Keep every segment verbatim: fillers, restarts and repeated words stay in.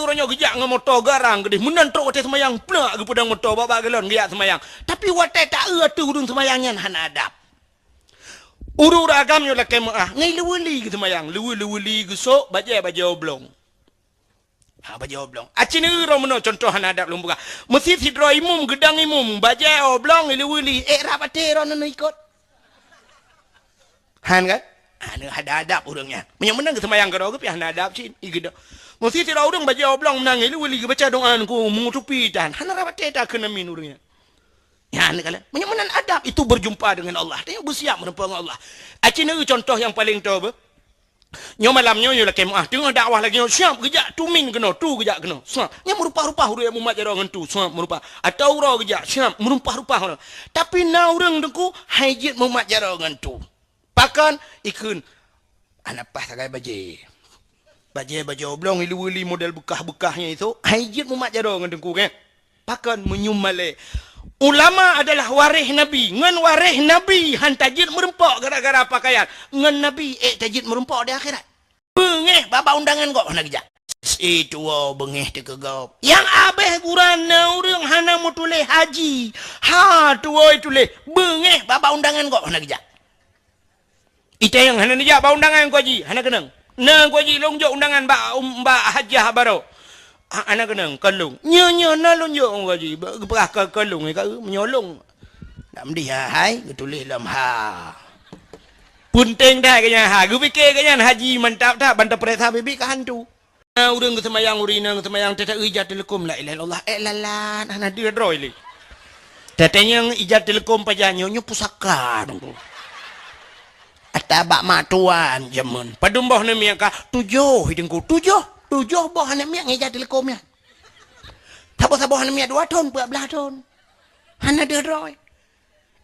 Uroe nyoe geujak ngon moto garang keudeh, meunan trok watèe seumayang, plak geupeudong moto bak-bak galon geujak seumayang. Tapi watèe taeu ateueh ureueng seumayang nyan hana adab. Ureueng-ureueng agam nyoe lakèe meu'ah, ngon leuweuli geuseumayang, leuwe-, leuweuli geusok, bajèe-bajèe oblong. Ha, bajèe oblong. Aci neueu droe meunoe contoh hana adab lôn peugah. Meusi sidroe imum geudong imum, bajèe oblong, leuweuli, ék rab até droeneuh ikot. Han kan? Hana ada adab ureueng nyan. Meunyoe meunan geuseumayang keudroe geuh pih hana adab cit, i geudong. Meusi sidroe ureueng bajèe oblong meunan, leuweuli geubaca doa ngon meungutupi tan. Hana rab até takheun amin ureueng nyan. Nyan kalon. Meunyoe meunan adab itu berjumpa dengan Allah. Tanyoe beusiap meureumpok ngon Allah. Aci neueu contoh nyang paleng toe beuh. Nyoe malam nyoe, nyoe lakèe meu'ah. Teungoh dakwah lagèe nyoe, siap geujak tumin keunoe, tu geujak keunoe. Siap. Nyan meurumpah-rumpah ureueng nyang mumat jaroe ngon tu. Siap meurumpah. Atawa uroe geujak, siap meurumpah-rumpah ureueng. Tapi na ureueng teungku, han jeuet mumat jaroe ngon tu. Pakon? Ikheun, hana paih sagai bajèe. Bajèe, bajèe oblong, i leuweuli model beukah-beukah nyan itu, han jeuet mumat jaroe ngon teungku, kan? Pakon? Meunyoe malèe. Ulama adalah waréh Nabi. Ngon waréh Nabi han tajeuet meureumpok gara-gara pakaian. Ngon Nabi ék tajeuet meureumpok di akhirat. Beungéh bak-bak undangan gob hana geujak. Si tuwoe beungéh teuh keu gob. Nyang abéh gura na ureueng hana meutuléh haji. Ha tuwoe tuléh. Beungéh bak-bak undangan gob hana geujak. Itanyong hana neujak bak undangan Teungku Haji, hana keunong. Na Teungku Haji, lôn jok undangan bak, um, bak hajah baroe. Ha, hana keunong, kon lôn. Nyoe, nyoe na lôn jok Teungku Haji, ba-, geupeugah kon, kon lôn, ka, meunyoe lôn. Dak meudeh hai, geutuléh lom ha. Peunteng that geuh nyan ha, geupike geuh nyan haji mantap that, ban tapeuriksa biet-biet ka hantu. Na ureueng geuseumayang, ureueng inong geuseumayang, teuta ija teuleukom la ilaha illallah, ék lalan, hana deuh droe lé. Tatanyong ija teuleukom pajan nyoe, nyoe pusaka Teungku. Ata bak mak tuan jameun. Padum boh aneuk miet ka? Tujoh Teungku, tujoh, tujoh boh aneuk miet ngon ija teuleukom nyan. Saboh-saboh aneuk miet dua thon, peuet blah thon. Hana deuh droe.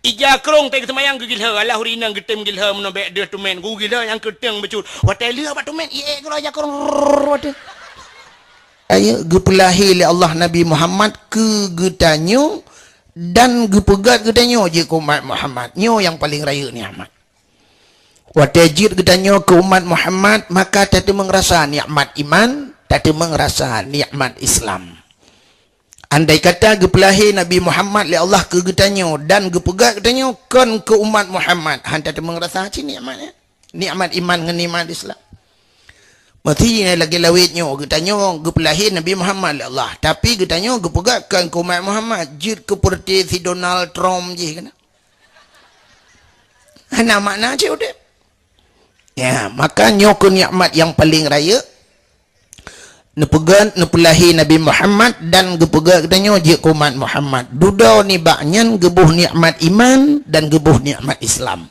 Ija krông teuh geuseumayang geugilhö, alah ureueng inong geutem gilhö meunan bèk deuh teumèn, geugilhö nyang keuteung bacut. Watèe lheueh bak teumèn, iék keudroe ija krông, rrrr, watèe. Ayo, geupeulahé lé Allah Nabi Muhammad keu geutanyoe dan geupeugöt geutanyoe jeuet keu umat Muhammad. Nyoe nyang paleng rayeuk nikmat. Watèe jeuet geutanyoe keu umat Muhammad, maka tateumeung rasa nikmat iman, tateumeung rasa nikmat Islam. Andai kata geupeulahé Nabi Muhammad lé Allah keu geutanyoe dan geupeugöt geutanyoe kon keu umat Muhammad, han tateumeung rasa cit nikmat nyan. Nikmat iman ngon nikmat Islam. Meusi lagèe lawét nyoe, geutanyoe geupeulahé Nabi Muhammad lé Allah, tapi geutanyoe geupeugöt kon keu umat Muhammad, jeuet keu peureuté si Donald Trump jih keunan. Hana makna cit udép. Ya, maka nyoe keuh nikmat nyang paleng rayeuk. Neupeugöt, neupeulahé Nabi Muhammad dan geupeugöt geutanyoe jeuet keu umat Muhammad. Dudoe nibak nyan geuboh nikmat iman dan geuboh nikmat Islam.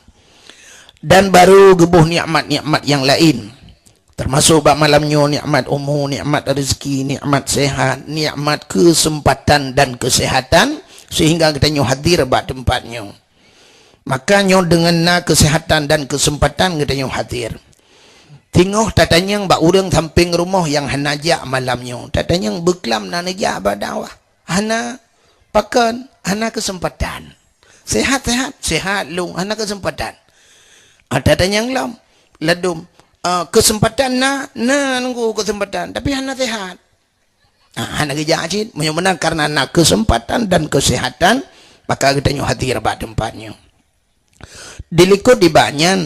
Dan baru geuboh nikmat-nikmat nyang laén. Teumasok bak malam nyoe nikmat umu, nikmat rezeki, nikmat sehat, nikmat keuseumpatan dan keusehatan, sehingga geutanyoe hadir bak teumpat nyoe. Maka nyoe deungon na keusehatan dan keuseumpatan geutanyoe hadir. Teungoh tatanyong bak ureueng sampéng rumoh nyang hana jak malam nyoe, tatanyong beuklam na neujak bak dakwah. Hana, pakon, hana keuseumpatan. Sehat-sehat, sehat lôn, hana keuseumpatan. Ah, tatanyong lom, ladôm, ah, keuseumpatan na, na Teungku keuseumpatan, tapi hana sehat. Ah, hana geujak cit, meunyoe meunan kareuna na keuseumpatan dan keusehatan, maka geutanyoe hadir bak teumpat nyoe. Dilikot nibak nyan,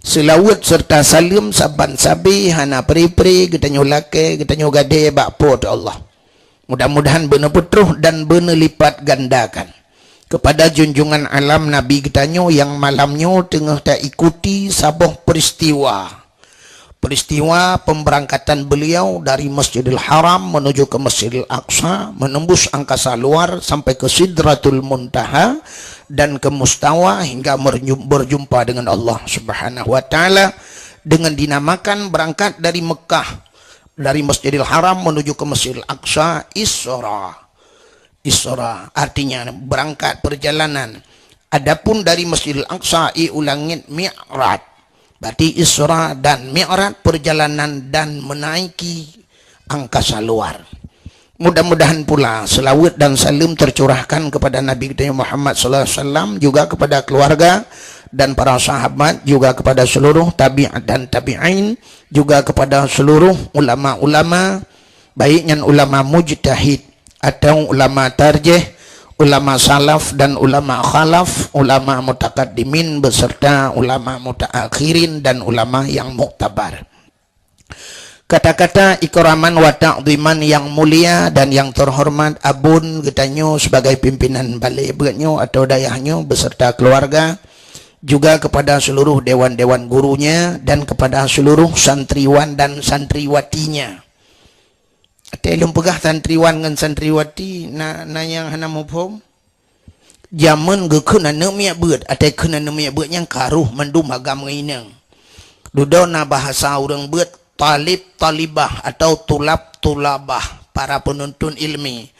seulaweuet seureuta saleuem saban sabe hana pre-pre geutanyoe lakèe, geutanyoe gadée bak Po teu Allah. Mudah-mudahan beuneupeutreuk dan beuneulipat gandakan keupada junjungan alam Nabi geutanyoe nyang malam nyoe teungoh taikuti saboh peuristiwa. Peristiwa pemberangkatan beliau dari Masjidil Haram menuju ke Masjidil Aqsa, menembus angkasa luar sampai ke Sidratul Muntaha dan ke Mustawa hingga merju-, berjumpa dengan Allah Subhanahu wa Ta'ala, dengan dinamakan berangkat dari Mekah, dari Masjidil Haram menuju ke Masjidil Aqsa, Isra. Isra, artinya berangkat perjalanan. Adapun dari Masjidil Aqsa i u langét, Mi'raj. Berarti Isra dan Mi'raj, perjalanan dan menaiki angkasa luar. Mudah-mudahan pula selawat dan salam tercurahkan kepada Nabi kita Muhammad sallallahu alaihi wasallam, juga kepada keluarga dan para sahabat, juga kepada seluruh tabi'at dan tabi'in, juga kepada seluruh ulama-ulama Baik nyan ulama mujtahid atau ulama tarjih, ulama salaf dan ulama khalaf, ulama mutakaddimin beserta ulama mutaakhirin dan ulama yang muktabar. Kata-kata ikraman wa ta'dhiman yang mulia dan yang terhormat abon geutanyoe sebagai pimpinan balé beuet nyoe atau dayah nyoe beserta keluarga, juga kepada seluruh dewan-dewan gurunya dan kepada seluruh santriwan dan santriwatinya. Watée lôn peugah santriwan ngon santriwati, na, na nyang hana muphom? Jameun geukheun aneuëk miet beuet, watée kheun aneuëk miet beuet nyang ka roh mandum agam ngon inong. Dudoe na bahasa ureuëng beuet talib talibah atau tulab tulabah, para penuntut ilmi.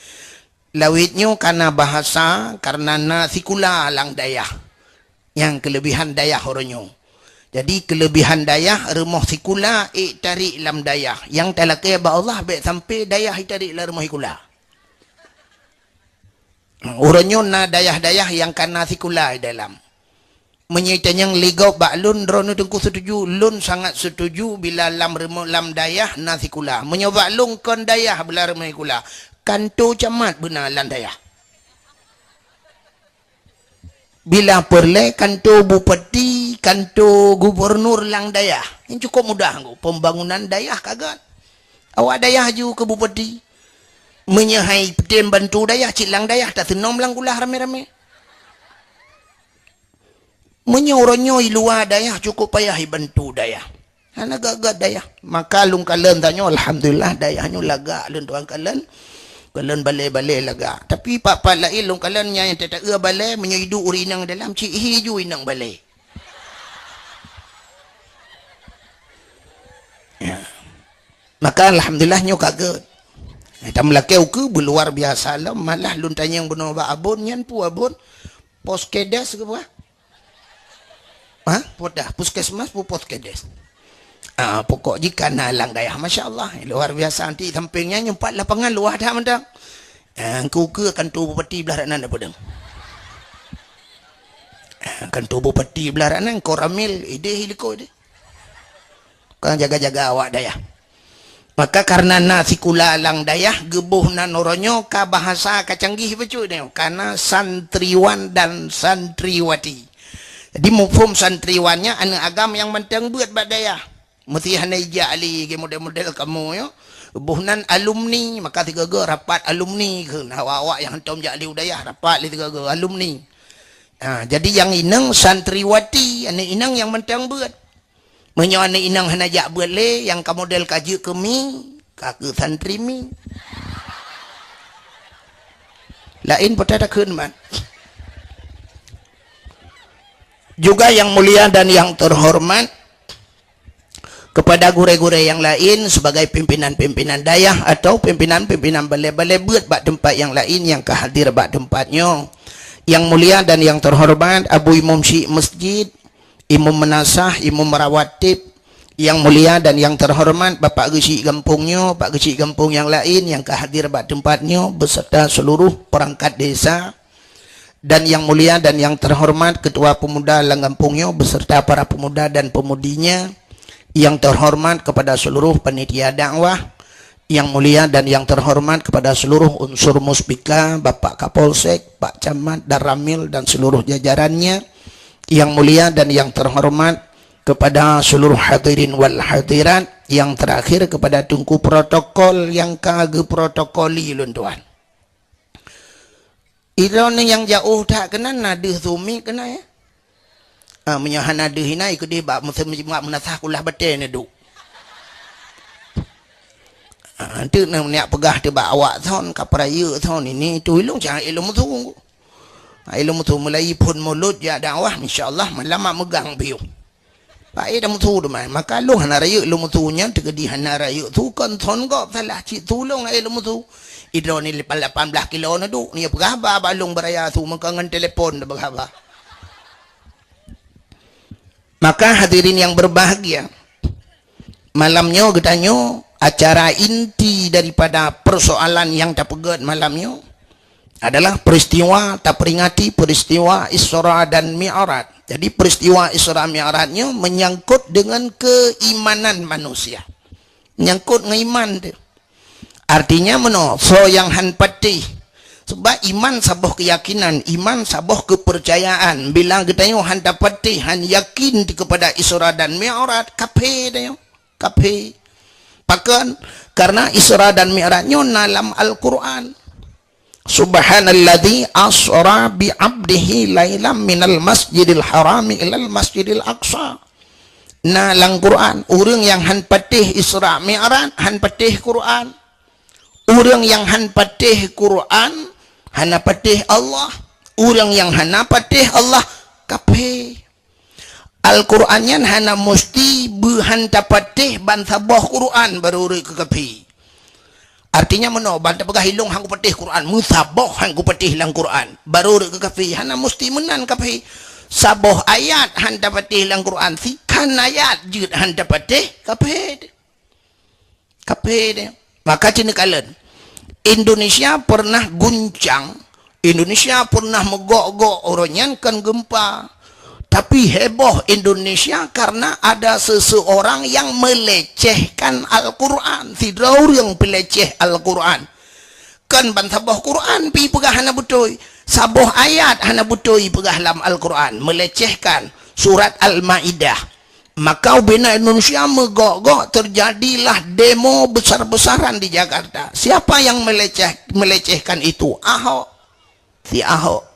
Lawét nyoe kana bahasa karena na sikula lam dayah. Nyang keulebihan dayah uroe nyoe. Jadi keulebihan dayah rumoh sikula ék tarék lam dayah. Nyang talakée bak Allah bék sampai dayah itarék lam rumoh sikula. Uroe nyoe na dayah-dayah nyang kana sikula di dalam. Meunyoe tanyong lé gob bak lôn, droeneuh Teungku setuju, lôn sangat setuju bila lam rumoh, lam dayah na sikula. Meunyoe bak lôn kon dayah bila rumoh sikula, kanto camat beuna lam dayah. Bila peureulée kanto bupati, kanto gubunur lam dayah, nyan cukup mudah nggu pembangunan dayah ka gét. Awak dayah ju keu bupati. Meunyoe hai peutem bantu dayah, cit lam dayah taseunöm lam kulah ramé-ramé. Meunyoe uroe nyoe i luwa dayah cukup payah ibantu dayah. Hana gét-gét dayah. Maka lôn kalon tanyoe, alhamdulillah, dayah nyoe lagak lôn tuan kalon. Kalon balé-balé lagak. Tapi pat-pat laén lôn kalon nyang teuta-eu balé, meunyoe iduek ureuëng inong dalam, cit hi ju inong balé. Ya. Maka alhamdulillah nyoe ka gét. Tam lakée ukeue beuluar biasa lom, malah lôn tanyong bunoe bak abon, nyan peue abon? Poskedes keu peue? Ha? Peue dah? Puskesmas peue poskedes? Ah, pokok jih kana lam dayah, masya Allah, luar biasa. Nanti samping nyan nyoe pat lapangan luwah that mantong. Ah, ukeue-ukeue kanto bupati blah rak nan peudeueng. Ah, kanto bupati blah rak nan, Koramil, ideh iliko ideh. Ka jaga-jaga awak dayah. Maka karena na sikula lam dayah geuboh nan uroe nyoe ka bahasa ka canggih bacut nyoe, kana santriwan dan santriwati. Jadi muphom santriwan nyan aneuëk agam nyang mantong beuet bak dayah. Meusti hana ijak lé geu model-model kamoe nyoe. Boh nan alumni, maka sigoe-goe rapat alumni kheun. Awak-awak nyang hantom jak lé u dayah rapat lé sigoe-goe alumni. Ha, jadi nyang inong santriwati, aneuëk inong nyang mantong beuet. Meunyoe aneuëk inong hana jak beuet lé, nyang ka model ka jeuet keu mi, ka keu santri mi. Laén peue takheun man. Juga yang mulia dan yang terhormat, kepada gurée-gurée nyang laén sebagai pimpinan-pimpinan dayah atau pimpinan-pimpinan balé-balé beuet bak teumpat nyang laén nyang ka hadir bak teumpat nyoe. Yang mulia dan yang terhormat Abu Imum Syik Masjid, Imum Meunasah, Imum Rawatib, yang mulia dan yang terhormat Bapak Geuchik gampông nyoe, Pak Geuchik gampông nyang laén nyang ka hadir bak teumpat nyoe beserta seluruh perangkat desa, dan yang mulia dan yang terhormat Ketua Pemuda lam gampông nyoe beserta para pemuda dan pemudinya, yang terhormat kepada seluruh panitia dakwah, yang mulia dan yang terhormat kepada seluruh unsur Muspika, Bapak Kapolsek, Pak Camat, Danramil dan seluruh jajarannya, yang mulia dan yang terhormat kepada seluruh hadirin wal hadirat, yang terakhir kepada Teungku protokol nyang ka geuprotokoli lôn tuan. Droeneuh nyang jiôh that keunan na deuh sumiek keunan, ya. Ah, meunyoe hana deuh inan, keudeh bak meuseu-, bak meunasah kulah batée neuduek. Ah, enteuk neuneuk peugah teuh bak awak thon, ka peurayeuk thon, ini tu ilong jangan ilong musu. Ah, ilong musu mulai phon mulod jak dakwah, insya Allah malam mak meugang piôh. Pak, eh, dah musu teuma. Maka lôn hana rayeuk lôn musu nyan, teukeudi hana rayeuk su kon thon gob salah cit su lôn, eh, lôn musu. Idroe ni lapan, lapan blaih kilo na duek, ni peugah haba bak lôn beuraya su meuka ngon telepon dah peugah haba. Maka hadirin yang berbahagia, malam nyoe geutanyoe acara inti daripada persoalan nyang tapeugét malam nyoe adalah peristiwa, taperingati peristiwa Isra dan Mi'raj. Jadi peristiwa Isra Mi'raj nyoe menyangkut dengan keimanan manusia. Menyangkut ngon iman tu. Artinya meunoe, soe nyang han patéh. Sebab iman saboh keuyakinan, iman saboh keupeurcayaan. Bila geutanyoe han tapatéh, han yakin kepada Isra dan Mi'raj, kafé tanyoe. Kafé. Pakon? Karena Isra dan Mi'raj nyoe na lam Al-Quran. Subhanalladzi asra bi abdihi lailam minal masjidil harami ilal masjidil aqsa. Na lam Quran, ureuëng nyang han patéh Isra Mi'raj, han patéh Quran. Ureuëng nyang han patéh Quran, hana patéh Allah. Ureuëng nyang hana patéh Allah, kafé. Al-Quran nyan hana musti beuhan tapatéh ban saboh Quran baru reuet keu kafé. Artinya meunoe, ban tapeugah ilong han kupatéh Quran, meusaboh han kupatéh lam Quran, baru reuet keu kafé, hana musti meunan kafé. Saboh ayat han tapatéh lam Quran, sikhan ayat jeuet han tapatéh, kafé. Kafé deh. Maka cit neukalon, Indonesia pernah guncang, Indonesia pernah meugok-gok, uroe nyan kon gempa. Tapi heboh Indonesia karena ada seseorang yang melecehkan Al-Quran. Sidroe ureuëng peuleceh Al-Quran. Kon ban saboh Quran pi peugah hana beutôi. Saboh ayat hana beutôi peugah lam Al-Quran. Melecehkan surat Al-Maidah. Maka ubena Indonesia meugok-gok, terjadilah demo besar-besaran di Jakarta. Siapa yang meleceh-, melecehkan itu? Ahok. Si Ahok.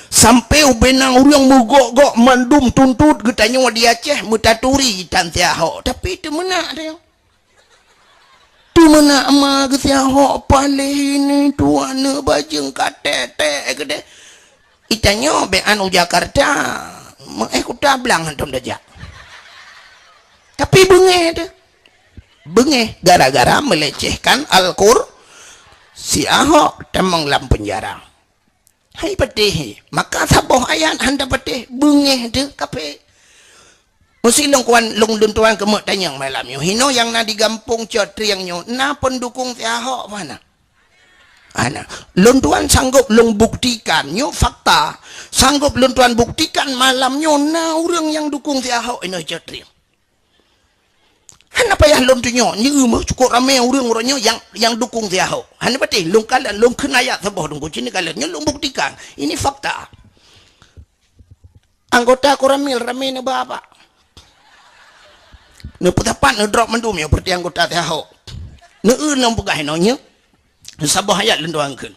Sampai ubena ureuëng meugok-gok mandum tuntot geutanyoe di Aceh meutaturi tan si Ahok. Tapi teumeunak dia. Teumeunak ma geusi Ahok paléh ini tuan neuk bajeueng ka tek-tek keudeh. Itanyoe bék anu Jakarta, meuéh Kuta Blang hantom tajak. Tapi beungéh teuh. Beungéh gara-gara melecehkan Al-Qur, si Ahok tamong lam penjara. Hai patéh, maka saboh ayat han tapatéh, beungéh teuh kafé. Meusi lôn kuan, lôn, lôn tuan keumeuk tanyong malam nyoe. Hinoe nyang na di gampông Cot Trieng nyoe, na peundukong si Ahok mana? Ana, lôn tuan sanggob lôn buktikan, nyoe fakta. Sanggob lôn tuan buktikan malam nyoe na ureuëng nyang dukong si Ahok inoe Cot Trieng. Hana payah lôn tunyok, nyoe meuh cukôp ramé ureuëng uroe nyoe nyang, nyang dukong si Ahok. Hana patéh, lôn kalon, lôn kheun ayat saboh dungku, cit neukalon, nyoe lôn buktikan. Ini fakta. Anggota Koramil ramé neuba bak. Neupeusapat neudrop mandum nyoe peureuté anggota si Ahok. Neueu lôn peugah inoe nyoe. Saboh ayat lôn tuan kheun.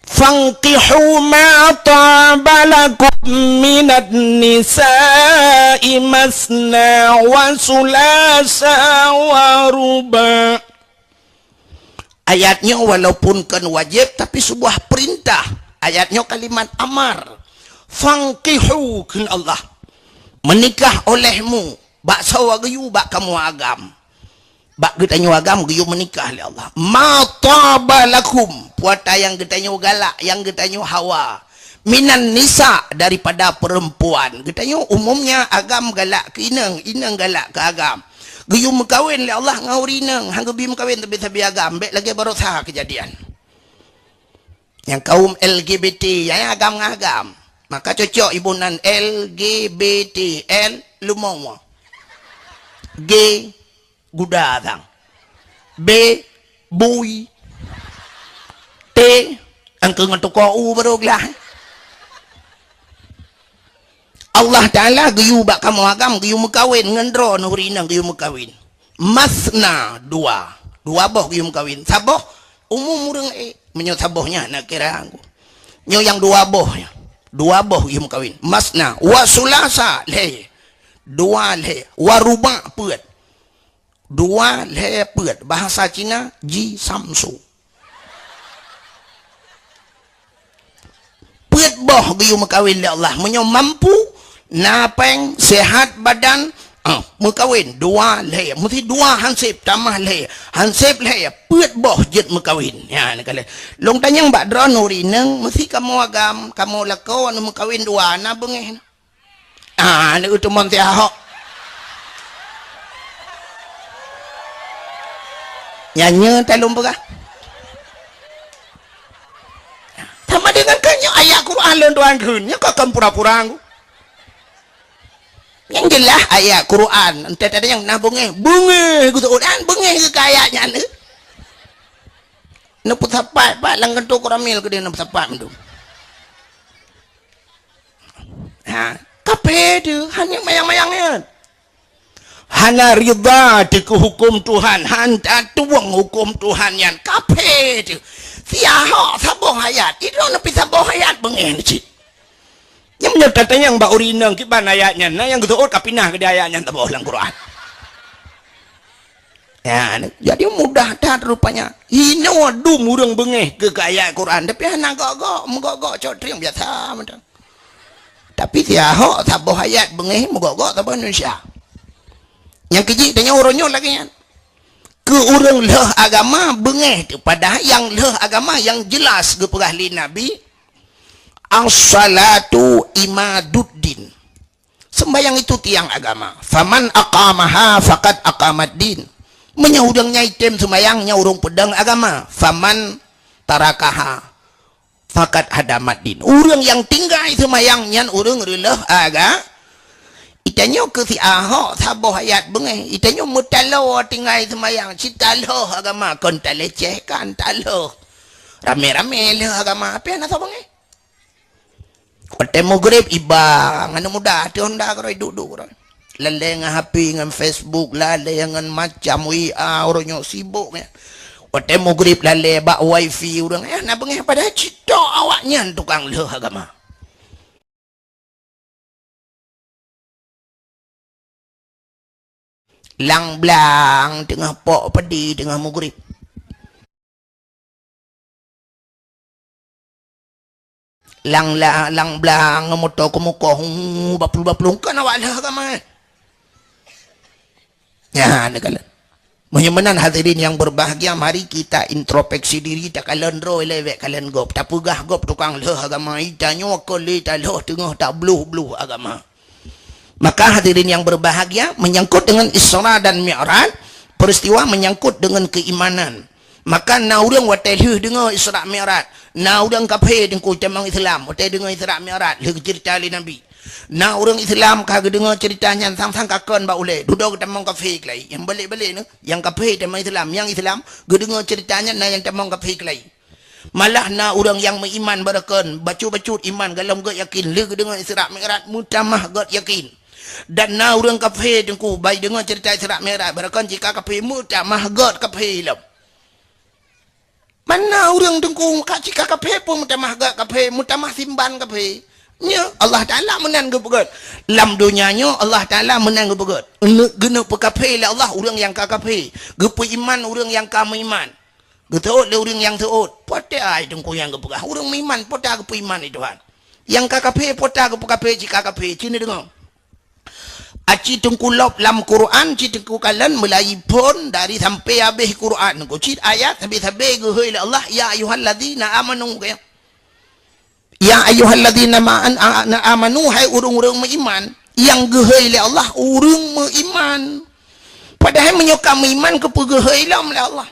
Fankihu ma taba lakum minan nisa'i masna wa sulasa wa ruba. Ayat nyoe walaupun kon wajéb, tapi sebuah perintah. Ayat nyoe kalimat amar. Fankihu, kheun Allah. Menikah olehmu, bak sawa geuyue bak kamoe agam. Bak geutanyoe agam geuyue meunikah lé Allah. Ma taba lakum, puata nyang geutanyoe galak, nyang geutanyoe hawa. Minan nisa, daripada perempuan. Geutanyoe umumnya agam galak keu inong, inong galak keu agam. Geuyue meukawen lé Allah ngon ureuëng inong, han geubi meukawen sabe-sabe agam, bék lagée baroesa keujadian. Nyang kaum L G B T, nyang agam ngon agam. Maka cocok iboh nan L G B T, L leumo. G guda sang. B bui. T angkeu ngon tuko u baru glah. Allah Taala geuyue bak kamoe agam geuyue meukawen ngon droe ureuëng inong geuyue meukawen. Masna dua. Dua boh geuyue meukawen. Saboh umum ureuëng ék. Meunyoe saboh nyan na kira aku. Nyoe nyang dua boh nyan. Dua boh geuyue meukawen. Masna wa sulasa lhée. Dua lhée. Wa ruba peuet. Dua lhée peuet, bahasa Cina ji samsu. Peuet boh geuyue meukawen lé Allah. Meunyoe mampu, na péng, sehat badan, ah, meukawen dua lhée. Meusti dua hanseb tamah lhée. Hanseb lhée, peuet boh jeuet meukawen. Ya, neukalon. Lôn tanyong bak droeneuh ureuëng inong, meusti kamoe agam, kamoe lakoe aneuk meukawen dua, na beungéh. Ah, aneuk teumon si Ahok. Nyan nyoe talôn peugah. Sama dengan kan nyoe ayat Quran lôn tuan kheun. Nyoe ka kon pura-pura ku. Nyang jeulaih ayat Quran. Entah tadi nyang na beungéh. Beungéh geutuan. Beungéh geuka ayat nyan. Neupeusapat pat lam kantô Koramil keudeh neupeusapat mandum. Ha, kafé teuh, hana mayang-mayang nyan. Hana ridha teuh keu huköm Tuhan, han tatueng huköm Tuhan nyan, kafé teuh. Siah hok saboh ayat, idroe neupeusaboh ayat beungéh cit. Nyan meunyoe tatanyong bak ureueng inong kiban ayat nyan, na nyang geuseuôt ka pinah keudeh ayat nyan saboh lam Quran. Ya, jadi mudah that rupanya. Hinoe dum ureueng beungéh keu, keu ayat Quran, tapi hana gok-gok, meugok-gok cok trieng biasa mantong. Tapi siah hok saboh ayat beungéh meugok-gok saboh Indonesia. Nyang keujih tanyoe uroe nyoe lagée nyan. Keu ureueng lheueh agama beungéh teuh, padahai nyang lheueh agama nyang jelas geupeugah lé Nabi, "As-salatu imaduddin." Sembahyang itu tiang agama. "Faman aqamaha faqad aqamaddin." Meunyoe ureueng nyang item sembahyang, nyan ureueng peudong agama. "Faman tarakaha faqad hadamaddin." Ureueng nyang tinggai seumayang nyan ureueng reuleueh aga. Itanyoe keu siah hok saboh ayat beungéh. Itanyoe meutaloe tinggai seumayang, cit talheueh agama, kon talecehkan, talheueh. Ramé-ramé lheueh agama, api hana soe beungéh. Watée meugrib iba, ngon muda teuh honda keurôi duek-duek keurôi. Lalée ngon H P, ngon Facebook, lalée ngon macam W A, uroe nyoe sibok nyan. Watée meugrib lalée bak wifi ureueng, eh, na beungéh padahai cit tok awaknyan tukang lheueh agama. Lang blang teungoh pok padi teungoh meugrib. Lang la-, lang blang moto keumukoh, hu, baplu-baplu, kon awak lheueh agama, eh. Nyan, neukalon. Meunyoe meunan hadirin yang berbahagia, mari kita introspeksi diri, takalon droe lé bék kalon gob. Tapeugah gob tukang lheueh agama, itanyoe kon lé talheueh teungoh tabloh-bloh agama. Maka hadirin yang berbahagia, menyangkut dengan Isra dan Mi'raj, peristiwa menyangkut dengan keimanan. Maka na ureuëng watée lheueh deungoe Isra Mi'raj, na ureuëng kafé teungku tamong Islam, watée deungoe Isra Mi'raj lheueh geuceurita lé Nabi. Na ureuëng Islam ka geudeungoe ceurita nyan sang-sang ka kon bak ulée, dudoe geutamong kafé keulai. Nyang balek-balek nyoe, nyang kafé tamong Islam, nyang Islam geudeungoe ceurita nyan na nyang tamong kafé keulai. Malah na ureuëng nyang meuiman barokon, bacut-bacut iman gohlom gét yakin, lheueh geudeungoe Isra Mi'raj meutamah gét yakin. Dan na ureuëng kafé teungku, bai deungoe ceurita Isra Mi'raj, barokon cit ka kafé meutamah gét kafé lom. Mana ureuëng teungku ka cit ka kafé pun meutamah gét kafé, meutamah simban kafé. Nyoe Allah Taala meunan geupeugét. Lam donya nyoe Allah Taala meunan geupeugét. Geuneuk peukafé lé Allah ureuëng nyang ka kafé, geupeuiman ureuëng nyang ka meuiman. Geuteuôt lé ureuëng nyang teuôt. Peue teuh ai teungku nyang geupeugah, ureuëng meuiman peue teuh geupeuiman lé Tuhan. Nyang ka kafé peue teuh geupeukafé, cit ka kafé, cit neudeungoe. Aci teungku lop lam Quran, cit teungku kalon meulayi phon dari sampai habéh Quran. Teungku cit ayat sabe-sabe geuhôi lé Allah, "Ya ayyuhalladzina amanu," kaya. "Ya ayyuhalladzina ma-, an-, a-, na amanu," hai ureuëng-ureuëng meuiman. Nyang geuhôi lé Allah ureuëng meuiman. Padahai meunyoe ka meuiman, keupeue geuhôi lom lé Allah?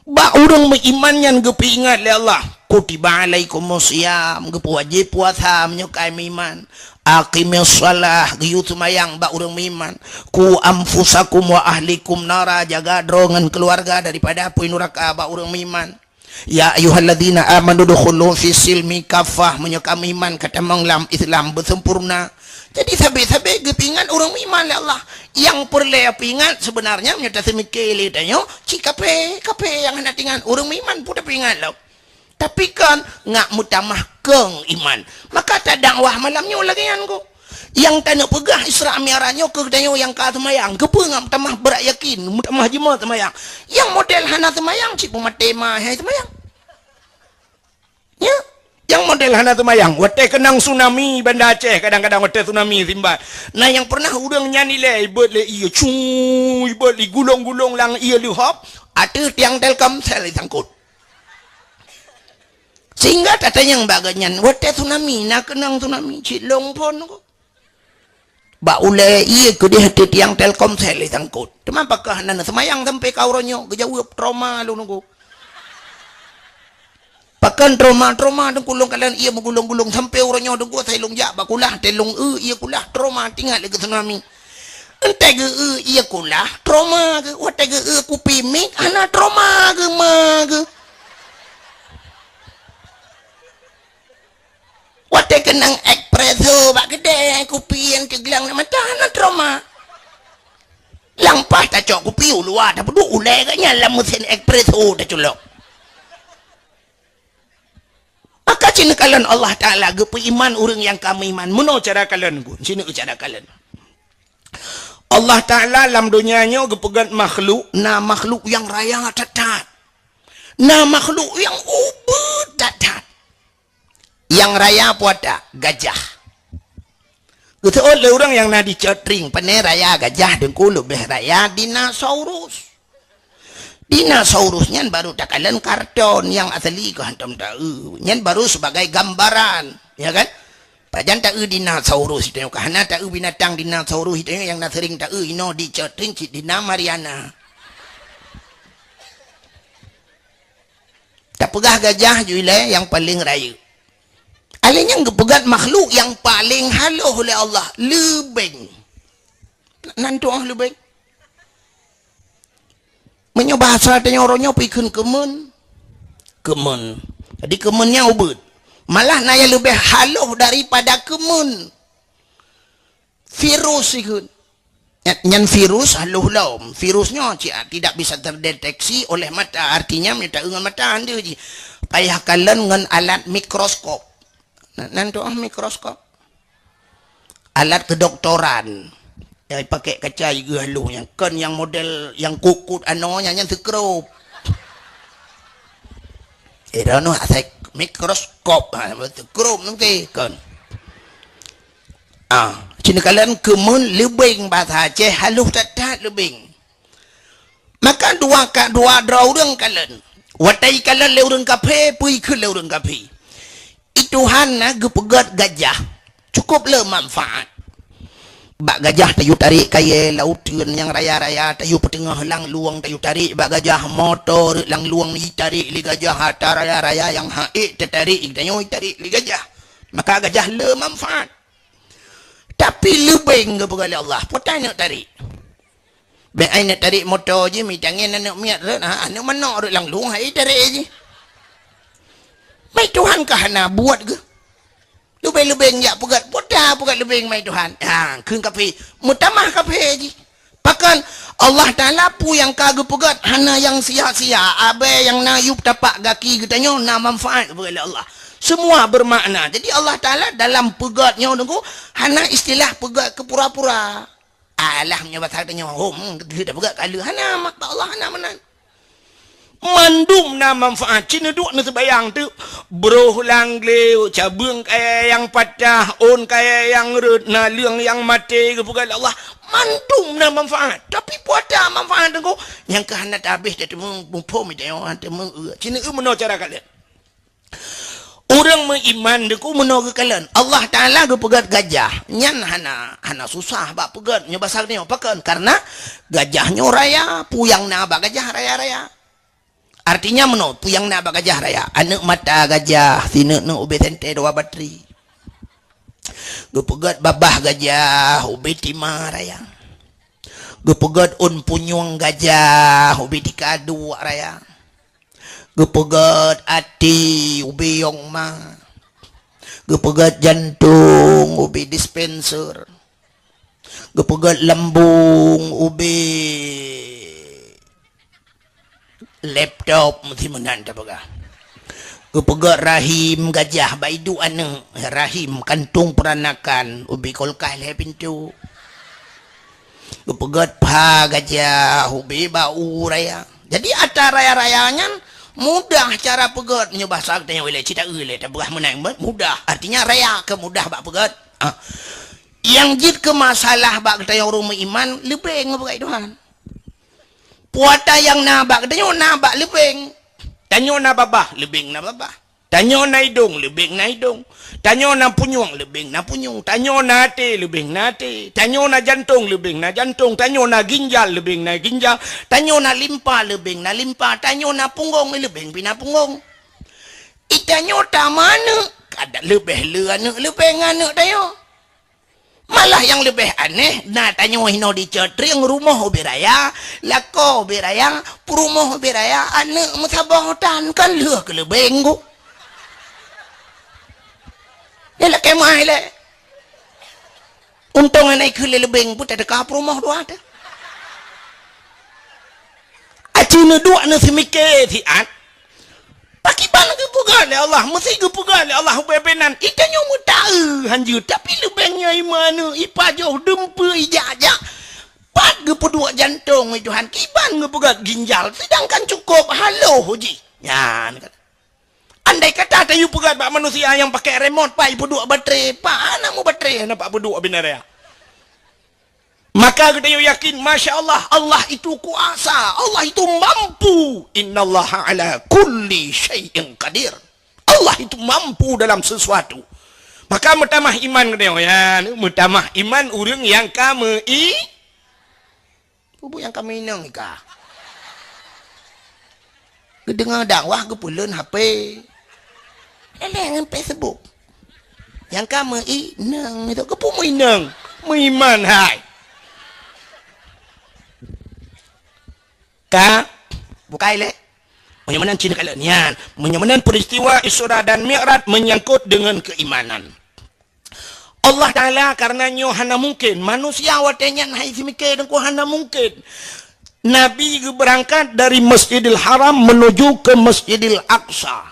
Bak ureuëng meuiman nyan geupeuingat lé Allah, "Kutiba alaikumus shiyam," geupeuwajéb puasa meunyoe ka meuiman. "Aqimis shalah," geuyue seumayang bak ureuëng meuiman. "Qu anfusakum wa ahlikum nara," jaga droe ngon keuluwarga daripada apui nuraka bak ureuëng meuiman. "Ya ayyuhalladzina amanu dukhulu fis silmi kaffah," meunyoe ka meuiman ka tamong lam Islam beusempurna. Jadi sabe-sabe geupeuingat ureuëng meuiman lé Allah. Nyang peureulée peuingat seubeunarnya meunyoe taseumike lé tanyoe, cit kafé, kafé nyang hana teuingat, ureuëng meuiman peue tapeuingat lom. Tapi kon ngak meutamah kong iman. Maka tadakwah malam nyoe lagée nyan kok. Nyang taneuk peugah Isra Mi'raj nyoe keu tanyoe nyang ka seumayang, keupeue ngak meutamah brat yakin, meutamah jeumoe seumayang. Nyang model hana seumayang cit peumaté ma hai seumayang. Nya, nyang model hana seumayang, watée keunong tsunami Banda Aceh, kadang-kadang watée tsunami simban. Na nyang pernah ureuëng nyan ilée ibeuet lé ié, cu, ibeuet lé gulong-gulong lam ié leuhop, ateueh tiang Telkomsel isangkot. Sehingga tatanyong bak geuhnyan, watée tsunami, na keunong tsunami, cit lôn phon kok. Bak ulée ié keudeh ateueh tiang Telkomsel isangkot. Teuma pakon hana seumayang sampai ka uroe nyoe, geujaweueb trauma lôn nunggu. Pakon trauma, trauma teungku lôn kalon ié meugulong-gulong sampai uroe nyoe teungku asai lôn jak bak kulah, teuh lôn eu ié kulah, trauma teuingat lé keu tsunami. Entée geu eu ié kulah, trauma geu, watée geu eu kupi mic, hana trauma geu ma geu. Nang espresso bak keudè, kupi nyang teuglang lam mata, na trauma. Lampah tacok kupi u luwa, tapeuduek ulèe geuh nyan lam meusén espresso taculok. Maka ci neukalon Allah Taala geupeuiman ureuëng nyang ka meuiman. Meunoe cara kalon gun, ci neukalon cara kalon. Allah Taala lam donya nyoe geupeugét makhluk, na makhluk nyang raya that-that. Na makhluk nyang ubit that-that. Nyang raya peue ata? Gajah. Geuseuôt lé ureuëng nyang na di Cot Tring, pane raya gajah, Teungku, leubeh raya dinosaurus. Dinosaurus nyan baru takalon karton, nyang asli keuh hántom taeu. Nyan baru sebagai gambaran, ya kan? Pajan taeu dinosaurus itu nyoe, ka hana taeu binatang dinosaurus itu nyoe nyang na sering taeu inoe di Cot Tring cit dina Mariana. Tapeugah gajah ju ilée nyang paleng rayeuk. Alèh nyan geupeugét makhluk nyang paleng halôh lé Allah, leubeng. Nan tuoh leubeng. Meunyoe bahasa tanyoe uroe nyoe peue kheun keumeun? Keumeun. Jadi keumeun nyan ubit. Malah na nyang leubeh halôh daripada keumeun. Virus ikheun. Nya-, nyan virus halôh lom. Virus nyoe ci-, tidak bisa terdeteksi oleh mata. Artinya, meunyoe taeu ngon mata hana jih. Payah kalon ngon alat mikroskop. Na-, nan tuoh mikroskop. Alat kedoktoran. Nyang pakai kaca jigeuh halôh nyan. Kon nyang model nyang kukut anoe nyan, nyan sekrup. Eh, droeneuh asai mikroskop, ha, beutôi krom nangkée kon. Ah, ci neukalon keumeun leubeng, bahasa Aceh halôh that-that leubeng. Maka dua ka, dua droe ureuëng kalon. Watée kalon lé ureuëng kafé, peue ikheun lé ureuëng kafé. I Tuhan na geupeugét gajah. Cukup le manfaat. Bak gajah tayue tarek kayée lauteuen nyang raya-raya, tayue peuteungoh langlueng, tayue tarek bak gajah, moto rot langlueng jitarek lé gajah, atra raya-raya nyang ha'ék tatarek, tanyoe jitarek lé gajah. Maka gajah le manfaat. Tapi leubeng geupeugah lé Allah, peue ta neuk tarek. Bék ai neuk tarek moto jih, mitangieng aneuk miet rot, ha, aneuk manok rot langlueng, hai tarek jih. Mai Tuhan ka hana buet geuh. Leubeng-leubeng jak peugét, peue ta peugét leubeng mai Tuhan. Ha, kheun kafé, meutamah kafé jih. Pakon Allah Taala peue nyang ka geupeugét hana nyang sia-sia, abée nyang na yup tapak gaki geutanyoe na manfaat geupeugét lé Allah. Semua bermakna. Jadi Allah Taala dalam peugét nyoe Teungku, hana istilah peugét keu pura-pura. Alah, meunyoe basa tanyoe, hom, geupeugét ka lheueh, hana, mak Allah hana meunan. Mandum na manfaat. Ci neuduek neuseubayang teuk, broh lam glé, cabeueng kayée nyang patah, ôn kayée nyang rot, naleueng nyang maté, geupeugah lé Allah. Mandum na manfaat. Tapi peue ata manfaat Teungku? Nyang ka hana tabéh, teuma muphom, teuma, ci neueu meunoe cara kalon. Ureuëng meuiman Teungku meunoe geukalon. Allah Taala geupeugét gajah. Nyan hana, hana susah bak peugét. Nyoe basa geutanyoe pakon? Karena gajah nyoe raya, peue nyang na bak gajah raya-raya. Artinya meunoe, peue nyang na bak gajah raya. Aneuk mata gajah, sineuk-neuk ubé sentée dua batri. Geupeugét babah gajah, ubé tima raya. Geupeugét ôn punyueng gajah, ubé tika duek raya. Geupeugét até ubé yong ma. Geupeugét jantong ubé dispenser. Geupeugét lambung ubé laptop, meusti meunan tapeugah. Geupeugét rahim gajah bak iduek aneuk, rahim kantong peranakan ubé kulkas lhée pintoe. Geupeugét pha gajah ubé bak u raya. Jadi atra raya-raya nyan mudah cara peugét, meunyoe basa geutanyoe ilée, ci taeu ilée, tapeugah meunan, mudah. Artinya raya keu mudah bak peugét. Ah. Nyang jeuet keu masalah bak geutanyoe ureuëng meuiman, leubeng geupeugah Tuhan. Peue ata nyang na bak geutanyoe na bak leubeng. Tanyoe na babah, leubeng na babah. Tanyoe na idong, leubeng na idong. Tanyoe na punyueng, leubeng na punyueng. Tanyoe na até, leubeng na até. Tanyoe na jantong, leubeng na jantong. Tanyoe na ginjal, leubeng na ginjal. Tanyoe na limpa, leubeng na limpa. Tanyoe na punggong, leubeng pih na punggong. I tanyoe tameuaneuk, kadang leubeh le aneuk leubeng aneuk tanyoe. Malah nyang leubeh aneh, na tanyoe hinoe di Cot Tring, rumoh ubé raya, lakoe ubé raya, peurumoh ubé raya, aneuk meusaboh tan, kan lheueh keu leubeng ku. Lé lakée meu'ah lé. Untông hana ikheun lé leubeng pun teuka peurumoh dua teuh. Aci neuduek neuseumiké siat. Pakiban geupeugah lé Allah, meusi geupeugah lé Allah ubé-ubé nan. Itanyoe meutaeu hanjeuet, tapi leubeng nyan imanö, ipajoh, deumpeu, ijak-jak. Pat geupeuduek jantong, wahai Tuhan, kiban geupeugöt ginjal, seudangkan cukôp haloh jih. Nyan, andai kata tayue peugöt bak manusia nyang pakai remote, pat ipeuduek baterai, pat hana meubaterai, hana pat peuduek binaraya. Maka geutanyoe yakin, masya Allah, Allah itu kuasa, Allah itu mampu. Innallaha ala kulli syai'in qadir. Allah itu mampu dalam sesuatu. Maka meutamah iman geutanyoe, ya, meutamah iman ureuëng nyang ka meu-i Bubu nyang ka meuinong ika. Geudeungoe dakwah geupeuleuen H P. Leleng ngon Facebook. Nyang ka meuinong itu geupeu meuinong. Meuiman hai. Ka bukai lé. Meunyoe meunan cina kalon nyan. Meunyoe meunan peristiwa Isra dan Mi'raj menyangkut dengan keimanan. Allah Ta'ala karena nyoe hana mungkin. Manusia watée nyan hai seumiké deungon hana mungkin. Nabi geubeurangkat dari Masjidil Haram menuju ke Masjidil Aqsa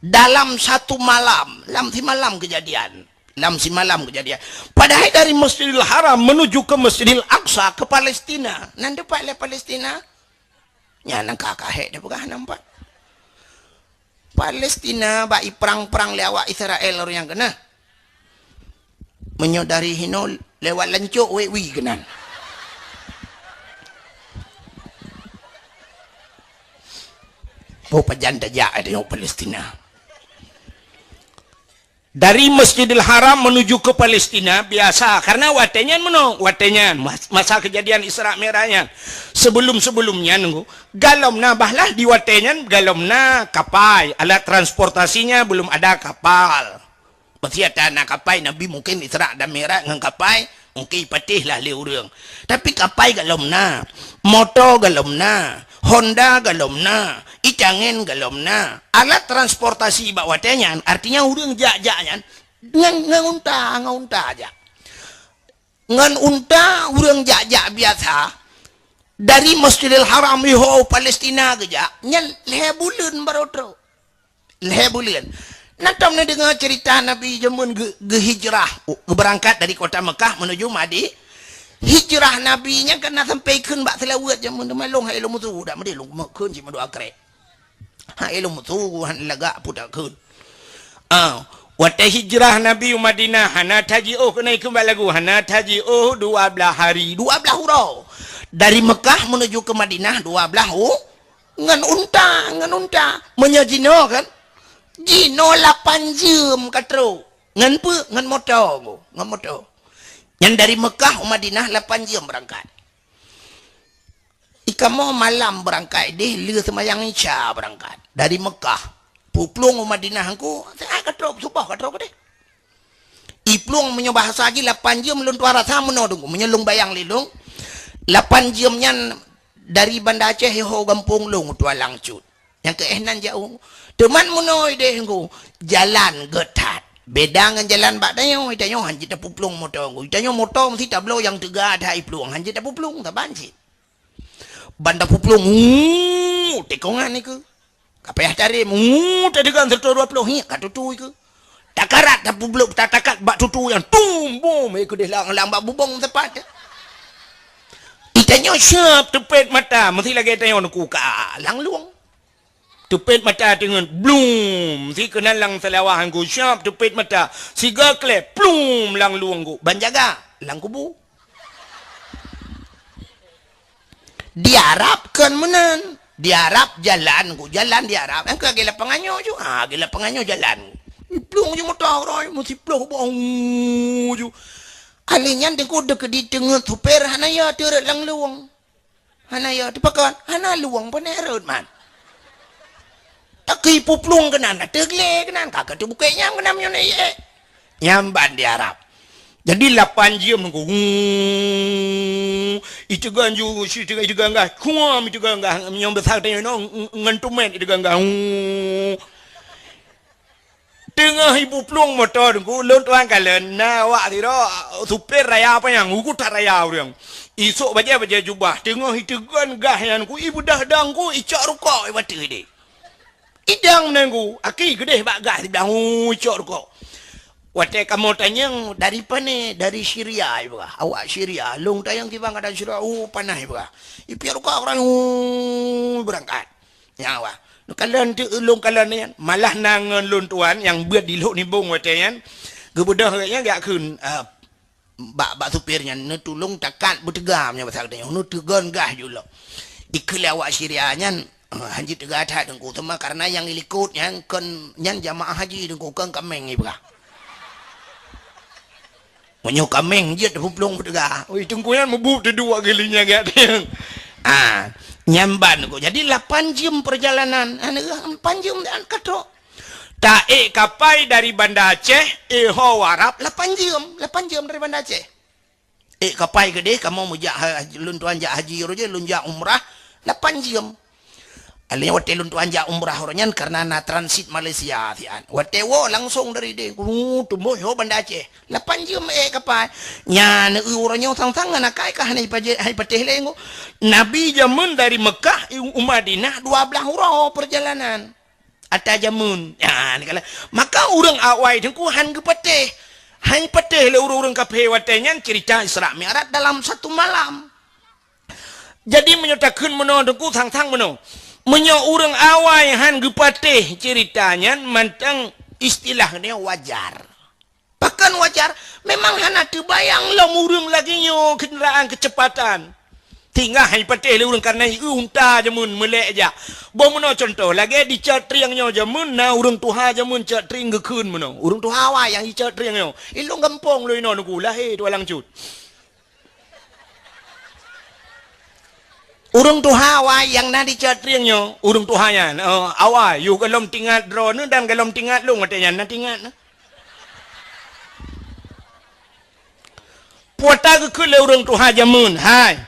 dalam satu malam, lam simalam kejadian. Lam simalam kejadian. Padahai dari Masjidil Haram menuju ke Masjidil Aqsa ke Palestina. Nan tepat lé Palestina? Nyan nyang ka kahek teupeugah nampak. Palestina bak iprang-prang lé awak Israel ureuëng nyang keunah. Meunyoe dari hinoe lewat lancok wek wi keunan. Boh pajan tajak tengok Palestina. Dari Masjidil Haram menuju ke Palestina biasa karena watée nyan meunoe, watée nyan mas- masa kejadian Isra Mi'raj nyan. Sebelum-sebelum nyan nunggu galom na bahlah di watée nyan galom na kapai, alat transportasinya belum ada kapal. Masih ada na kapai Nabi mungkin Isra dan Mi'raj ngon kapai. Oke, ipatéh lah lé ureuëng. Tapi kapai galom na, moto galom na, Honda galom na, itangen galom na. Alat transportasi bak watée nyan, artinya ureuëng jak-jak nyan ngon, ngon unta, ngon unta jak. Ngon unta ureuëng jak-jak biasa dari Masjidil Haram iho Palestina geujak, nyan lhée buleuen baroe trok. Lhée buleuen. Na tom neudeungoe ceurita Nabi jameun geu- geuhijrah, geubeurangkat dari kota Mekah menuju Madi-, hijrah Nabi nyan ka na sampai kheun bak seulaweuet jameun teuma lôn hai lôn musu dak meudeh lôn kheun cit meudua krek. Hai lôn musu han lagak putak kheun. Ah, watée hijrah Nabi u Madinah hana tajiôh keunoe kheun bak lagu hana tajiôh dua blaih hari, dua blaih uroe. Dari Mekah menuju ke Madinah dua blaih u- Ngon unta, ngon unta. Meunyoe jinoe kan, jinoe lapan jeuem ka trok. Ngon peue? Ngon moto, ngon moto. Nyan dari Mekah u Madinah lapan jeuem beurangkat. Ikamoe malam beurangkat deh, lheueh seumayang Isya beurangkat. Dari Mekah. Puplueng u Madinah engku, siat ka trok, suboh ka trok deh. Iplueng meunyoe bahasa jih lapan jeuem lôn tuan rasa meunoe deungoe. Meunyoe lôn bayang lé lôn, lapan jeuem nyan dari Banda Aceh iho gampông lôn tuan langsut. Nyang keu éh nan jauh. Teuma meunoe deh ngku, jalan gét that. Beda ngon jalan bak tanyoe, tanyoe hanjeuet tapuplueng moto ngku. Tanyoe moto meusti tabloe nyang teuga that iplueng, hanjeuet tapuplueng saban cit. Ban tapuplueng, uu, tikongan nikeue. Ka payah tarem, uu, tadeugang seratus dua puluh, hiek ka tutui keu. Takarat tapubloe, tatakat bak tutui nyan, tum, bom, eh, keudeh lang, lang bak bubong tepat. Itanyoe siap teupet mata, meusi lagée tanyoe neukuka lang lueng. Teupet mata teungeut, blum, si keunan lang seulawah ngku siap teupet mata, siga klep, plum, lang lueng ngku. Ban jaga, lang kubu. Di Arab kon meunan. Di Arab jalan ku, jalan di Arab. Engka lagée lapangan nyoe ju. Ha, lagée lapangan nyoe jalan. Iplueng ju moto roi, meusi ploh bong ju. Ahli nyan teungku deuk di teungeut super hana ya teureuet lang lueng. Hana ya teupakon, hana lueng pane reuet man. Taki puplueng keunan, ateueh glé keunan, ka keu teubukek nyang keunan meunyoe na ié. Nyang ban di Arab. Jadi lapan jeuem nunggu. Iteugan ju, iteugan gah, kuam iteugan gah, nyang besar tanya no, ngan tumet iteugan gah. Teungoh ipuplueng moto Teungku, lôn tuan kalon, na awak sidroe supir raya panyang, ugu that raya ureuëng. Isôk bajée-bajée jubah, teungoh iteugon gas nyan Teungku, ibeudah dang Teungku, icok rukok ibateue ideh. Idang meunanggu, aki geudeh bak gah siblang, hu, cok rukok. Watée kamoe tanyong, "Dari pane?" "Dari Syria," ipeugah. "Awak Syria." Lôn tanyong kiban keuadaan Syria, "Oh, panas," ipeugah. Ipiep rukok ureuëng, hu, beurangkat. Nyan awak. Neukalon teuk lôn kalon nyan, malah na ngon lôn tuan nyang beuet di Lhok Nibong watée nyan, geubeudôh gobnyan geujak kheun, eh, bak, bak supir nyan, "Neutulông takat beuteuga meunyoe basa geutanyoe, neuteugon gah ju lom." Ikheun lé awak Syria nyan, "Eh, hanjeuet teuga that Teungku, teuma kareuna nyang ilikot nyan kon, nyan jamaah haji Teungku, kon kaméng," ipeugah. "Meunyoe kaméng jeuet peuplông beuteuga." Ui, Teungku nyan meubuet teuduek geuh lé nyan gak. Ah, nyan ban Teungku. Jadi lapan jeuem peurjalanan. Aneuk, lapan jeuem dan katrok. Ta-ék kapai dari Banda Aceh, éh, ho Arab, lapan jeuem, lapan jeuem dari Banda Aceh. Ék kapai keudeh, kamoe meujak ha-, lôn tuan jak haji uroe jih, lôn jak umrah, lapan jeuem. Alèh watée lôn tuan jak umrah uroe nyan, kareuna na transit Malaysia siat. Watée woe langsong dari deh, uh, teumbôh ho Banda Aceh. Lapan jeuem ék kapai. Nyan, eu, uroe nyoe sang-sang ngon akai ka hana ipaje-, hai patéh lé ngo. Nabi jameun dari Mekah u Madinah dua blaih uroe peurjalanan. Ata jameun. Ya, ni kala. Maka ureuëng awai Teungku han geupatéh. Han patéh lé ureuëng-ureuëng kafé watée nyan cerita Isra Mi'raj dalam satu malam. Jadi meunyoe takheun meunoe Teungku sang-sang meunoe. Meunyoe ureuëng awai han geupatéh cerita nyan mantong istilah nyoe wajar. Pakon wajar? Memang hana teubayang lom ureuëng lagée nyoe keundaraan keucepatan. Tinggai patéh lé ureuëng kareuna ié unta jameun meulek jak. Boh meunoe cuntoh, lagée di Cot Trieng nyoe jameun na ureuëng tuha jameun Cot Trieng geukheun meunoe. Ureuëng tuha awai nyang di Cot Trieng nyoe. Ilong gampông lôn inoe Teungku lahé tualang cut. Ureuëng tuha awai nyang na di Cot Trieng nyoe, ureuëng tuha nyan, eh, awai, yôh gohlom tingat droeneuh dan gohlom tingat lôn watée nyan na tingat na. Peue ta geukheun lé ureuëng tuha jameun, hai,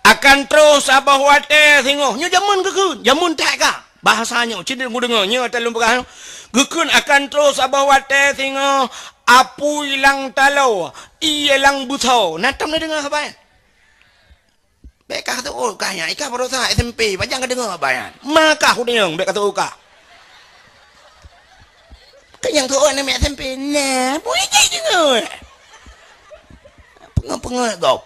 akan troh saboh watée singoh, nyoe jameun geukheun, jameun that ka. Bahasa nyoe, cit deungoe, nyoe ata lôn peugah nyoe. Geukheun akan troh saboh watée singoh, apui lam taloe, ié lam beusoe. Na tom na deungoe haba nyan? Bék ka teuôt kah nyan, i kah baroesa S M P, pajan ka deungoe haba nyan. Ma kah udeueng, bék ka teuôt kah. Keu nyang teuôt aneuk miet S M P, nah, bui jih deungoe. Peungeut-peungeut gob.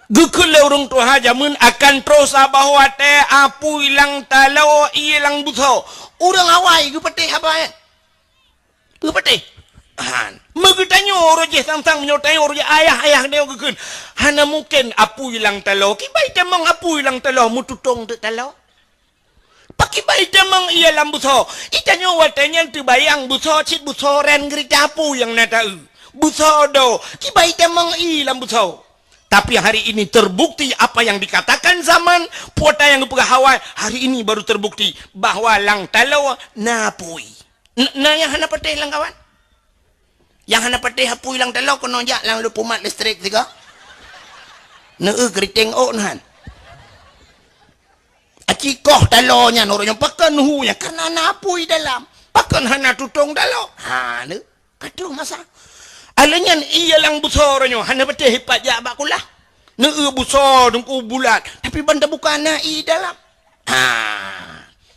Geukheun lé ureuëng tuha jameun akan troh saboh watée apui lam taloe ié lam beusoe. Ureuëng awai geupatéh haba nyan. Geupatéh. Han. Meugeutanyoe uroe jih sang-sang meunyoe tanyoe uroe jih ayah-ayah nyoe geukheun. Hana mungken apui lam taloe. Kiban itamong apui lam taloe meututong teuk taloe. Pakriban itamong ié lam beusoe. Itanyoe watée nyan teubayang beusoe cit beusoe ran geurita apui nyang na taeu. Beusoe do, kiban itamong ié lam beusoe. Tapi hari ini terbukti apa yang dikatakan zaman, peue nyang geupeugah awai, hari ini baru terbukti bahwa lam taloe na apui. N-, na nyang hana patéh lam kawan? Nyang hana patéh apui lam taloe keunoe jak lam lupumat listrik sigoe. Neueu keuriteng ôk nyan. Aci koh taloe nyan ureuëng nyan pakon hu nyan kareuna na apui dalam. Pakon hana tutong taloe? Ha, lé. Ka troh masa. Alèh nyan ié lam beusoe uroe nyoe hana patéh ipat jak bak kulah. Neueu beusoe Teungku bulat, tapi ban tabuka na ié dalam. Ha.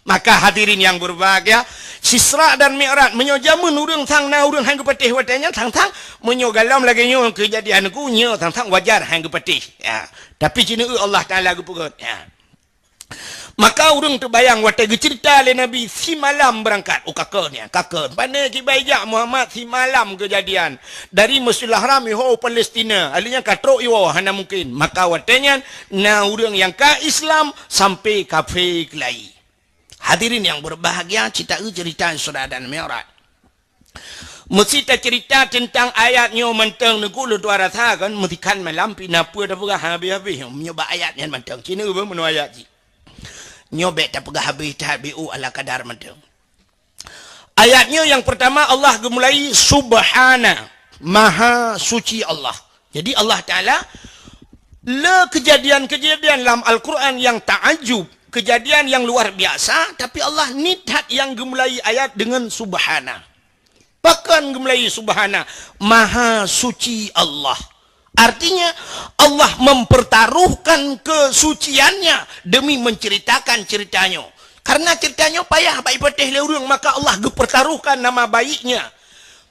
Maka hadirin yang berbahagia, Isra dan Mi'raj, meunyoe jameun ureuëng sang na ureuëng han geupatéh watée nyan sang-sang, meunyoe gohlom lagée nyoe keujadian Teungku, nyoe sang-sang wajar han geupatéh. Ya. Tapi ci neueu Allah Taala geupeugét. Ya. Maka ureuëng teubayang watée geuceurita lé Nabi simalam beurangkat, oh, ka kheun nyan, ka kheun. Pane kiban jak Muhammad simalam keujadian. Dari Masjidil Haram iho Palestina, alèh nyan ka trok iwoe hana mungken. Maka watée nyan na ureuëng nyang ka Islam sampai kafé keulayi. Hadirin yang berbahagia, ci taeu ceurita Isra dan Mi'raj. Meusti taceurita teuntang ayat nyoe mantong Teungku, lôn tuan rasa kan, meusikan malam pih na peue tapeugah habéh-habéh nyoe, meunyoe bak ayat nyan mantong. Ci neueu beuh meunoe ayat jih. Nyoe bék tapeugah habéh that, bék u ala kadar mantong. Ayat nyoe nyang peurtama Allah geumulai, "Subhana, maha suci Allah." Jadi Allah Taala le keujadian-keujadian lam Al-Quran nyang taajub, Kejadian yang luar biasa, tapi Allah niet that nyang geumulai ayat deungon subhana. Pakon geumulai subhana? Maha suci Allah. Artinya, Allah mempertaruhkan kesuciannya demi menceritakan ceritanya. Karena ceritanya payah bak ipatéh lé ureuëng, maka Allah geupertaruhkan nama baiknya.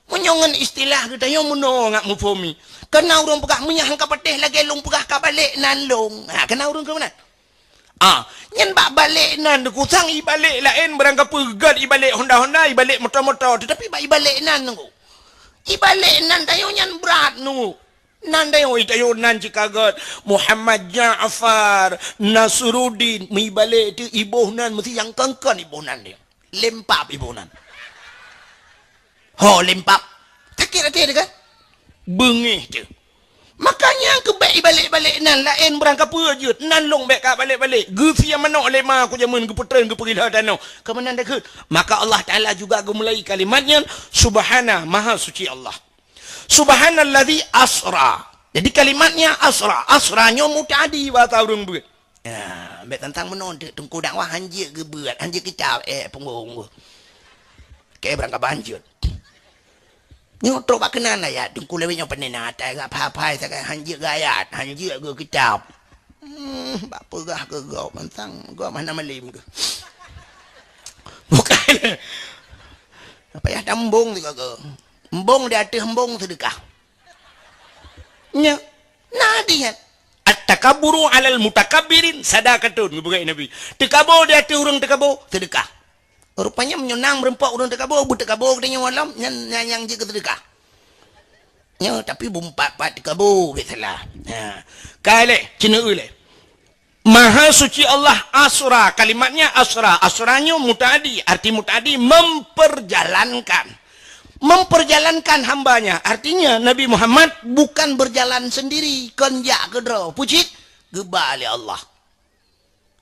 Meunyoe ngon istilah geutanyoe meunoe ngat muphom i. Kana ureuëng peugah, "Meunyoe han ka patéh lagée lôn peugah, ka balek nan lôn." Ha, kana ureuëng keu meunan. Ah, nyan bak balek nan, Teungku, sang ibalek laén, barang kapeugét ibalek honda-honda, ibalek moto-moto, tetapi bak ibalek nan, Teungku. Ibalek nan tanyoe nyan brat, Teungku. Nan tanyoe, tanyoe nan cit ka gét, Muhammad Ja'far, Nasruddin, meuibalek teuh iboh nan, meusi nyang kon-kon iboh nan dia. Lempap iboh nan. Ho, lempap. Sakét até teuh kan? Beungéh teuh. Makanya keu bék ibalek-balek nan laén, barang kapeue jeuet, nan lôn bék ka balek-balek. Geusia manok lé ma ku jameun, geupeutreun, geupeugila tanoh. Keu meunan deukeut. Maka Allah Taala juga geumulai kalimat nyan, Subhana, Maha Suci Allah. Subhanalladzi asra. Jadi kalimatnya asra. Asra nyoe muta'addi bahasa ureuëng beuet. Ya, bék tantang meunoe teuk, Teungku dakwah hanjeuet geubeuet, hanjeuet kitab, eh, punggong. Oke, barangkaban jeuet. Nyoe trok bak keunan ayat, Teungku lewat nyoe peuneuna atai gak phai-phai sagai hanjeuet geuayat, hanjeuet geukitab. Hmm, bak peugah keu gob mantang, gob hana malem keu. Bukan. Apa ya tambong tu kau? Embong di ateueh embong sedekah. Nya, na di nyan. At-takaburu alal mutakabbirin sadaqatun, geupeugah Nabi. Teukabo di ateueh ureuëng teukabo, sedekah. Rupanya meunyoe na meureumpok ureuëng teukabo, beuteukabo geutanyoe lom, nyan, nyan nyang jeuet keu sedekah. Nyoe, tapi bumpat-pat teukabo, biasalah. Ha. Ka lé, ceuneuk lé. Maha Suci Allah asra, kalimatnya asra. Asra nyoe muta'addi, arti muta'addi memperjalankan. Memperjalankan hambanya. Artinya Nabi Muhammad bukan berjalan sendiri, kon jak keudroe. Pucit, geuba lé Allah.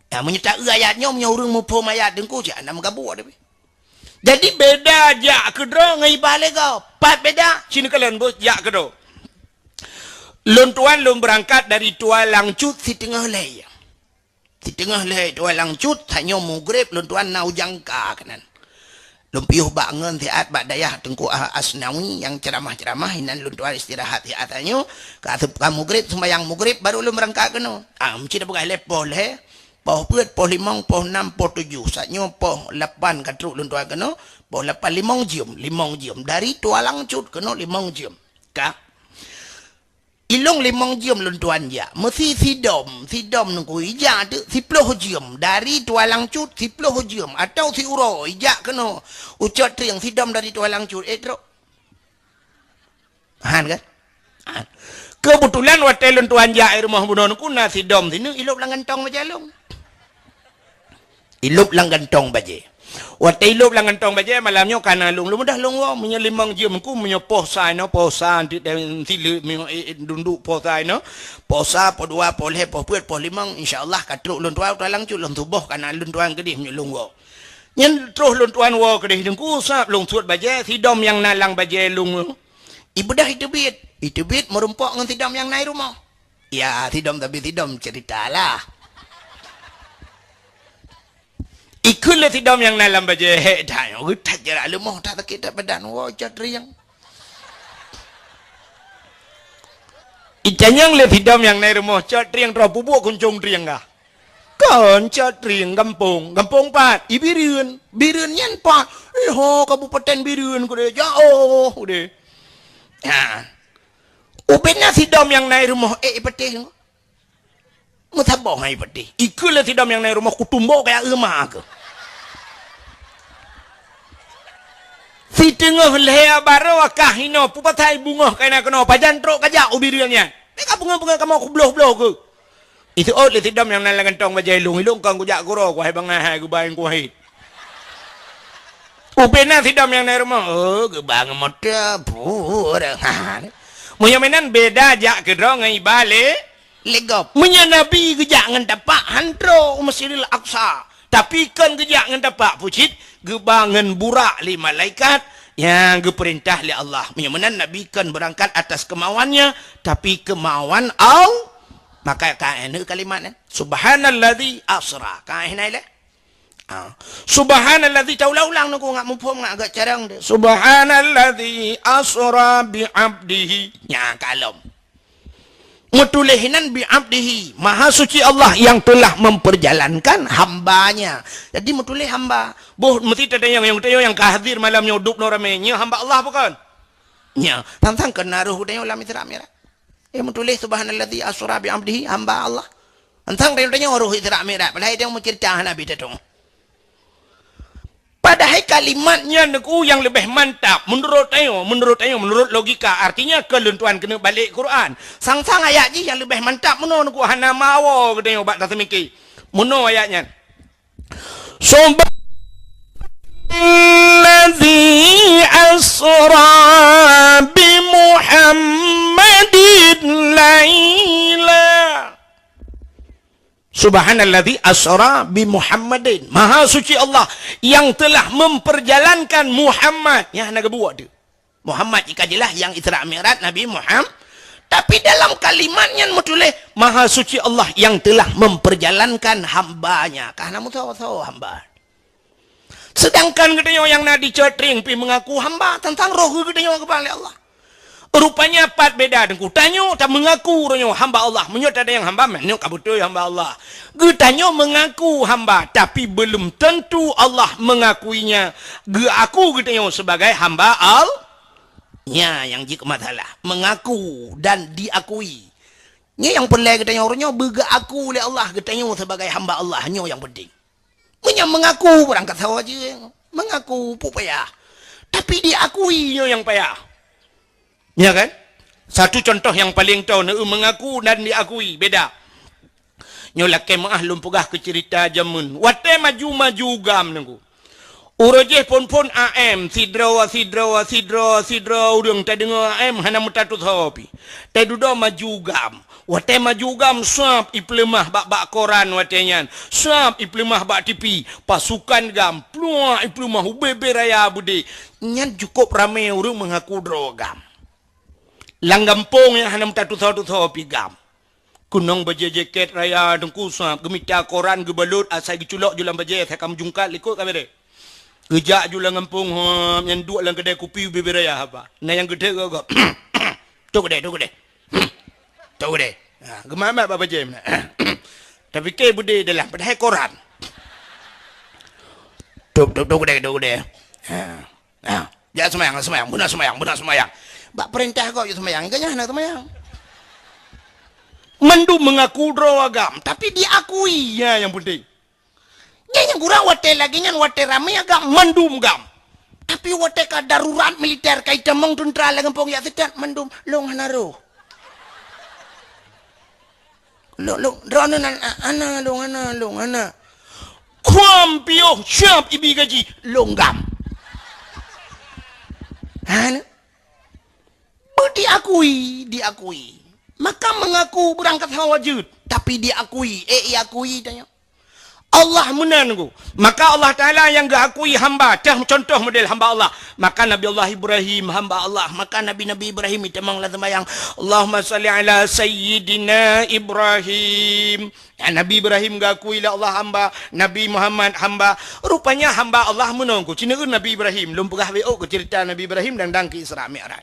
Ya, meunyoe ta-eu ayat nyoe, meunyoe ureuëng muphom ayat Teungku, cit hana meugabuk tapi. Jadi beda jak keudroe ngon iba lé gob. Pat beda, sinoe kalon beuh jak keudroe. Lôn tuan lôn beurangkat dari Tualang Cut siteungoh lhée. Siteungoh lhée Tualang Cut, tanyoe mugreb lôn tuan na u Jangka keunan. Lôn piôh bak ngon siat bak dayah Teungku Asnawi nyang ceuramah-ceuramah, inan lôn tuan istirahat siat tanyoe, ka aseup ka mugreb, seumayang mugreb, baru lôn beurangkat keunoe. Ah, meucit peugah lé poh lhée, poh peuet, poh limong, poh nam, poh tujoh. Saat nyoe poh lapan ka trok lôn tuan keunoe, poh lapan limong jeuem, limong jeuem. Dari Tualang Cut keunoe limong jeuem. Ka. Ilong limong jeuem lôn tuan jak. Meusi sidom, sidom Teungku ijak teuk siploh jeuem. Dari Tualang Cut siploh jeuem. Atau siuroe ijak keunoe. U Cot Trieng sidom dari Tualang Cut. Eh, trok. Han kan? Han. Keubeutulan watée lôn tuan jak i rumoh bunoe Teungku na sidom sineuk ilop lam gantong bajée lôn. Ilop lam gantong bajée. Watée ilop lam gantong bajée malam nyoe kana lôn, lôn mudah lôn woe. Meunyoe limong jeuem Teungku, meunyoe poh sa inoe, poh sa anti sileuk, meunyoe, eh, eh, dunduk poh sa inoe, poh sa, poh dua, poh lhée, poh peuet, poh limong, insya Allah ka trok lôn tuan, Tualang Cut lôn suboh kana lôn tuan keudeh meunyoe lôn woe. Nyan troh lôn tuan woe keudeh Teungku, sab lôn suet bajée, sidom nyang na lam bajée lôn. Ibeudôh iteubiet. Iteubiet meurumpok ngon sidom nyang na i rumoh. Ya, sidom tapi sidom cerita lah. Ikheun lé sidom nyang na lam bajée, "Hék that nyoe, geutat jarak leumoh, that sakét that badan, woe Cot Trieng." Itanyong lé sidom nyang na i rumoh, "Cot Trieng, troh peubuet kuncong trieng kah?" "Kon Cot Trieng, gampông." "Gampông pat?" "I Bireuen." "Bireuen nyan pat?" "Eh, ho, kabupaten Bireuen kudeh, jaoh kudeh." Ha. Ubena sidom nyang na i rumoh, eh, ipatéh. Meusaboh hai patéh. Ikheun lé sidom nyang na i rumoh, kutumbok kaya euma keuh. Siteungoh lhée baroe kah inoe, peue pasai beungoh ka na keunoe, pajan trok kajak u Bireuen nyan. Meuka beungoh-beungoh kamoe kubloh-bloh keuh. Iseuôt lé sidom nyang na lam gantong bajée ilong, ilong kon kujak keudroe, kuhai bangai hai geuba nyang kuhai. Ubena sidom nyang na i rumoh, oh, geuba ngon moto, pura. Meunyoe meunan beda jak keudroe ngon iba lé, lé gob. Meunyoe Nabi geujak ngon tapak, han trok u Masjidil Aqsa. Tapi kon geujak ngon tapak, pucit, geuba ngon burak lé malaikat, nyang geupeurintah lé Allah. Meunyoe meunan Nabi kon beurangkat atas kemauannya, tapi kemauan Al-, Maka ka eh, kalimat nyan. Subhanalladzi asra. Ka eh, nai lé. Ha. Subhanalladzi, taulang-ulang nunggu ngak muphom ngak agak carang deh. Subhanalladzi asra bi abdihi. Nya kalom. Meutuléh nan bi abdihi, Maha Suci Allah yang telah memperjalankan hambanya. Jadi meutuléh hamba. Boh meusti tatanyong nyang tatanyong nyang ka hadir malam nyoe dub nyoe ramé. Nyoe hamba Allah bukan? Nya, tantang keunaruh geutanyoe lam Isra Mi'raj. Eh, meutuléh subhanalladzi asra bi abdihi, hamba Allah. Tantang tanyoe roh Isra Mi'raj. Padahai tanyoe meucerita hana bi tatong. Padahai kalimat nyan nyoe nyang leubeh mantap menurut tanyoe, menurut tanyoe, menurut logika. Artinya, keu lôn tuan keuneuk balek Quran. Sang-sang ayat jih nyang leubeh mantap meunoe nyoe hana meuawoe geutanyoe bak taseumiké. Meunoe ayat nyan. Subhanalladzi asra bi Muhammadin laila. Subhanalladzi asra bi Muhammadin. Maha suci Allah yang telah memperjalankan Muhammad. Nyang hana geubuet tu. Muhammad jika jelas yang Isra Mi'raj Nabi Muhammad. Tapi dalam kalimat nyan meutuléh, Maha suci Allah yang telah memperjalankan hamba-Nya. Ka hana meusawa-sawa hamba. Sedangkan geutanyoe nyang na di Cot Tring pih mengaku hamba tantang roh geutanyoe geuba lé Allah. Rupanya pat beda deungku. Tanyoe ta mengaku roh nyoe hamba Allah. Meunyoe tatanyong hamba, meunyoe ka beutôi hamba Allah. Geutanyoe mengaku hamba, tapi belum tentu Allah mengakuinya. Geuaku geutanyoe sebagai hamba Allah. Nya nyang jeuet masalah. Mengaku dan diakui. Nyoe nyang peureulée geutanyoe roh nyoe beugeuaku lé Allah geutanyoe sebagai hamba Allah. Nyoe nyang penting. Meunyoe mengaku barang kasoe jeueng, mengaku peue payah. Tapi diakui nyoe nyang payah. Ya kan? Satu contoh yang paling tau neu mengaku dan diakui beda. Nyoe lakée meuah lôn peugah keu cerita jameun. Watée maju-maju GAM nunggu. Uroe jih phon-phon A M, sidroe, sidroe, sidroe, sidroe ureuëng tadeungoe A M hana meutatusoe pi. Tadudoe maju GAM. Watée maju GAM sab ipeuleumah bak-bak koran watée nyan, sab ipeuleumah bak T V, pasukan GAM pluak ipeuleumah ubé-bé raya beudé. Nyan cukôp ramé ureuëng meungaku droe GAM. Lam gampông nyang hana meutatusoe-tusoe pi GAM. Keunong bajée jakét raya teungku sab, geumita koran geubalot asai geuculok ju lam bajée asai ka meujungkat likot ka bereh. Geujak ju lam gampông hom nyang duek lam keudée kupi ubé-bé raya haba. Na nyang geutek gok-gok. Tok deh, tok deh. Tok deh. Ha, geumat-mat bak bajée meunan. Tapike beudé dalam padahai koran. Tok, tok, tok deh, tok deh. Ha. Ha. Jak seumayang, seumayang, beuna seumayang, beuna seumayang. Bak peurintah kok jak seumayang, ingat nyan hana seumayang. Mandum mengaku droe GAM, tapi diakui, ya yang penting. Nyan nyang kurang watée lagée nyan watée ramé GAM mandum GAM. Tapi watée ka darurat militer ka itamong tuntra lam gampông jak seutat mandum lôn hana roh. Lôn, lôn, droeneuh nan a-, hana lôn, hana lôn, hana. Kuam piôh siap ibi gaji lôn GAM. Hana. Beu diakui, diakui. Maka mengaku beurangkat hawa jeuet, tapi diakui, eh, iakui tanya. Allah meunan ku. Maka Allah Taala nyang geuakui hamba, teuh contoh model hamba Allah. Maka Nabi Allah Ibrahim hamba Allah, maka Nabi-Nabi Ibrahim itamong lam seumayang, Allahumma salli ala sayyidina Ibrahim. Ya, Nabi Ibrahim geuakui lé Allah hamba, Nabi Muhammad hamba. Rupanya hamba Allah meunan ku. Cina Nabi Ibrahim, lôn peugah W O ku cerita Nabi Ibrahim dan dang ke Isra Mi'raj.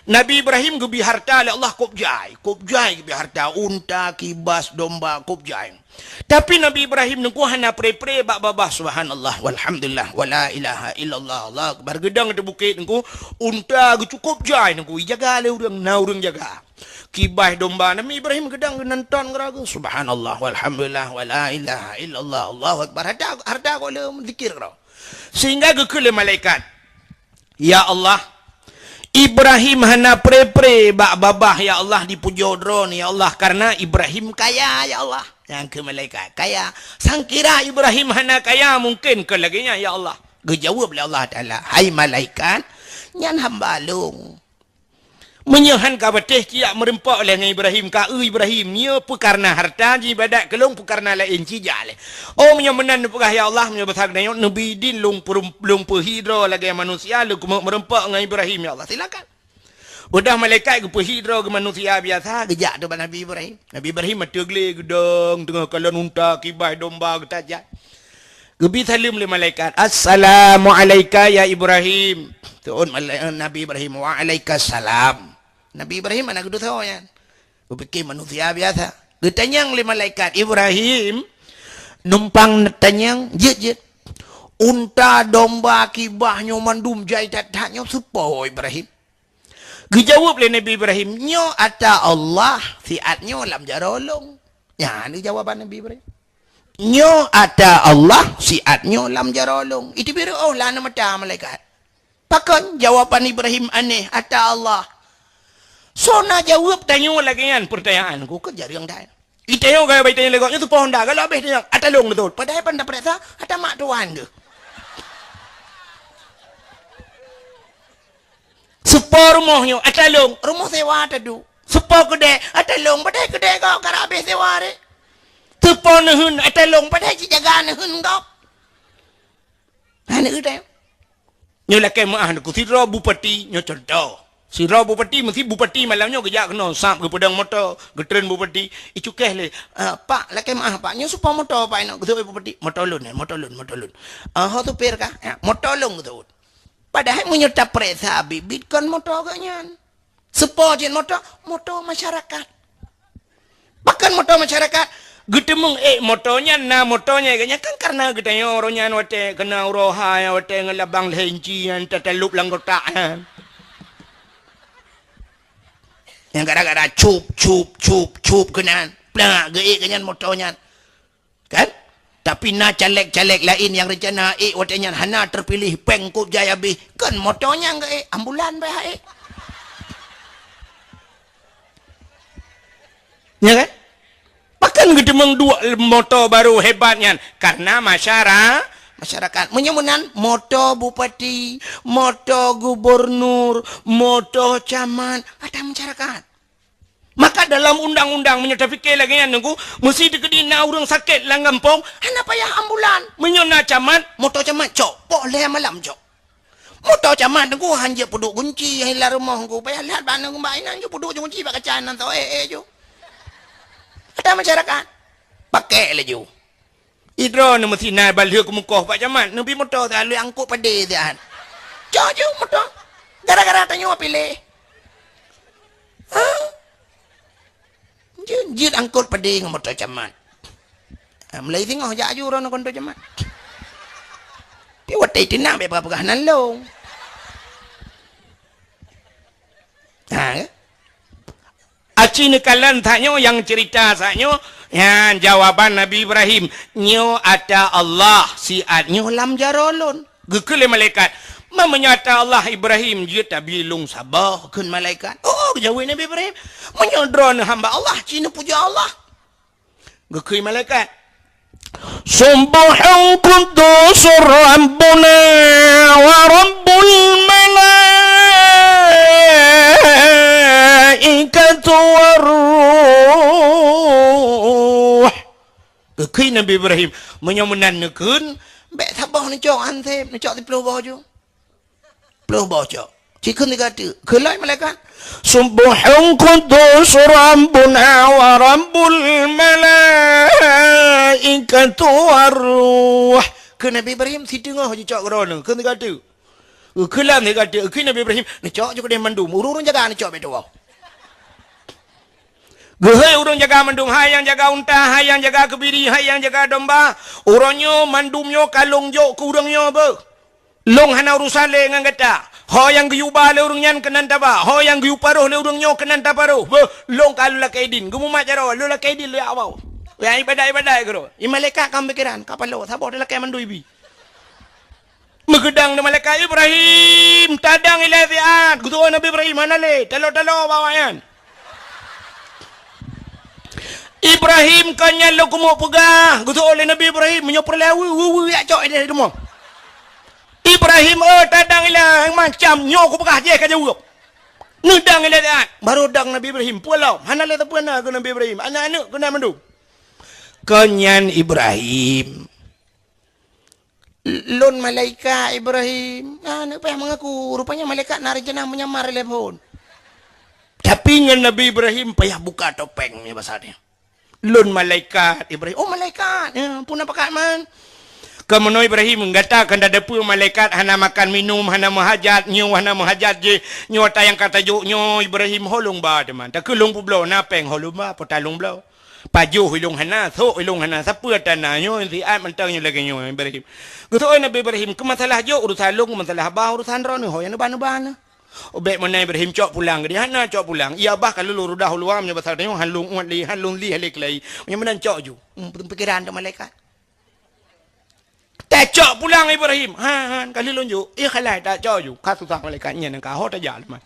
Nabi Ibrahim geubi harta lé Allah kop jai. Kop jai geubi harta, unta, kibas, domba, kop jai. Tapi Nabi Ibrahim nungku hana pre-pre bak babah subhanallah walhamdulillah wala ilaha illallah Allah akbar. Geudong di bukét nungku unta geucukop jai nungku ijaga lé ureuëng, na ureuëng jaga. Kibas domba Nabi Ibrahim geudong geunan ton geuragu subhanallah walhamdulillah wala ilaha illallah Allahu akbar. Harta, harta kok lé zikir kok. Sehingga geukheun lé malaikat, "Ya Allah, Ibrahim hana pre-pre bak babah, ya Allah, dipujoe droeneuh, ya Allah, karena Ibrahim kaya, ya Allah." Nyang keu malaikat, "Kaya. Sangkira Ibrahim hana kaya, mungkin keu lagée nyan, ya Allah." Geujaweueb lé Allah Taala, "Hai malaikat, nyan hamba lôn. Meunyoe han ka patéh, cijak meureumpok lé ngon Ibrahim, ka eu Ibrahim, nyoe peukarna harta jiibadat keu lôn, peukarna laén cijak lé. Oh, meunyoe meunan neupeugah, ya Allah, meunyoe basa geutanyoe neubi idin lôn peurum-, lôn peuhi droe lagée manusia, lôn keumeuk meureumpok ngon Ibrahim, ya Allah, silakan." Udah malaikat geupeuhidroe geumanusia biasa, geujak teuk bak Nabi Ibrahim. Nabi Ibrahim ateueh glé geudong, teungoh kalon unta, kiban, domba geutajak. Geubi saleuem lé malaikat, "Assalamu alaika ya Ibrahim." Seuôt malai-, Nabi Ibrahim, "Wa alaika salam." Nabi Ibrahim hana geuteusoe nyan. Geupike manusia biasa. Geutanyong lé malaikat, "Ibrahim, numpang neutanyong, jeuet, jeuet. Unta, domba, kiban nyoe mandum jai that-that nyoe soe po Ibrahim?" Geujaweueb lé Nabi Ibrahim, "Nyoe ata Allah, siat nyoe lam jaroe lôn." Nyan jawaban Nabi Ibrahim. "Nyoe ata Allah, siat nyoe lam jaroe lôn." Iteubiet reuôh lam mata malaikat. Pakon jawaban Ibrahim aneh, "Ata Allah"? Soe na jaweueb tanyoe lagée nyan peurtanyaan? Ku keu jareueng dai. Itanyoe gaya bai tanyong lé gob nyoe soe po honda, galak abéh tanyong, "Ata lôn beutôi." Padahai pan tapeuriksa, ata mak tuan geuh. Soe po rumoh nyoe, "Ata lôn." Rumoh sewa taduek. Soe po keudè, "Ata lôn." Padahai keudè gob karab abéh sewa ré. Soe po neuheun, "Ata lôn." Padahai cit jaga neuheun gob. Hana udeb. Nyoe lakée meuáh neuku sidroe bupati, nyoe cuntoh. Sidroe bupati, meusi bupati malam nyoe geujak keunoe, sab geupeudong moto, geutreun bupati, icukéh lé, "Ah, Pak, lakée meuáh, Pak, nyoe soe po moto, Pak, inong?" Geuseuôt bupati, "Moto lôn, eh, moto lôn, moto lôn." "Ah, ho supir kah?" "Ya, moto lôn," geuseuôt. Padahai meunyoe tapeuriksa biet-biet kon moto geuhnyan. Soe po jeuet moto? Moto masyarakat. Pakon moto masyarakat? Geuteumeung ék moto nyan, na moto nyan, geuhnyan kan kareuna geutanyoe uroe nyan watée keunoe uroe hai, watée ngon labang lhée inci nyan tatalop lam kotak nyan. Nyang gara-gara cup, cup, cup, cup keunan, plak geuék geuhnyan moto nyan. Kan? Tapi na caleg-caleg laén nyang reuncana ék watée nyan hana teupiléh, péng kôb jai abéh. Kon moto nyang geuék, ambulan bak ék. Ya kan? Pakon geuteumeung duek moto barô hebat nyan? Kareuna masyara-, masyarakat. Meunyoe meunan, moto bupati, moto gubernur, moto camat, ata masyarakat. Maka dalam undang-undang, meunyoe tapike lagée nyan, Teungku, meusi teukeudi na ureuëng sakét lam gampông, hana payah ambulan. Meunyoe na camat, moto camat cok, poh lhée malam cok. Moto camat, Teungku, han jeuet peuduek gunci, hai lam rumoh, Teungku, payah lhat bak aneuk bak inan ju peuduek gunci bak kaca nan tho, eh, eh, ju. Ada masyarakat. Pakai laju. Idroe neu meusinan ban lheueh keumukoh bak camat, neubi moto siat lheueh angkot padé siat. Cok ju moto. Gara-gara tanyoe piléh. Ha? Jeuet, jeuet angkot padé ngon moto camat. Ha, mulai singoh jak aju droeneuh ngon moto camat. Pi watée teunak bék peugah-peugah nan lôn. Ha, ya? Aci neukalon that nyoe nyang ceurita saat nyoe, nyan jawaban Nabi Ibrahim, "Nyoe ata Allah, siat nyoe lam jaroe lôn." Geukheun lé malaikat, "Ma meunyoe ata Allah Ibrahim jeuet tabi lôn saboh," kheun malaikat. "Oh," geujaweueb Nabi Ibrahim, "meunyoe droeneuh hamba Allah, ci neupuja Allah." Geukheun malaikat, "Subbuhun quddusur Rabbuna wa Rabbul malaikatu war ruh." Geukheun Nabi Ibrahim, "Meunyoe meunan neukheun, bék saboh neucok anseb, neucok siplôh boh ju." Ploh boh cok. Ci kheun tiga teuk. Kheun lom malaikat, "Subbuhun quddus Rabbuna wa Rabbul malaikatu war ruh." Kheun Nabi Ibrahim, "Siteungoh jicok keudroe nyoe." Kheun tiga teuk. Kheun lom tiga teuk. Kheun Nabi Ibrahim, "Neucok ju keudeh mandum. Ureuëng-ureuëng jaga neucok bék tuwoe." Geuhôi ureuëng jaga mandum, hai nyang jaga unta, hai nyang jaga keubiri, hai nyang jaga domba. Uroe nyoe mandum nyoe ka lôn jok keu ureuëng nyoe beuh. Lôn hana urusan lé ngon gata. Ho nyang geuyue ba lé ureuëng nyan keunan taba, ho nyang geuyue paroh lé ureuëng nyoe keunan taparoh. Beuh, lôn ka lôn lakée idin. Geumumat jaroe, lôn lakée idin lôn jak woe. Nyang iébadat-iébadat keudroe. Di malaikat ka meupikéran, ka paloe, saboh talakée mandum ibi. Meugeudang di malaikat, "Ibrahim, tadang ilée siat." Geuteupeue Nabi Ibrahim, "Hana lé, taloe-taloe bak awaknyan." "Ibrahim, kon nyan lôn keumeung peugah," geuteupeue lé Nabi Ibrahim, "meunyoe peureulée weu, weu, weu, jak cok ideh teuma." "Ibrahim, eh, tadang ilée macam nyoe kupeugah jih ka jaweueb. Neudang ilée siat." Barô dang Nabi Ibrahim, peue lom, hana lé sapeue na keu Nabi Ibrahim, aneuëk-aneuëk keunan mandum. "Kon nyan Ibrahim." "Lôn malaikat Ibrahim." Ah, neuk payah meungaku. Rupanya malaikat na rencana menyamar lé phon. Pi ngon Nabi Ibrahim payah buka topeng nyoe basa nyoe. "Lôn malaikat Ibrahim." "Oh, malaikat. Ya, peue na pakat man?" "Kamoe Ibrahim, gata ka tateupeue malaikat hana makan minum, hana meuhajat, nyoe hana meuhajat jih. Nyoe ata nyang ka tajok nyoe Ibrahim, ho lôn ba teuma. Takheun lôn peubloe, na péng ho lôn ba, peue ta lôn bloe. Pajoh ilôn hana, sôk ilôn hana, sapeue ata na nyoe, siat mantong nyoe lagèe nyoe Ibrahim." Geuseuôt Nabi Ibrahim, "Keu masalah jok urusan lôn, keu masalah ba urusan droeneuh, ho nyang neuba-neuba na." Ubek meunan Ibrahim cok pulang, geudeh hana cok pulang. Iya bah ka lôn rudah u luwa, meunyoe basa tanyoe, han lôn uet lé, han lôn lih lé keulai. Meunyoe meunan cok ju. Hmm, pikiran tu malaikat. Tacok pulang Ibrahim. "Ha, ha, ka lheueh lôn jok." "Eh, khalai, tacok ju." Ka susah malaikat nyan ka ho tajak leumah.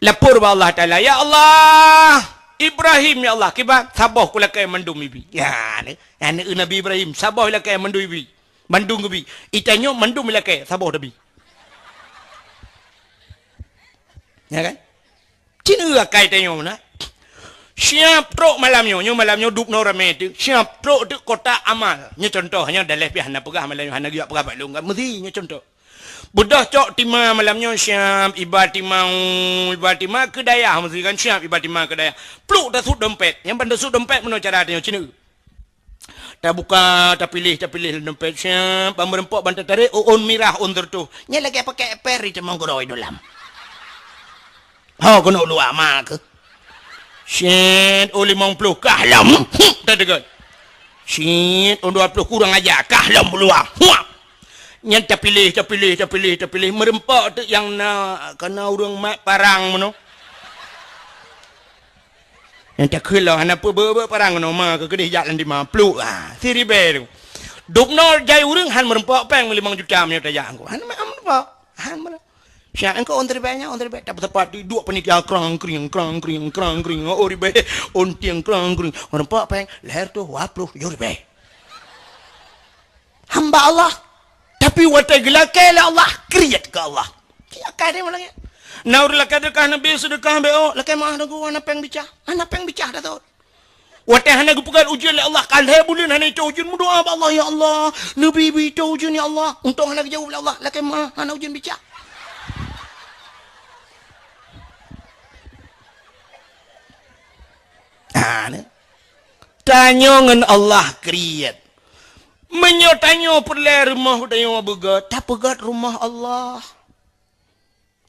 Lapor bak Allah Taala, "Ya Allah, Ibrahim, ya Allah, kiban saboh kulakèe mandum ibi." Ya, ni, aneuk Nabi Ibrahim, saboh ilakèe mandum ibi. Mandum geubi. Itanyoe mandum ilakèe, saboh tabi. Ya kan? Cit eu akai tanyoe na. Siap trok malam nyoe, nyoe malam nyoe dubnoe ramè teuk. Siap trok teuk kotak amal. Nyoe contoh, nyoe daleh pih hana peugah malam nyoe, hana geujak peugah bak lôn kan. Meusi nyoe contoh. Beudôh cok tima malam nyoe siap iba tima, iba tima keu dayah meusi kan siap iba tima keu dayah. Pluk tasut dompet. Nyang ban tasut dompet meunoe cara tanyoe cit eu. Tabuka, tapiléh, tapiléh lam dompet, siap, ban meureumpok, ban tatarek, ôn mirah, ôn teureutôh. Nyan lagèe pakèk per di teumong gurôi dolam. Ho keuneuk luwa ma keuh. Siet, ôn limong ploh, kah lom. Huh, tadeungon. Siet, ôn dua ploh, kurang aja, kah lom luwa. Huap. Nyan tapiléh, tapiléh, tapiléh, tapiléh. Meureumpok teuk nyang na, kana ureueng mat parang meunoe. Nyang takheun lom hana peue beu-beu parang ngon ma keu keudeh jak lam tima pluk, ha, siribèe tu. Dubnoe jai ureueng han meureumpok péng limong juta meunyoe tajak ngon. Han meureumpok. Han meureumpok. Siap engko ôn ribèe nyan, ôn ribèe. Tapi tepat di duek panitia krang kring, krang kring, krang kring. Oh ribèe, ôn tieng krang kring. Meureumpok péng, lhèe reutôh dua ploh tujoh ribèe. Hamba Allah. Tapi watèe geulakèe lé Allah, kriet keu Allah. Cit akai deh malam nyan. Na ureueng lakèe seudeukah Nabi seudeukah beuh, lakèe meuah Teungku, hana péng bicah. Hana péng bicah dah thot. Watèe hana geupeugöt ujeuen lé Allah, ka lhèe buleuen hana itô ujeuen, meudoa bak Allah, "Ya Allah, neubi-bi itô ujeuen ya Allah." Untông hana geujaweueb lé Allah, lakèe meuah hana ujeuen bicah. Ha, ni. Tanyoe ngon Allah kriet. Meunyoe tanyoe peureulèe rumoh tanyoe beugöt, tapeugöt rumoh Allah.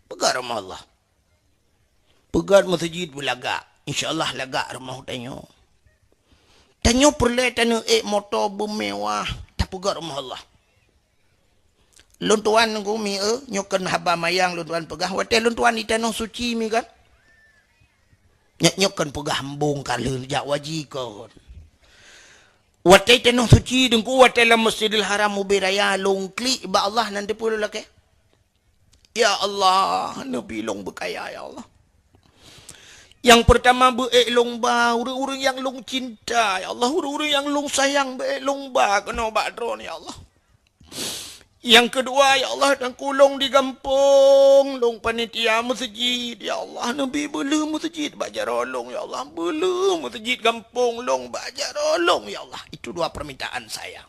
Peugöt rumoh Allah. Peugöt meuseujid beulagak. Insya Allah lagak rumoh tanyoe. Tanyoe peureulèe taneuk ék moto beumewah, tapeugöt rumoh Allah. Lôn tuan Teungku mi eu, nyoe kon haba manyang lôn tuan peugah, watèe lôn tuan di Tanoh Suci mi kan. Nyak nyoe kon peugah embong ka lheueh jak waji kon. Watèe Tanoh Suci Teungku, watèe lam Masjidil Haram ubé raya lôn klik bak Allah nan teupeue lôn lakèe. Ya Allah, neubi lôn beukaya ya Allah. Nyang peurtama beu ék lôn ba ureueng-ureueng nyang lôn cinta ya Allah, ureueng-ureueng nyang lôn sayang beu ék lôn ba keunoe bak Droeneuh ya Allah. Nyang keudua, ya Allah, Teungku lôn di gampông, lôn panitia meuseujid, ya Allah, neubi beuleueh meuseujid bak jaroe lôn, ya Allah, beuleueh meuseujid gampông lôn bak jaroe lôn, ya Allah. Itu dua permintaan saya.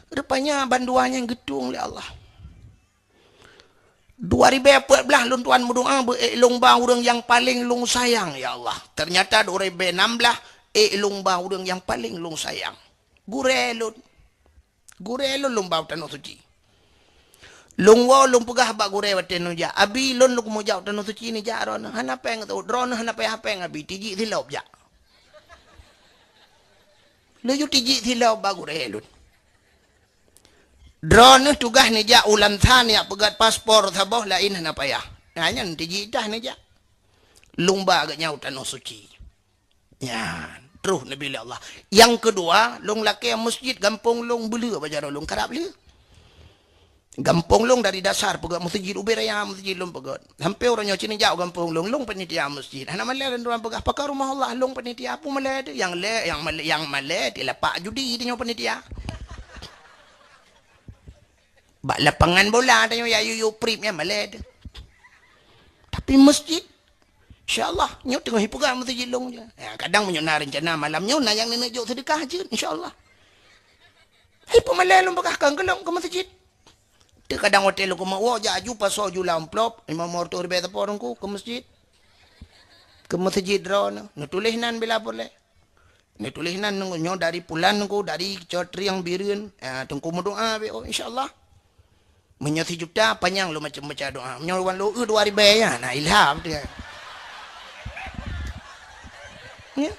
Rupanya bandua nyan geutueng lé Allah. Dua ribèe peuet blah lôn tuan meudoa beu ék lôn ba ureueng nyang paleng lôn sayang, ya Allah. Ternyata dua ribèe nam blah ék lôn ba ureueng nyang paleng lôn sayang. Gurèe lôn. Gurèe lôn lôn ba u Tanoh Suci. Lôn woe lôn peugah bak gurèe watèe neujak, "Abi, lôn lôn keumeujak u Tanoh Suci neujak droeneuh." "Hana péng," geuteuôt, "Droeneuh hana payah péng, Abi, tijik silop jak." Laju tijik silop bak gurèe lôn. "Droeneuh tugaih neujak u Lansa neujak peugöt paspor saboh, laén hana payah." Nah, nyan tijik dah neujak. Lôn ba geuh nyan u Tanoh Suci. Nyan, troh neubi lé Allah. Nyang keudua, lôn lakèe meuseujid gampông lôn beuleueh bak jaroe lôn, karab lheueh. Gampông lôn dari dasar peugöt meuseujid, ubé raya meuseujid lôn peugöt. Sampoe uroe nyoe ci neujak u gampông lôn, lôn panitia meuseujid. Hana malèe lôn droe peugah, "Pakon rumoh Allah?" Lôn panitia, peue malèe teuh? Nyang lé, nyang malèe, nyang malèe di lapak judi tanyoe panitia. Bak lapangan bola tanyoe ya yuyu prip nyan malèe teuh. Tapi meuseujid, insya Allah, nyoe teungoh ipeugah meuseujid lôn je. Ya, kadang meunyoe na reuncana malam nyoe na nyang neuneuk jok seudeukah jeuet, insya Allah. Hai peumalèe lôn peugah ka geulong keu meuseujid. Teukadang watèe lôn keumeung woe jak aju pasoe ju lam amplop, limong reutôh ribèe sapo Teungku keu meuseujid. Keu meuseujid droeneuh, neutuléh nan bila peureulée. Neutuléh nan nyoe dari pulan Teungku, dari Cotriang Bireuen, ah, Teungku meudoá beu, oh, insya Allah. Meunyoe sijuta, panyang lôn macam baca doa. Meunyoe wan lôn, eh, dua ribée ya, na ilham tu ya. Ya.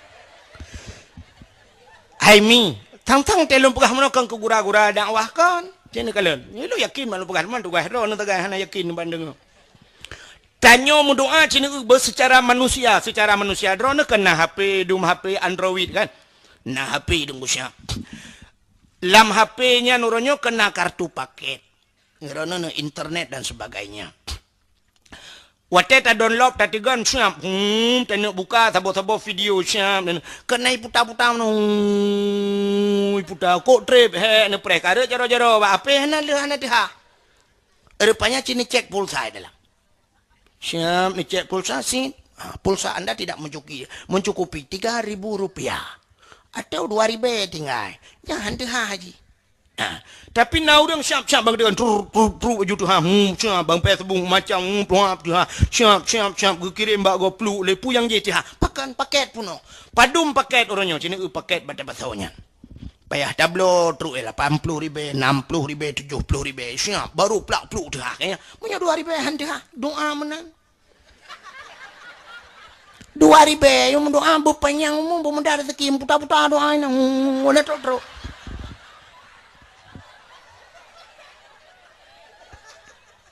Hai mi, tang-tang teu lôn peugah meunoe kon keu gura-gura dakwah kon. Cen kalon. Nyoe lôn yakin mak lôn peugah, man tugaih droeneuh tagai hana yakin ban deungoe. Tanyoe meudoá cit neu-eu beu secara manusia, secara manusia. Droeneuh kan na H P, dum H P Android kan? Na H P dum siap. Lam H P nyan uroe nyoe kan na kartu paket. Droeneuh na internet dan sebagainya. Watée ta-download, tateugon siap. Hmm, taneuk buka saboh-saboh video siap. Dan keunan puta-puta meunoe, puta kok treb, hek neupreh kareuet jaroe-jaroe bak H P hana leuh hana teuhah. Rupanya cit neucek pulsa di dalam. Siap, neucek pulsa cit. Ha, pulsa anda tidak mencukupi, mencukupi tiga ribu rupiah. Atau dua ribée tinggai. Nyan han teuhah jih. Ha, tapi na ureuëng siap-siap bang dengan truk truk truk aju teuhah. Hmm, siap bang Facebook macam, hmm, tuap teuhah. Siap, siap, siap geukirém bak gopluk lé peue nyang jih teuhah. Pakon paket punoh. Padum paket uroe nyoe, cit neu-eu paket bak tabaso nyan. Payah tabloe trok, eh, lapan ploh ribée, enam ploh ribée, tujoh ploh ribée. Siap, baru plak pluk teuhah, eh. Meunyoe dua ribée han teuhah, doa meunan. Dua ribée, yue meudoa beupanyang umu, beumudah rezeki, puta-puta doa nyan, hmm, udah trok-trok.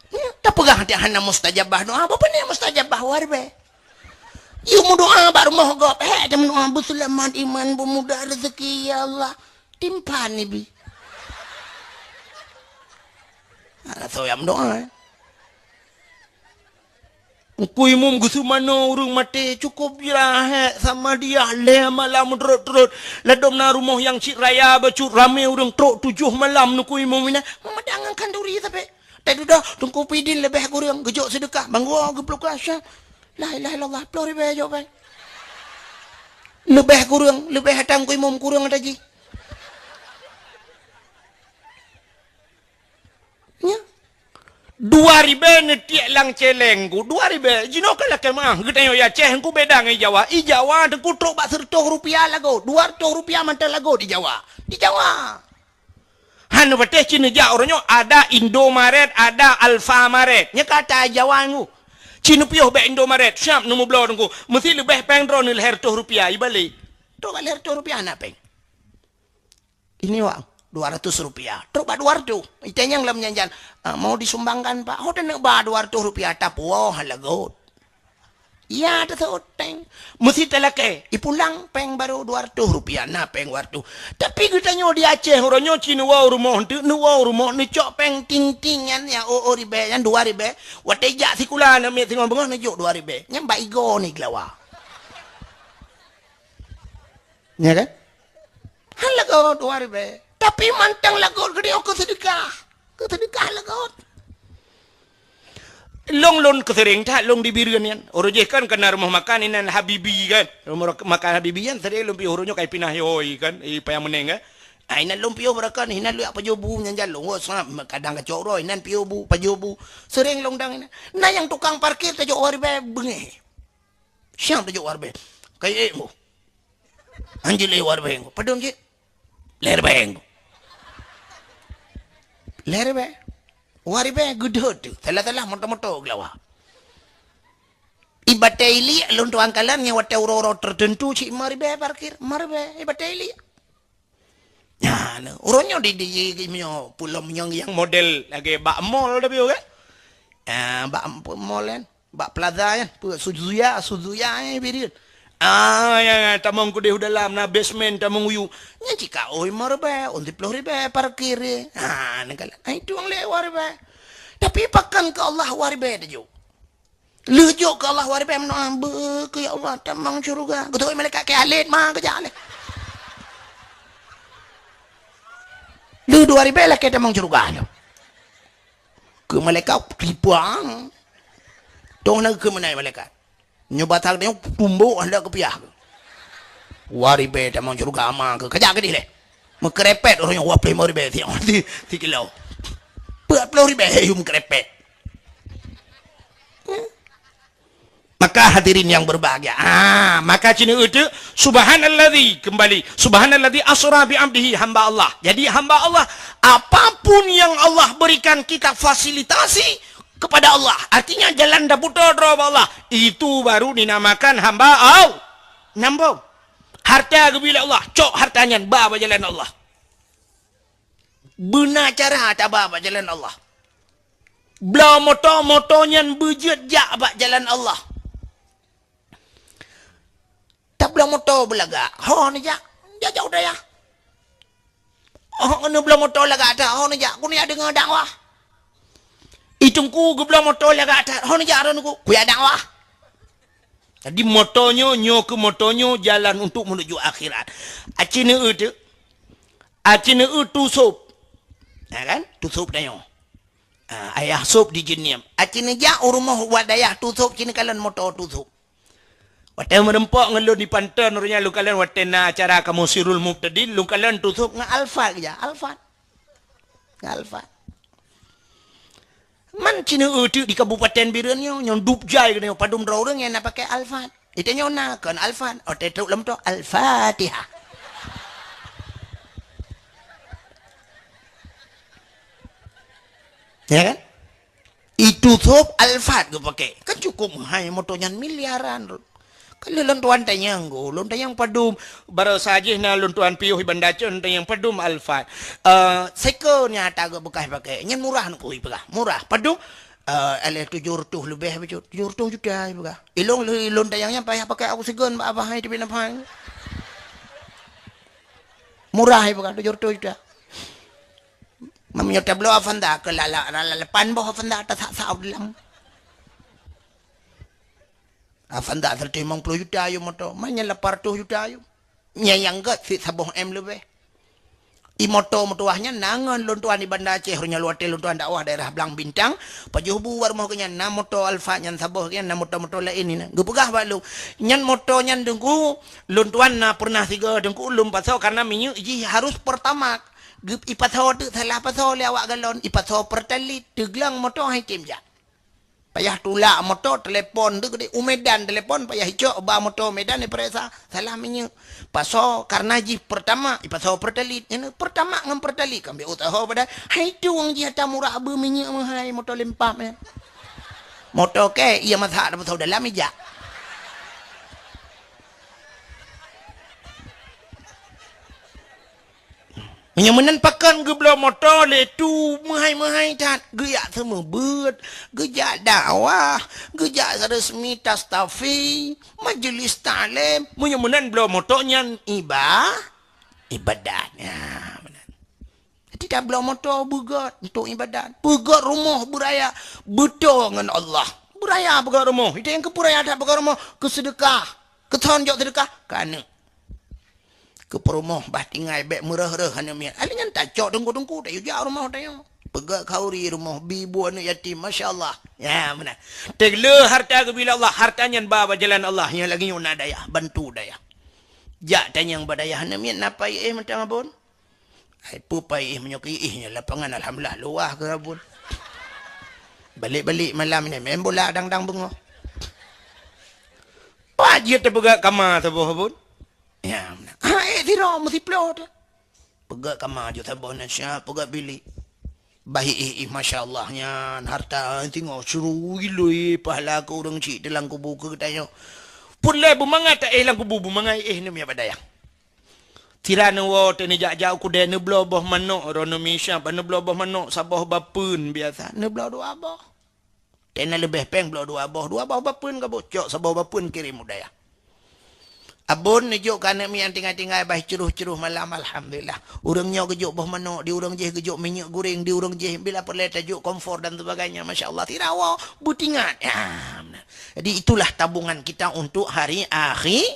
Nyan, tapeugah hana mustajabah doa, apa ni mustajabah dua ribée? Yue meudoa bak rumoh gob, hek, dia meudoa, "Beuseulamat iman, beumudah rezeki, ya Allah." Timphan ibi. Hana soe nyang meudoa, eh. Teungku Imum geuseumanoe ureuëng maté, cukup jih hek samadiyah lhée malam meurot-rot. Ladom na rumoh nyang cit raya bacut ramé ureuëng trok tujoh malam Teungku Imum inan. Meumadang ngon khanduri sabe. Teududoe Teungku Pidin leubeh kureueng geujok seudeukah, banggoe geupluka syah. La ilaha illallah, ploh ribée jok bai. Leubeh kureueng, leubeh ata Teungku Imum kureueng ata jih. Nya. Dua ribée neutiek lam celeng ku, dua ribée. Jinoe ka lakée meuah, geutanyoe ya Aceh, Teungku beda ngon i Jawa. I Jawa Teungku trok bak seureutôh rupiah lagot, dua reutôh rupiah mantong lagot i Jawa. Di Jawa. Hana patéh cit neujak uroe nyoe, ada Indomaret, ada Alfamaret. Nyan ka ata Jawa ngu. Cit neupiôh bak Indomaret, siap neumeubloe Teungku. Meusti leubeh péng droeneuh lhée reutôh rupiah, ibalek. Trok bak lhée reutôh rupiah na péng. Ini, Wak, dua ratus rupiah. Trok bak dua reutôh. Itanyong lam janjan, "Ah, mau disumbangkan, Pak?" "Oh, taneuk ba dua reutôh rupiah, tapuwoe lagot." Ya, teuseuteng. Meusti talakée, ipulang péng barô dua reutôh rupiah, na péng dua reutôh. Tapi geutanyoe di Aceh, uroe nyoe cit neuwoe rumoh, neuwoe rumoh, neucok péng ting-ting nyan, ya, oh, oh, ribée, nyan dua ribée. Watée jak sikula, aneuk miet singoh beungoh, neujok dua ribée. Nyan bak igoe ni keulawa. Ya kan? Han lagot dua ribée. Tapi mantong lagot geutanyoe keu seudeukah. Keu seudeukah lagot. Long lôn keuseureng that long di Bireuen nyan. Uroe jih kan keu na rumoh makan inan Habibi kan. Rumoh makan Habibi nyan seureng lôn piôh uroe nyoe ka ipinah ihôi kan. I Paya Meuneng kan. Ah, inan lôn piôh beurakan, inan lôn jak pajoh bu nyan jan lôn. Wah, seungab kadang kacok uroe, inan piôh bu, pajoh bu. Seureng lôn dang inan. Na nyang tukang parkir tajok dua ribée beungéh. Siang tajok dua ribée. Kayée ék mu. Anjeut lé dua ribée. Padum cit? Lhée ribée. Lhée ribée. Dua ribée geudeuet tu. Salah-salah moto-moto geulawa. I batée iliek lôn tuan kalon nyan watée uroe-uroe teuteuntu cit lima ribée parkir. Lima ribée i batée iliek. Nyan, uroe nyoe di, di, di, di, meunyoe pulom nyang, nyang model lagée bak mall tapi kan. Ah, bak mall kan. Bak plaza nyan, peue Suzuya, Suzuya, eh, Bireuen. Ah, ya, ya, tamong keudeh u dalam, na basement, tamong u yup. Nyan cit ka, oi, lima ribée, ôn siploh ribée parkir, eh. Ah, nyan kalon. Ai tueng lé dua ribée. Tapi pakon keu Allah dua ribée tajok. Lheueh jok keu Allah dua ribée meudoá, "Beuh, keu ya Allah, tamong syeuruga." Geutôi malaikat keu alet ma geujak lé. Lheueh dua ribée lakée tamong syeuruga nyoe. Keu malaikat tripang. Toh na keu meunan malaikat. Nyoe batang nyoe tumbok handak keupiah. Dua ribée tamong syeuruga ama keu kajak keudeh lé. Meukeurepet ureuëng nyoe dua ploh lima ribée si, si, si kilo. Empat puluh ribée yum keurepet. Maka hadirin yang berbahagia, ah, maka cina itu, subhanalladzi, kembali, subhanalladzi asra bi abdihi, hamba Allah. Jadi hamba Allah, apapun yang Allah berikan kita fasilitasi kepada Allah, artinya jalan daputo droe bak Allah, itu baru dinamakan hamba Allah. Nambong. Harta geubri lé Allah, cok harta nyan ba bak jalan Allah. Beuna cara taba bak jalan Allah. Bloe moto, moto nyan beujeuet jak bak jalan Allah. Tabloe moto beulagak, ho neujak, jak-jak u dayah. Oh, neubloe moto lagak that, ho neujak, keuneuk jak deungoe dakwah. I teungku geubloe moto lagak that, ho neujak droeneuh, kujak dakwah. Jadi moto nyoe, nyoe keuh moto nyoe jalan untuk menuju akhirat. Aci neueu teuh, aci neueu teuh sôb. Ya kan? Teuh sôb tanyoe. Ah, ayah sôb di Jeuniem. Aci neujak u rumoh bak dayah teuh sôb, ci neukalon moto teuh sôb. Watèe meureumpok ngon lôn di Panton, uroe nyan lôn kalon watèe na acara kamoe Sirul Mubtadin, lôn kalon teuh sôb ngon Alphard geujak, Alphard. Ngon Alphard. Man ci neueu teuh di Kabupaten Bireuen nyoe, nyoe dub jai keunoe padum droe ureueng nyang na pakai Alphard. Di tanyoe na kon Alphard, watèe trok lam moto Al-Fatihah. Ya kan? I teuh sôb Alphard geupakai. Kan cukup meuhai moto nyan miliaran. Kan lôn tuan tanyong, lôn tanyong padum, baroesa jih na lôn tuan piôh i Banda Aceh, lôn tanyong padum Alphard. Eh, seko nyang ata geubeukah pakai. Nyan murah neuk kuh ipeugah. Murah. Padum? Eh, alah tujoh reutôh leubeh bacut. Tujoh reutôh juta ipeugah. Ilôn, ilôn tanyong nyan payah pakai oksigen bak abah hai teubiet nafai. Murah ipeugah tujoh reutôh juta. Meunyoe tabloe Avanza keu lala, lala lapan boh Avanza tasak-sak u dalam. Avanza seratus lima puluh juta yum moto, man nyan lapan ratus juta yum. Nyan nyang gèt cit saboh M leubeh. I moto meutuwah nyan na ngon lôn tuan di Banda Aceh, uroe nyan watèe lôn tuan dakwah daerah Blang Bintang, pajoh bu bak rumoh geuh nyan na moto Alphard nyan saboh geuh nyan na moto-moto laén nyan. Geupeugah bak lôn, nyan moto nyan teungku, lôn tuan na pernah sigoe teungku lôn pasoe karena minyeuk jih harus Pertamax. Geup-, ipasoe teuk salah pasoe lé awak galon, ipasoe Pertalite, teuglang moto hai tem jak. Payah tulak moto, telepon teuk di u Medan, telepon payah icok ba moto Medan ipareksa, salah minyeuk. Pasoe karena jih Pertamax, ipasoe Pertalite. Nyan Pertamax ngon Pertalite kan bèk useuha padahai. Hai tueng jih ata murah beu minyeuk meuhai moto lempap nyan. Moto kèe, iya masak ata pasoe dalam ijak. Meunyoe meunan pakon geubloe moto lé tu meuhai-meuhai that, geujak seumeubeuet, geujak dakwah, geujak resmi tastafi, majeulis taklim. Meunyoe meunan bloe moto nyan iba-, ibadat. Ya, meunan. Jadi tabloe moto beugèt untuk ibadat. Beugèt rumoh beuraya, beutôi ngon Allah. Beuraya beugèt rumoh. Itu nyang keupeuraya that beugèt rumoh, keuseudeukah. Keuthon jok seudeukah, ka aneuk. Keu peurumoh bah tinggai bèk meureuh-reuh aneuk miet. Alèh nyan tacok teungku-teungku, tayue jak rumoh tanyoe. Peugèt khauri rumoh, bi bu aneuk yatim, masya Allah. Ya, meunan. Teuk le harta geubri lé Allah, harta nyan ba bak jalan Allah, nyan lagèe nyoe na dayah, bantu dayah. Jak tanyong bak dayah, aneuk miet na pai éh mantong Abon? Ai peue pai éh meunyoe keu éh nyan lapangan, alhamdulillah, luwah keu Abon. Balek-balek malam nyan main bola dang-dang beungoh. Pat jeuet teupeugèt kama saboh Abon? Ya, meunan. Ha, éh sidroe meusiploh teuh. Peugèt kama jeuet saboh nyan siap, peugèt bilék. Bah éh, éh, masya Allah nyan, harta singoh sireue ilée pahala keu ureueng chik teulang kubu keu geutanyoe. Peureulèe beumangat taéh lam kubu, beumangat éh neumia bak dayah. Sira neuwoe teuh neujak-jak u keudè neubloe boh manok, droeneuh mi siap, neubloe boh manok saboh bapeuen biasa, neubloe dua boh. Teuh na leubeh péng bloe dua boh, dua boh bapeuen ka bocok, saboh bapeuen kirém u dayah. Abon neujok keu aneuk miet nyang tinggai-tinggai bah curoh-curoh malam, alhamdulillah. Ureueng nyoe geujok boh manok, di ureueng jéh geujok minyeuk goreng, di ureueng jéh bila peureulèe tajok kompor dan sebagainya, masya Allah, sira woe beutingat. Ya, meunan. Jadi itulah tabungan kita untuk hari akhi-,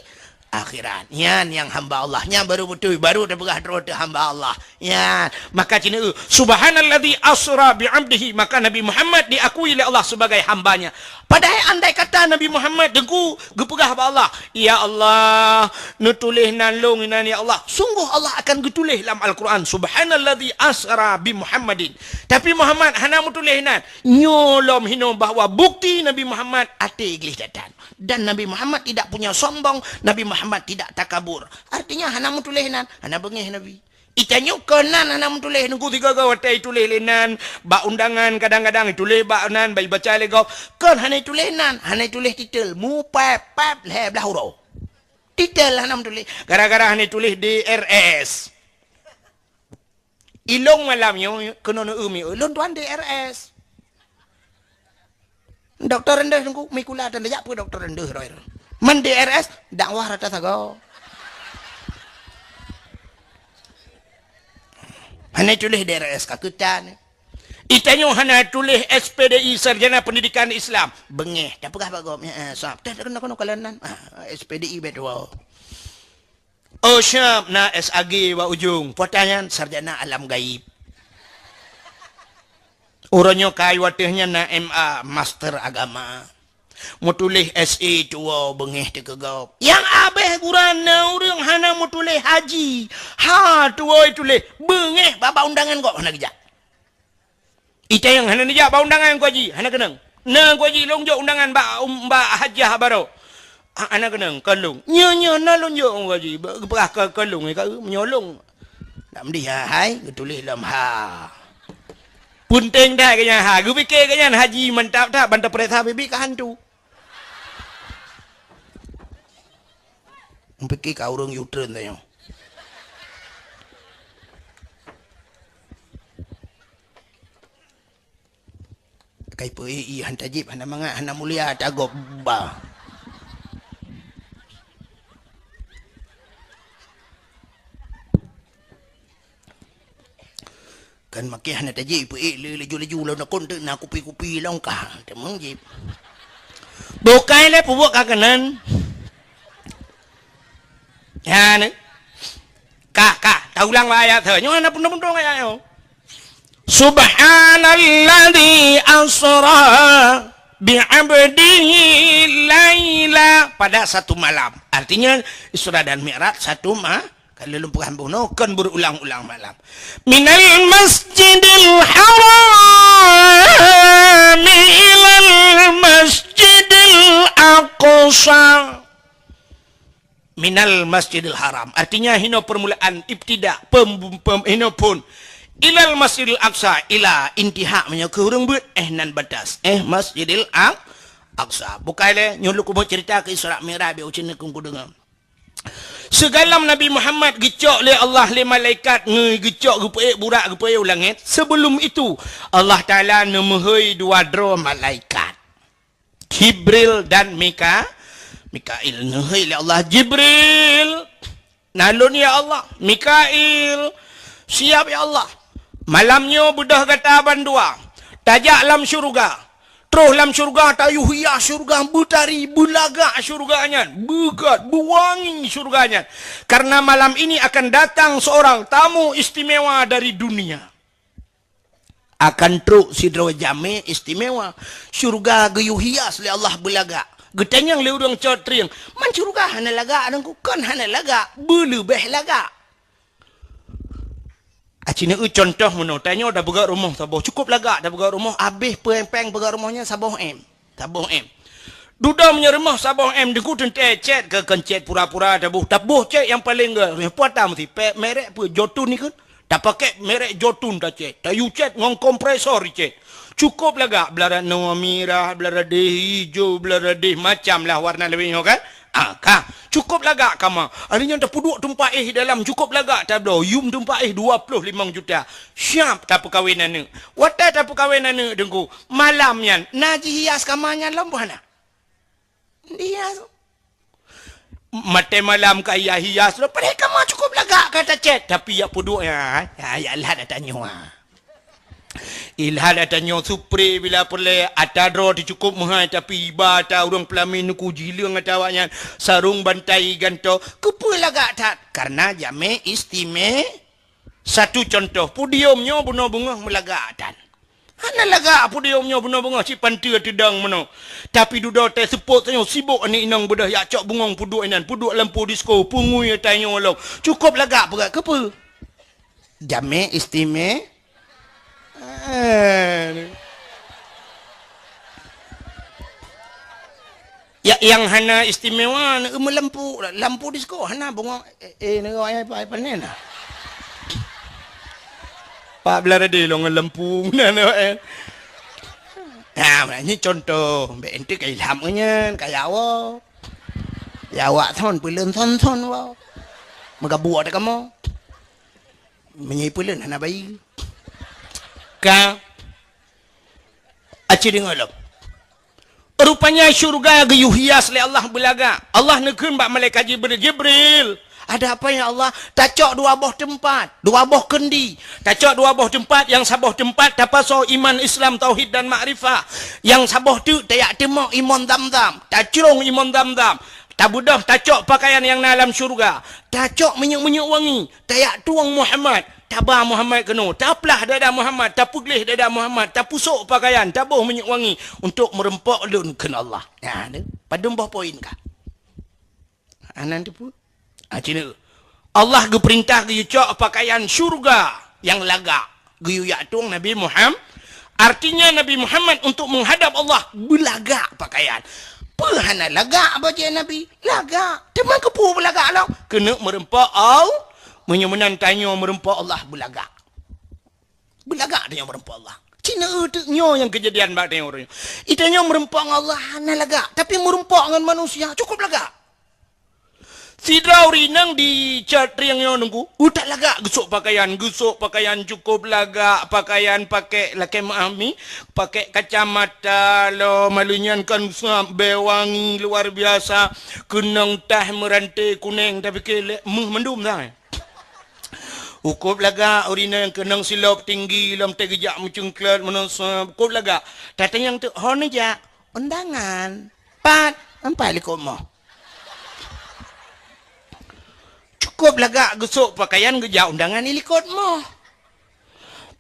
akhirat. Nyan nyang hamba Allah. Nyan baru beutôi, baru tapeugah droe teuh hamba Allah. Nyan. Maka cina, subhanalladzi asra bi abdihi. Maka Nabi Muhammad diakui lé Allah sebagai hambanya. Padahai andai kata Nabi Muhammad teungku geupeugah bak Allah, "Ya Allah, neutuléh nan lôn inan ya Allah." Sungguh Allah akan geutuléh lam Al-Quran, subhanalladzi asra bi Muhammadin. Tapi Muhammad hana meutuléh nan. Nyoe lom hinoe bahwa bukti Nabi Muhammad até gleh that-that. Dan Nabi Muhammad tidak punya sombong, Nabi Muhammad tidak takabur. Artinya hana meutuléh nan, hana beungéh Nabi. Itanyoe keunan hana meutuléh, nunggu tiga-tiga watée ituléh lé nan, bak undangan kadang-kadang ituléh bak nan, bak ibaca lé gob. Kon hana ituléh nan, hana ituléh titel, mupép-pép lhée blaih uroe. Titel hana meutuléh, gara-gara hana ituléh D R S. Ilong malam nyoe keunoe neu-eu mi, lôn tuan D R S. Dokto rendeh teungku, mikula tan jak peue dokto rendeh roi. Man D R S, dakwah rata sagoe. Hana tuléh D R S ka keutan. Itanyoe hana tuléh S P D I, Sarjana Pendidikan Islam. Beungéh, tapeugah bak gob, eh, eh, sab. Teh, keunoe, keunoe, kalon nan. Ah, S P D I beutôi. Oh, siap na S A G bak ujong. Peue ata nyan sarjana alam gaib. Uroe nyoe kai watée nyan na M A, master agama. Meutuléh S A tuwoe beungéh teukeugop. Nyang abéh gura na ureuëng hana meutuléh haji. Ha, tuwoe tuléh beungéh babah undangan gob hana geujak. Ita nyang hana neujak bak undangan Teungku Haji, hana keunong. Na Teungku Haji, lôn jok undangan bak, um, bak hajah baroe. Ah, hana keunong, kon lôn. Nyoe, nyoe na lôn jok Teungku Haji, ba-, geupeugah kon, kon lôn, ka, meunyoe lôn. Nak meudeh, ha, hai, geutuléh lom ha. Peunteng that geuh nyan ha, geupike geuh nyan haji mantap that, ban tapeuriksa bibi ka hantu. Meupike ka ureuëng U-turn tanyoe. Kai peu-i, i han tajib, hana mangat, hana mulia, tagob ba. Kan makai hana tajib, peu-i le laju-laju lom nakon teuk na kupi-kupi lom kah. Teumang jib. Bukai le peubuet ka keunan. Ya, ni. Kah, kah. Taulang bak ayat tu. Nyoe hana pundong-pundong ayat nyoe. Subhanalladzi asra bi'abdihi laila. Pada satu malam. Artinya, Isra dan Mi'raj satu ma-, kalau lôn peugah bunoe, kon berulang-ulang malam. Minal masjidil haram ilal masjidil aqsa. Minal masjidil haram. Artinya, hino permulaan, ibtida, pem-, pem-, hino phon. Ilal masjidil aqsa, ila intiha, meunyoe keu ureuëng beuet, eh, nan batas. Eh, masjidil aq-, aqsa. Bukai le, nyoe lôn kubuet cerita keu Isra Mi'raj, biar ucen neukung kudeungoe. Sigohlom Nabi Muhammad geucok lé Allah lé malaikat nge-, geucok geupeuék burak geupeuék u langét, sebelum itu Allah Taala neumeuhôi dua droe malaikat, Jibril dan Mika-, Mikail. Neuhôi lé Allah, "Jibril, na lôn ya Allah." "Mikail, siap ya Allah." "Malam nyoe beudôh gata bandua, tajak lam syeuruga. Troh lam syeuruga, tayue hias syeuruga, beutari, beulagak syeuruga nyan, beugét, beuwangi syeuruga nyan. Karena malam ini akan datang seorang tamu istimewa dari dunia." Akan trok sidroe jamé istimewa. Syeuruga geuyue hias lé Allah beulagak. Geutanyong lé ureuëng cot trieng, "Man syeuruga hana lagak, Teungku?" "Kon hana lagak, beuleubeh lagak." Aci neu contoh meunoe, tanyoe tapeugét rumoh saboh, cukôp lagak tapeugét rumoh, abéh péng-péng peugét rumoh nyan saboh M. Saboh M. Dudoe meunyoe rumoh saboh M, Teungku, teuntée cét keu kon cét pura-pura taboh. Taboh cét nyang paleng gét, nyang puata meusi pé-, merek peue, Jotun ikheun. Tapakèk merek Jotun tacét. Tayue cét ngon kompresor icét. Cukôp lagak, blah rot noe mirah, blah rot deh ijo, blah rot deh macam lah warna leubeh nyoe kan. Ah, ka. Cukôp lagak kama. Ari nyan tapeuduek teumpat éh dalam, cukôp lagak tabloe. Yum teumpat éh dua ploh limong juta. Siap tapeukawen aneuk. Watée tapeukawen aneuk, Teungku, malam nyan na jihias kama nyan lom boh hana? Hias. Maté malam ka hias-hias lom. Padahai kama cukôp lagak ka tacét. Tapi jak peuduek nyan, ya, ya, lheuh ata nyoe. Ilhad ata nyoe supre bila peureulée, ata droe teucukôp meuhai, tapi iba ata ureuëng peulamin nuku jileueng ata awaknyan, sarong bantai gantoe, keupeue lagak that? Karena jamé istime-, satu contoh, podium nyoe bunoe beungoh meulagak that. Hana lagak podium nyoe bunoe beungoh cit panteue teudong meunoe. Tapi dudoe teuh seupôt tanyoe sibok aneuk inong beudôh jak cok bungong peuduek inan, peuduek lampu disko, peungui ata nyoe lom. Cukôp lagak peugah keupeue? Jamé istime-, Eh. Ya, nyang hana istimewa, na, meulampu, lampu disko hana bungong, eh, eh, na, eh, pa-, panen na. Pak Belarade lôn ngon lampu, na, na, eh. Nah, nyan contoh, bèk ente ka ilham nyan, ka ya Allah. Ya awak thon, peuleuen thon-thon wa. Meugabuk ata kamoe. Meunyoe peuleuen hana bayeue. Ka. Aci deungoe lom. Rupanya syurga geuyue hias lé Allah beulagak. Allah neukheun bak malaikat Jibril, "Jibril, ada apa ya Allah?" "Tacok dua boh teumpat, dua boh keundi. Tacok dua boh teumpat, nyang saboh teumpat tapasoe iman, Islam, tauhid dan makrifah. Nyang saboh teuk tajak teumok imon Zamzam, tacrông imon Zamzam. Tabeudôh tacok pakaian nyang na lam syurga. Tacok minyeuk-minyeuk wangi, tajak tueng Muhammad. Taba Muhammad keunoe, taplah dada Muhammad, tapeugleh dada Muhammad, tapusok pakaian, taboh minyeuk wangi untuk meurumpok lôn," kheun Allah. Nah, tu. Padum boh poin ka? Hana teupeue. Ah, cina. Allah geupeurintah geuyue cok pakaian syurga nyang lagak. Geuyue jak tueng Nabi Muhammad. Artinya Nabi Muhammad untuk menghadap Allah beulagak pakaian. Peue hana lagak bajèe Nabi? Lagak. Teuma keupeue beulagak lom? Keuneuk meurumpok Allah. Meunyoe meunan tanyoe meurumpok Allah beulagak. Beulagak tanyoe meurumpok Allah. Cina teuk nyoe nyang keujadian bak tanyoe uroe nyoe. Tanyoe meurumpok ngon Allah hana lagak, tapi meurumpok ngon manusia cukup lagak. Sidroe ureueng inong di Catrieng nyoe nunggu, utak lagak geusok pakaian, geusok pakaian cukup lagak, pakaian pakèk lakèe meu'ah mi, pakèk kacamata lom, malu nyan kan sab bèe wangi luar biasa, keunong tah meurante kunèng, tapi keu lé meuh mandum sang. Cukup lagak ureueng inong keunong silop tinggi lom teuh geujak meucungklot meunoe sab, cukup lagak. Tatanyong teuk, "Ho neujak?" "Undangan." "Pat?" "Ampai likot moh." Cukup lagak geusok pakaian geujak undangan i likot moh.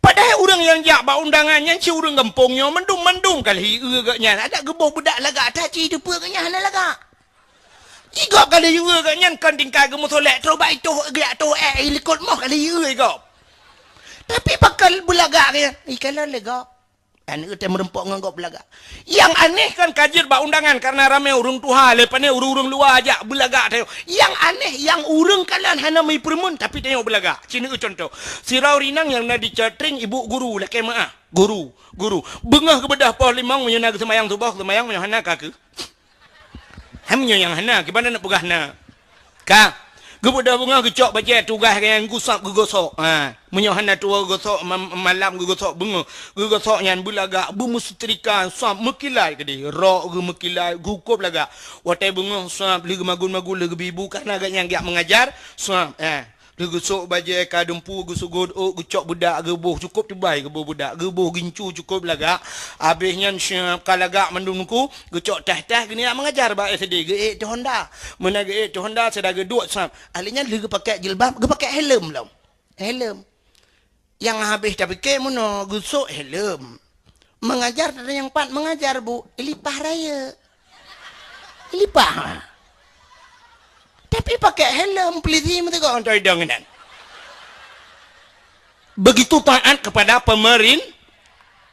Padahai ureueng nyang jak bak undangan nyan cit ureueng gampông nyoe mandum-mandum ka lheueh ié gobnyan. Adak geuboh beudak lagak that cit teupeue gobnyan hana lagak. Jigob ka lheueh ié gobnyan kon tingkai geumeusolek troh bak itoh geujak toh ék i likot moh ka lheueh ié gob. Tapi pakon beulagak gobnyan, i kalon lé gob. Aneuk teuh meurumpok ngon gob beulagak. Nyang aneh kan ka jeuet bak undangan karena ramé ureueng tuha, lé pane ureueng-ureueng luwa jak beulagak tanyoe. Nyang aneh, nyang ureueng kalon hana meupeureumeun tapi tanyoe beulagak. Ci neuh contoh. Sidroe ureueng inong nyang na di Catrieng ibu guru lakèe meu'ah. Guru, guru. Beungoh geubeudôh poh limong meunyoe na geuseumayang suboh, seumayang meunyoe hana ka keuh. Hai meunyoe nyang hana, kiban na peugah na. Ka. Geubeudôh beungoh geucok bajèe tugaih nyang geusab geugosok. Ha. Meunyoe hana tuwoe geugosok ma-, malam geugosok beungoh. Geugosok nyan beulagak, beumeusetrika, sab meukilai keudéh. Rok geuh meukilai, geukup lagak. Watèe beungoh sab lheueh geumagun-magun lheueh geubi bu kana gobnyan geujak meungajar, sab. Ha. Lheueh geusok bajèe ka dumpeue, geusugot ôk, geucok beudak geuboh, cukup teubai geuboh beudak, geuboh gincu cukup lagak. Abéh nyan siap ka lagak mandum nuku, geucok tah-tah geuniyak meungajar bak S D, geuék teuh honda. Meunan geuék teuh honda, sada geuduek sab. Ahli nyan lheueh geupakèk jilbab, geupakèk helm lom. Helm. Nyang habéh tapike meunoe geusok helm. Meungajar teuh nyang pat meungajar, Bu, ilipah rayeuk. Ilipah. Tapi pakèk helm polisi meuteugok ngon idong inan. Begitu taat kepada pemerin-,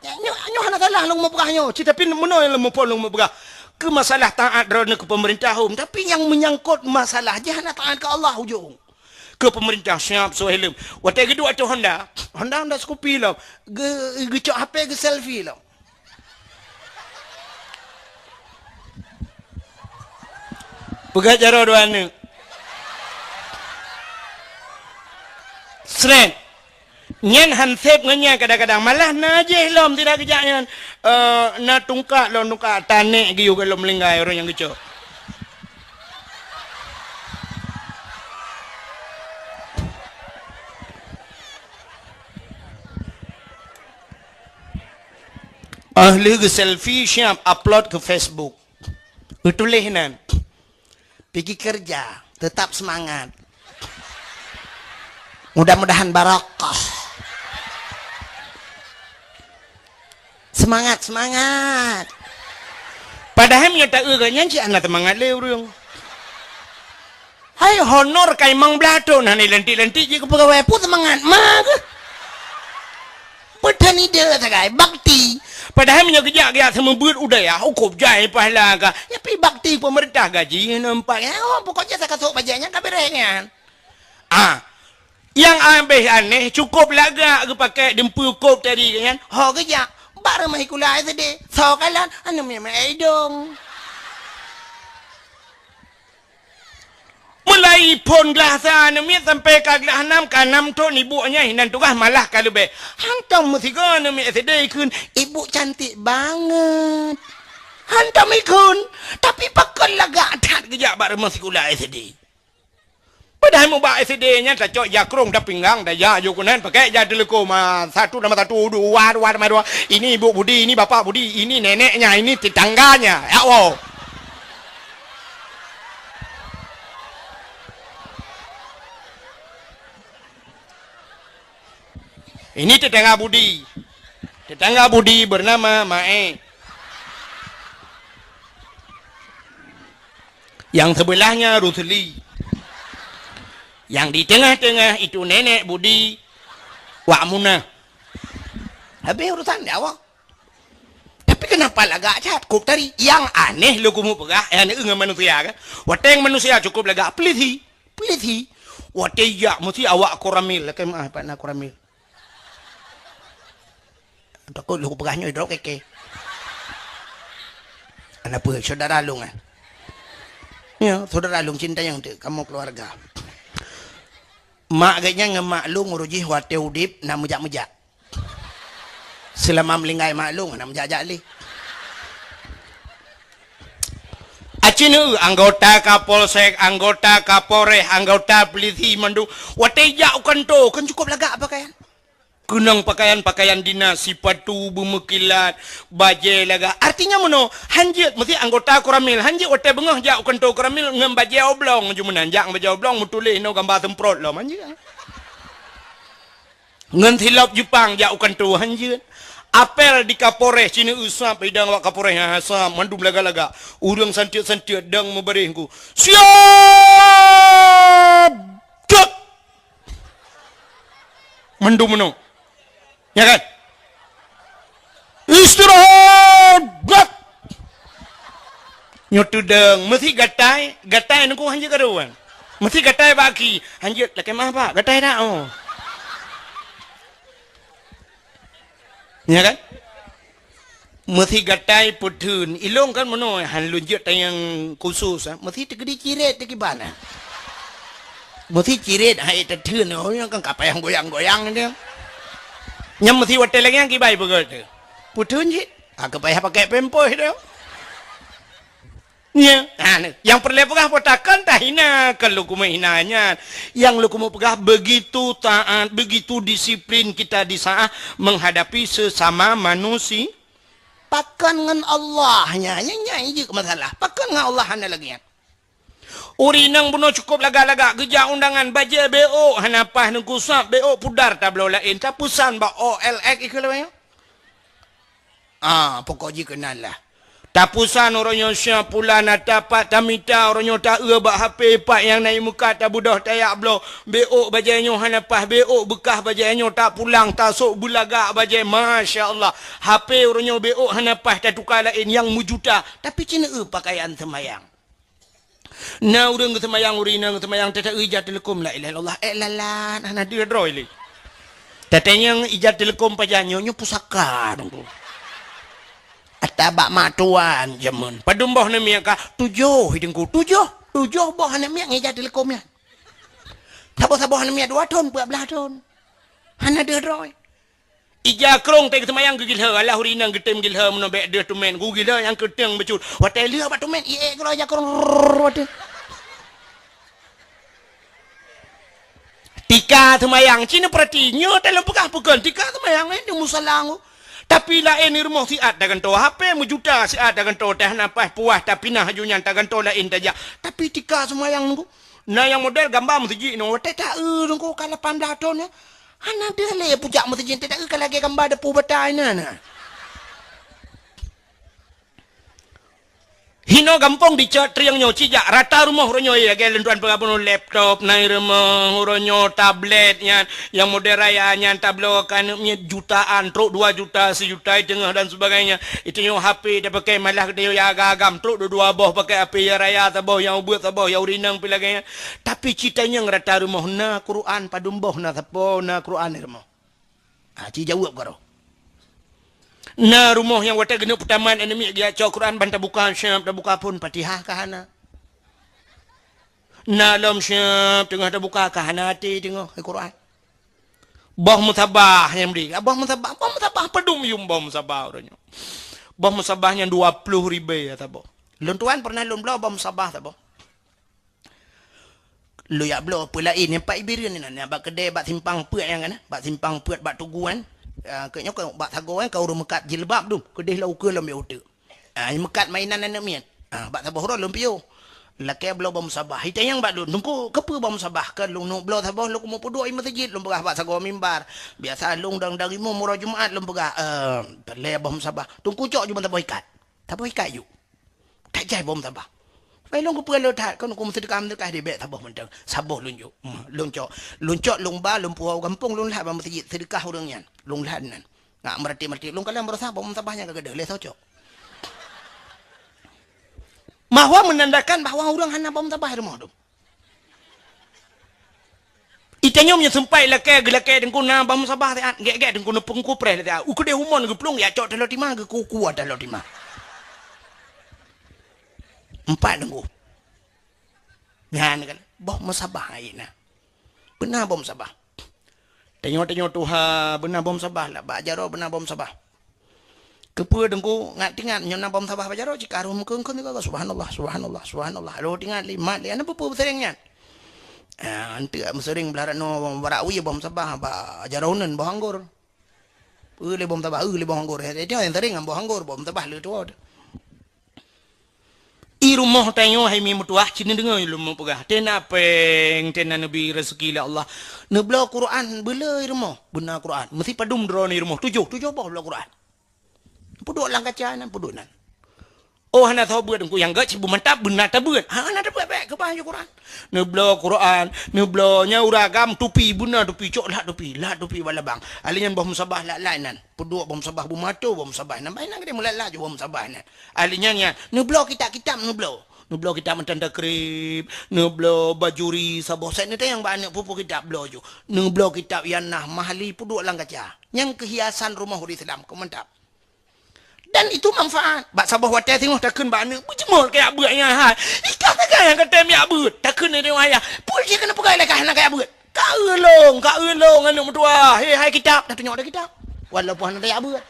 nyoe, nyoe hana salah lôn meupeugah nyoe. Ci tapi meunoe nyang lôn muphom lôn meupeugah. Keu masalah taat droeneuh keu pemerintah hom, tapi nyang menyangkut masalah jih hana taat keu Allah ujong. Keu pemerintah siap soe helm. Watèe geuduek ateueh honda, honda, honda Scoopy lom. Geu-, geucok H P geuselfie lom. Peugah jaroe dua aneuk. Sret. Nyan han sép ngon nyan kadang-kadang. Malah na jih lom tidak geujak nyan. Eh, na tungkak lom, tungkak tanek geuyue lom linggai ureueng nyang geucok. Ah, lheueh geuselfie siap upload keu Facebook. Geutuléh nan, "Pigi keureuja, teutap seumangat. Mudah-mudahan barokah." Seumangat, seumangat. Padahai meunyoe taeu gobnyan cit hana seumangat lé ureueng. Hai honor ka limong blaih thon hana lantik-lantik jeuet keu peugawai, peue seumangat ma geuh? Peue that idé sagai bakti. Padahai meunyoe geujak-geujak seumeubeuet u dayah, cukôp jai pahala ka. Nyan pih bakti peumeurintah gaji nyoe empat. Oh, pokoknya sakasôk bajèe nyan ka beureh nyan. Ah, nyang abéh aneh, cukôp lagak geupakèk dumpeue kôb tadi nyan. Ho geujak, bak rumoh sikula S D. Soe kalon, aneuk miet-miet idong. Mulai phôn glah sa aneuk miet sampai ka glah nam, ka nam thôn ibu nyan hinan tugaih malah ka leubeh. Hantom meusigoe aneuk miet S D ikheun, "Ibu cantik banget." Hantom ikheun, tapi pakon lagak that geujak bak rumoh sikula S D. Padahai mubak S D nyan tacok jakrong tapinggang, tajak jok keunan, pakèk ija teuleukom, ah, satu nama satu, dua, dua nama dua. Ini ibu Budi, ini bapak Budi, ini neneknya, ini tetangganya. Ya Allah. Ini tetangga Budi. Tetangga Budi bernama Mae. Yang sebelahnya Rusli. Yang di tengah-tengah itu nenek Budi, Wak Munah. Habéh urusan dia awak. Tapi kenapa lagak that? Kôb tadi. Yang aneh lôn keumeung peugah, eh, aneh ngon manusia kan. Watèe manusia cukôp lagak, pelisi. Pelisi. Watèe jak meusti awak koramil. Lakèe meu'ah, pat na koramil. Takot lôn peugah nyoe idrop kèe-kèe. Ana peue, syedara lôn, eh? Ya, syedara lôn cinta nyang teuk, kamoe keluarga. Mak geuhnyan ngon mak lôn uroe jih watèe udép na meujak-meujak. Seulama meuninggai mak lôn na meujak-jak lé. Aci neu anggota Kapolsek, anggota Kapolres, anggota polisi mandum watèe jak u kantô kan cukôp lagak pakaian. Keunong pakaian-pakaian dinas, sipatu beumeukilat, bajèe lagak. Artinya meunoe, hanjeuet meusti anggota koramil, hanjeuet watèe beungoh jak u kantô koramil ngon bajèe oblong ju meunan, jak ngon bajèe oblong meutuléh inoe gamba seumprot lom, hanjeuet. Ngon silop Jepang jak u kantô, hanjeuet. Apel di Kapolres, ci neu sab idang awak Kapolres, ha, sab mandum lagak-lagak. Ureueng santiet-santiet dang meubaréh ku. Siap! Cek! Mandum meunoe. Ya kan? Istirahat! Bak! Nyoe teudong, meusti gatai, gatai nungku hanjeuet karuan. Meusti gatai bak aki, hanjeuet lakèe meu'ah bak, gatai dak, oh. Ya kan? Meusti gatai peutheun, ilong kan meunoe, han lôn jeuet tanyong khusus, ah. Meusti teukeudi cirét teukiban, ah. Meusti cirét hai teutheun, oh, nyang kan ka payah goyang-goyang dia. Nyang meusti watèe lagèe nyang kiban peugah tu. Peutheun cit, ah, ka payah pakai pampers dia. Nya, ha, ni. Nyang peureulèe peugah, pakon tahina, kon lôn keumeung hina nyan. Nyang lôn keumeung peugah, begitu taat, begitu disiplin kita di saat menghadapi sesama manusia. Pakon ngon Allah nyan, nyan, nyan jeuet masalah. Pakon ngon Allah hana lagèe nyan. Ureueng inong bunoe cukôp lagak-lagak, geujak undangan, bajèe beuôk hana paih, neugusab beuôk pudar tabloe laén, tapeusan bak O L X ikheun lagèe nyan. Ah, pokok jih keunan lah. Tapusan uroe nyoe sia pulan, na tapat tamita uroe nyoe, taeu bak H P, pat nyang na imuka tabeudôh tajak bloe. Beuôk bajèe nyoe hana paih, beuôk beukah bajèe nyoe tapulang, tasôk beulagak bajèe. Masya Allah. H P uroe nyoe beuôk hana paih, tatuka laén nyang meujuta. Tapi ci neu pakaian seumayang. Na ureueng geuseumayang, ureueng inong geuseumayang, teuta ija teuleukom la ilaha illallah, eh, lalat, hana deuh droe lé. Tatanyong ija teuleukom pajan nyoe, nyoe pusaka, Teungku. Ata bak mak tuan jameun. Padum boh aneuk miet ka? Tujoh, Teungku. Tujoh, tujoh boh aneuk miet ngon ija teuleukom nyan. Saboh-saboh aneuk miet dua thon, peuet blah thon. Hana deuh droe. Ija krông teuh geuseumayang geugilhô, alah ureueng inong geutem gilhô meunoe bèk deuh teumèn, geugilhô nyang keuteung bacut. Watèe lheueh bak teumèn, iék keudroe ija krông, rrrr, watèe. Tika seumayang, ci neupeurati, nyoe talôn peugah peue kon, tika seumayang, eh, di musala nyoe. Tapi laén di rumoh siat tagantoe H P meujuta, siat tagantoe teuh na paih puah, tapinah aju nyan tagantoe laén tajak. Tapi tika seumayang nunggu. Na nyang model gamba meuseujid nyoe, watèe taeu nunggu ka lapan blah thon nyoe. Hana deuh lé pujak meuseujid, teuta ka lagèe gamba deupeu bata inan na. Hinoe gampông dicok trieng nyoe, cijak rata rumoh uroe nyoe, lagèe lôn tuan peugah bunoe, laptop na i rumoh, uroe nyoe tablet nyan, nyang model raya nyan tabloe keu aneuk miet jutaan, trok dua juta, sejuta i teungoh dan sebagainya. Itu nyoe H P tapakai, malah geutanyoe nyang agam-agam, trok dua-dua boh pakai H P, nyang raya saboh, nyang ubeut saboh, nyang ureueng inong pih lagèe nyan. Tapi ci tanyong rata rumoh, na Quran padum boh, na sapo na Quran i rumoh? Ha, ci jaweueb karoe. Na rumoh nyang watèe geuneuk peutamat aneuk miet geujak cok Quran ban tabuka, siap tabuka phôn, Fatihah ka hana. Na lom siap teungoh tabuka ka hana até teungoh, hai Quran. Boh musabah nyang bri. Boh musabah, boh musabah padum yum boh musabah uroe nyoe. Boh musabah nyang dua ploh ribèe saboh. Lôn tuan pernah lôn bloe boh musabah saboh. Lôn jak bloe peue laén, nyang pat Ibireuen inan, nyang bak keudè bak simpang peuet nyan kan, bak simpang peuet bak Tugu nyan. Ah, keu nyoe keu bak sagoe nyan ka ureueng meukat jilbab dum, keudeh lom ukeue lom bèk uteuk. Ah, meukat mainan aneuk miet. Ah, bak saboh uroe lôn piôh. Lakèe bloe boh musabah. Itanyong bak lôn, "Teungku, keupeue boh musabah?" Kheun lôn neuk bloe saboh, lôn keuneuk peuduek i meuseujid, lôn peugah bak sagoe mimbar. Biasa lôn dang dari imum uroe Jumat lôn peugah, "Eh, peureulèe boh musabah." "Teungku, cok ju ban saboh ikat." Saboh ikat ju. That jai boh musabah. Pai lôn keupeue lôn that, kon ku meuseudeukah-meuseudeukah di bèk saboh mantong. Saboh lôn jok. Hmm, lôn cok. Lôn cok, lôn ba, lôn puwoe u gampông, lôn lhat bak meuseujid, seudeukah ureueng nyan. Lôn lhat nan. Ngat meuratéb-meuratéb, lôn kalon baroesa boh musabah nyan ka gadôh, lé soe cok. Bahwa menandakan bahwa ureueng hana boh musabah i rumoh dum. Itanyong meunyoe seumpat lakèe, geulakèe teungku na boh musabah siat, gèt-gèt teungku neupeu kupreh siat. U keudeh umon geuplueng, jak cok taloe tima, geukuku taloe tima. Empat teungku. Nyan kan, boh musabah ayeuna. Beuna boh musabah. Tanyoe-tanyoe tuha beuna boh musabah lah, bak jaroe beuna boh musabah. Keupeue teungku ngat-ngat nyoe na boh musabah bak jaroe, cit ka roh meukeung-keung, subhanallah, subhanallah, subhanallah. Roh teuingat lé mat lé, hana peue-peue meuseureng nyan. Ah, eunteuk meuseureng blah ranoe barak wie boh musabah bak jaroe uneun boh anggor. Eu lé boh musabah, eu lé boh anggor. Itu nyang seureng ngon boh anggor, boh musabah le tuwoe. I rumoh tanyoe hai mi meutuah, ci neudeungoe lôn meupeugah. Tena péng, tena neubri raseuki lé Allah. Neubloe Quran beuleu i rumoh, beuna Quran. Meusi padum droeneuh i rumoh, tujoh, tujoh boh bloe Quran. Peuduek lam kaca nan, peuduek nan. Oh, hana soe beuet teungku, nyang gèt cit beumata beuna tabeuet. Ha, hana tabeuet, bèk keubah ju Quran. Neubloe Quran, neubloe nyan ureueng agam tupi, beuna tupi, cok lhat tupi, lhat tupi bak labang. Ahli nyan boh musabah lhat-lhat nan. Peuduek boh musabah beumato, boh musabah nan. Bai nan geude meulat-lat ju boh musabah nan. Ahli nyan, nyan, neubloe kitab-kitab neubloe. Neubloe kitab meutan takrib, neubloe Bajuri saboh set neutanyong bak aneuk peue-peue kitab bloe ju. Neubloe kitab Ianah Mahali peuduek lam kaca. Nyan keuhiasan rumoh ureueng Islam, keu mantap. Dan itu manfaat. Bak saboh watèe singoh takheun bak aneuk, "Beujeumoe kajak beuet nyan hai. Ikah sagai nyang ka tem jak beuet." Takheun lé ayah, "Peue jih keuneuk peugah lé kah hana kajak beuet?" "Ka eu lôn, ka eu lôn aneuk meutuah. He hai kitab." Dah tunyok dah kitab. Walaupun hana tajak beuet.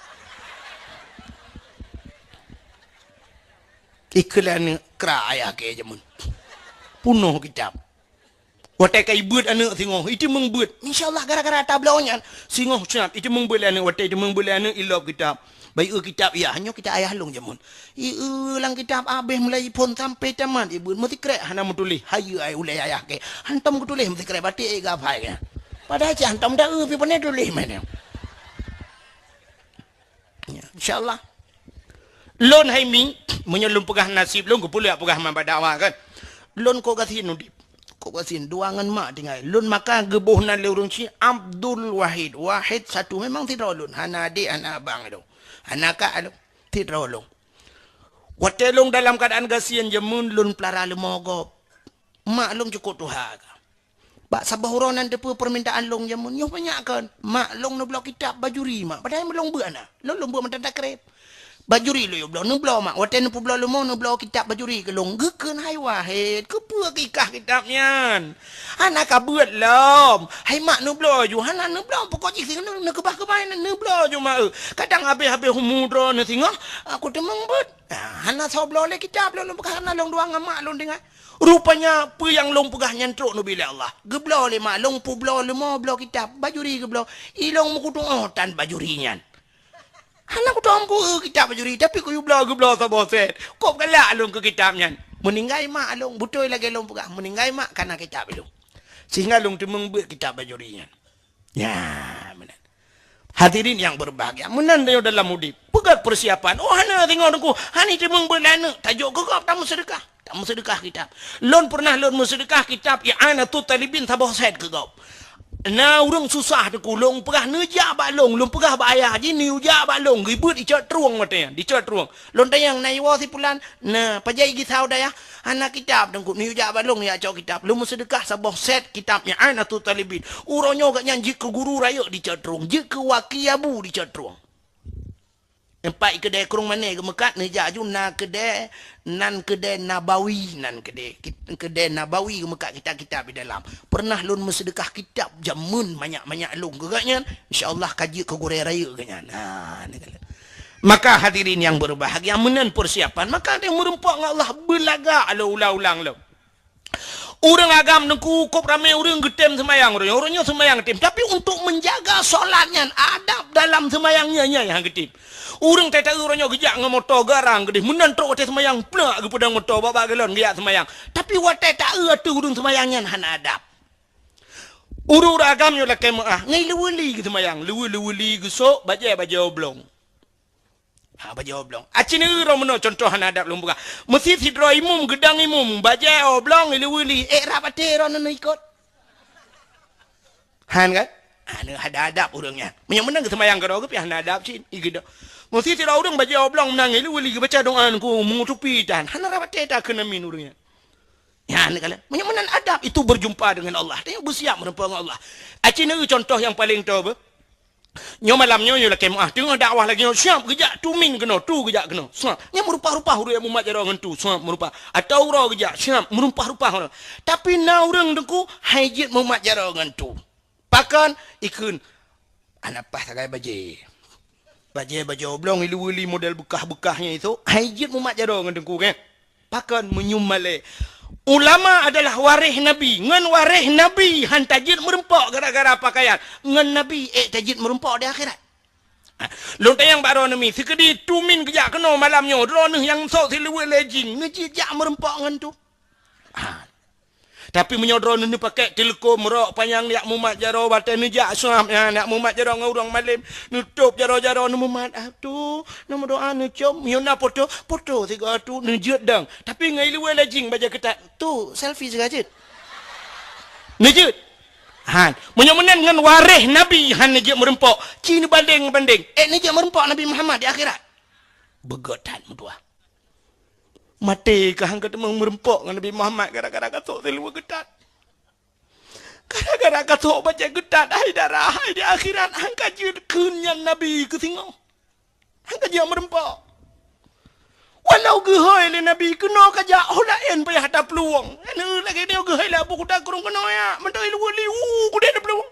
Ikheun lé aneuk kra ayah keu jameun. Punoh kitab. Watèe ka ibeuet aneuk singoh, iteumeung beuet. Insya Allah gara-gara tabloe nyan, singoh siat iteumeung beuet lé aneuk, watèe iteumeung beuet lé aneuk ilop kitab. Bai eu kitab, "Yah, nyoe kitab ayah lôn jameun." Ieu lam kitab abéh mulai phôn sampai tamat, ibeuet meusikrek hana meutuléh. Hayeue ai ulèe ayah kèe. Hantom geutuléh meusikrek batik ai geuhafai kèe. Padahai cit hantom da eu pi pane tuléh meunan. Ya, insya Allah. Lôn hai mi, meunyoe lôn peugah naseb lôn, keupeue lôn jak peugah man bak dakwah kan. Lôn kok gasien udép. Kok gasien dua ngon mak tinggai. Lôn maka geuboh nan lé ureueng Cina Abdul Wahid. Wahid satu, memang sidroe lôn. Hana adék, hana abang lôn. Hana kak lôn. Sidroe lôn. Watèe lôn dalam keuadaan gasien jameun, lôn peulara leumo gob. Mak lôn cukôp tuha ka. Bak saboh uroe nan teupeue peurmintaan lôn jameun, nyoe banyak kon. Mak lôn neubloe kitab Bajuri, mak. Padahai lôn beuet na. Lôn, lôn beuet mantong takrib. Bajuri lôn bloe, neubloe, mak. Watèe neupeubloe leumo, neubloe kitab Bajuri keu lôn. Geukheun, "Hai Wahid, keupeue keu ikah kitab nyan? Hana ka beuet lom." "Hai mak, neubloe ju." "Hana neubloe, pokok jih singoh neukeubah-keubah nan neubloe ju, mak, eu. Kadang habéh-habéh umu droeneuh singoh, aku teumeung beuet." Ah, hana soe bloe lé kitab lôn, lôn peugah hana lôn dua ngon mak lôn tinggai. Rupanya peue nyang lôn peugah nyan trok neubi lé Allah. Geubloe lé mak lôn, peubloe leumo bloe kitab, Bajuri geubloe. I lôn meukutuoh tan Bajuri nyan. Hana kutuoh meuku kitab Bajuri, tapi kuyue bloe geubloe saboh set. Kok galak lôn keu kitab nyan. Meuninggai mak lôn, beutôi lagèe lôn peugah, meuninggai mak kana kitab lôn. Sehingga lôn teumeung beuet kitab Bajuri nyan. Ya, meunan. Hadirin yang berbahagia, meunan tanyoe dalam udép. Peue Peusiapan. Oh, hana singoh Teungku, hana teumeung beuet lé aneuk, tajok keu gob tameuseudeukah. Tameuseudeukah kitab. Lôn pernah lôn meuseudeukah kitab I'anatut Talibin saboh set keu gob. Na ureuëng susah Teungku, lôn peugah neujak bak lôn, lôn peugah bak ayah jih neujak bak lôn, geubeuet dicok trueng watée nyan, dicok trueng. Lôn tanyong, "Na iwoe si pulan?" "Na." "Pajan i gisau dayah?" "Hana kitab Teungku." "Neujak bak lôn, neujak cok kitab." Lôn meuseudeukah saboh set kitab I'anatut Talibin. Uroe nyoe gobnyan jeuet keu guru rayeuk dicok trueng, jeuet keu waki abu dicok trueng. Teumpat keudè krueng mané geumeukat, neujak aju na keudè, nan keudè Nabawi, nan keudè, kit-, keudè Nabawi geumeukat kitab-kitab di dalam. Pernah lôn meuseudeukah kitab jameun manyak-manyak lôn keu gobnyan, insya Allah ka jeuet keu gurée rayeuk gobnyan. Ha, ni kala. Maka hadirin yang berbahagia, meunan persiapan, maka ada meureumpok ngon Allah beulagak lôn ulang-ulang lom. Ureuëng agam Teungku, kop ramé ureuëng geutem seumayang, ureuëng, ureuëng nyoe seumayang tem. Tapi untuk menjaga solat nyan, adab dalam seumayang nyan, nyan nyang geutem. Ureuëng tai-tai ureuëng nyoe geujak ngon moto garang geudeh, meunan trok watée seumayang, plak geupeudong moto bak-bak galon geujak seumayang. Tapi watée taeu ateueh ureuëng seumayang nyan hana adab. Ureuëng-ureuëng agam nyoe lakée meuáh, ngai leuweuli geuseumayang, leuwe-leuweuli geusok, bajée-bajée oblong. Ha, bajée oblong. Aci neueu droe meunoe contoh hana adab lôn peugah. Meusi sidroe imum geudong imum, bajée oblong, ileue-leue, ék rab até droe neuneuk ikot. Han kan? Ha, neueu hana adab ureuëng nyan. Meunyoe meunan geuseumayang keudroe geuh pih hana adab cit, igeudong. Meusi sidroe ureuëng bajée oblong meunan ileue-leue geubaca doa ngon meungutupi tan. Hana rab até takheun amin ureuëng nyan. Nyan kala. Meunyoe meunan adab itu berjumpa dengan Allah. Dia bersiap meureumpok ngon Allah. Aci neueu contoh nyang paleng toe beuh. Nyoe malam nyoe, nyoe lakée meuáh, teungoh dakwah lagée nyoe, siap geujak tu min keunoe, tu geujak keunoe. Siap. Nyan meurumpah-rumpah ureuëng mumat jaroe ngon tu, siap meurumpah. Atau uroe geujak, siap meurumpah-rumpah ureuëng. Tapi na ureuëng Teungku, hai jeuet mumat jaroe ngon tu. Pakon? Ikheun, hana paih sagai bajée. Bajée, bajée oblong ileue-leue model beukah-beukah nyan itu, hai jeuet mumat jaroe ngon Teungku, kan? Pakon meunyoe malée? Ulama adalah waréh Nabi. Ngon waréh Nabi han tajeuet meureumpok gara-gara pakaian. Ngon Nabi ék tajeuet meureumpok di akhirat. Ha, lôn tanyong bak droeneuh mi, sikeudi tu min geujak keunoe malam nyoe, droeneuh nyang sôk siluweue lé jing, neujeuet jak meureumpok ngon tu? Ha. Tapi meunyoe droeneuh neupakèk teuleukom rok panyang jak mumat jaroe, watèe neujak sôb nyan jak mumat jaroe ngon ureueng malém, neutôb jaroe-jaroe neumumat, "Ah, tu, neumeudoa neucôm, meunyoe na poto, poto sigoe tu," neujeuet dong. Tapi ngon iluweue lé jing bajèe keutat, "Tu, selfie sigoe jeuet." Neujeuet. Han, meunyoe meunan ngon waréh Nabi han neujeuet meureumpok, ci neubandeng-bandeng, eh, neujeuet meureumpok Nabi Muhammad di akhirat. Beugöt that meutuah. Maté ka han ka teuma meureumpok ngon Nabi Muhammad gara-gara ka sôk siluweue geutat. Gara-gara ka sôk bajèe geutat, hai darah, hai di akhirat, han ka jeuet kheun nyan Nabi keu singoh. Han ka jeuet meureumpok. Walau geuhôi lé Nabi keunoe ka jak, oh laén payah taplueng. Lagèe nyoe geuhôi lé Abu Kuta Krueng keunoe jak, mantong iluweue liwu kudeh taplueng.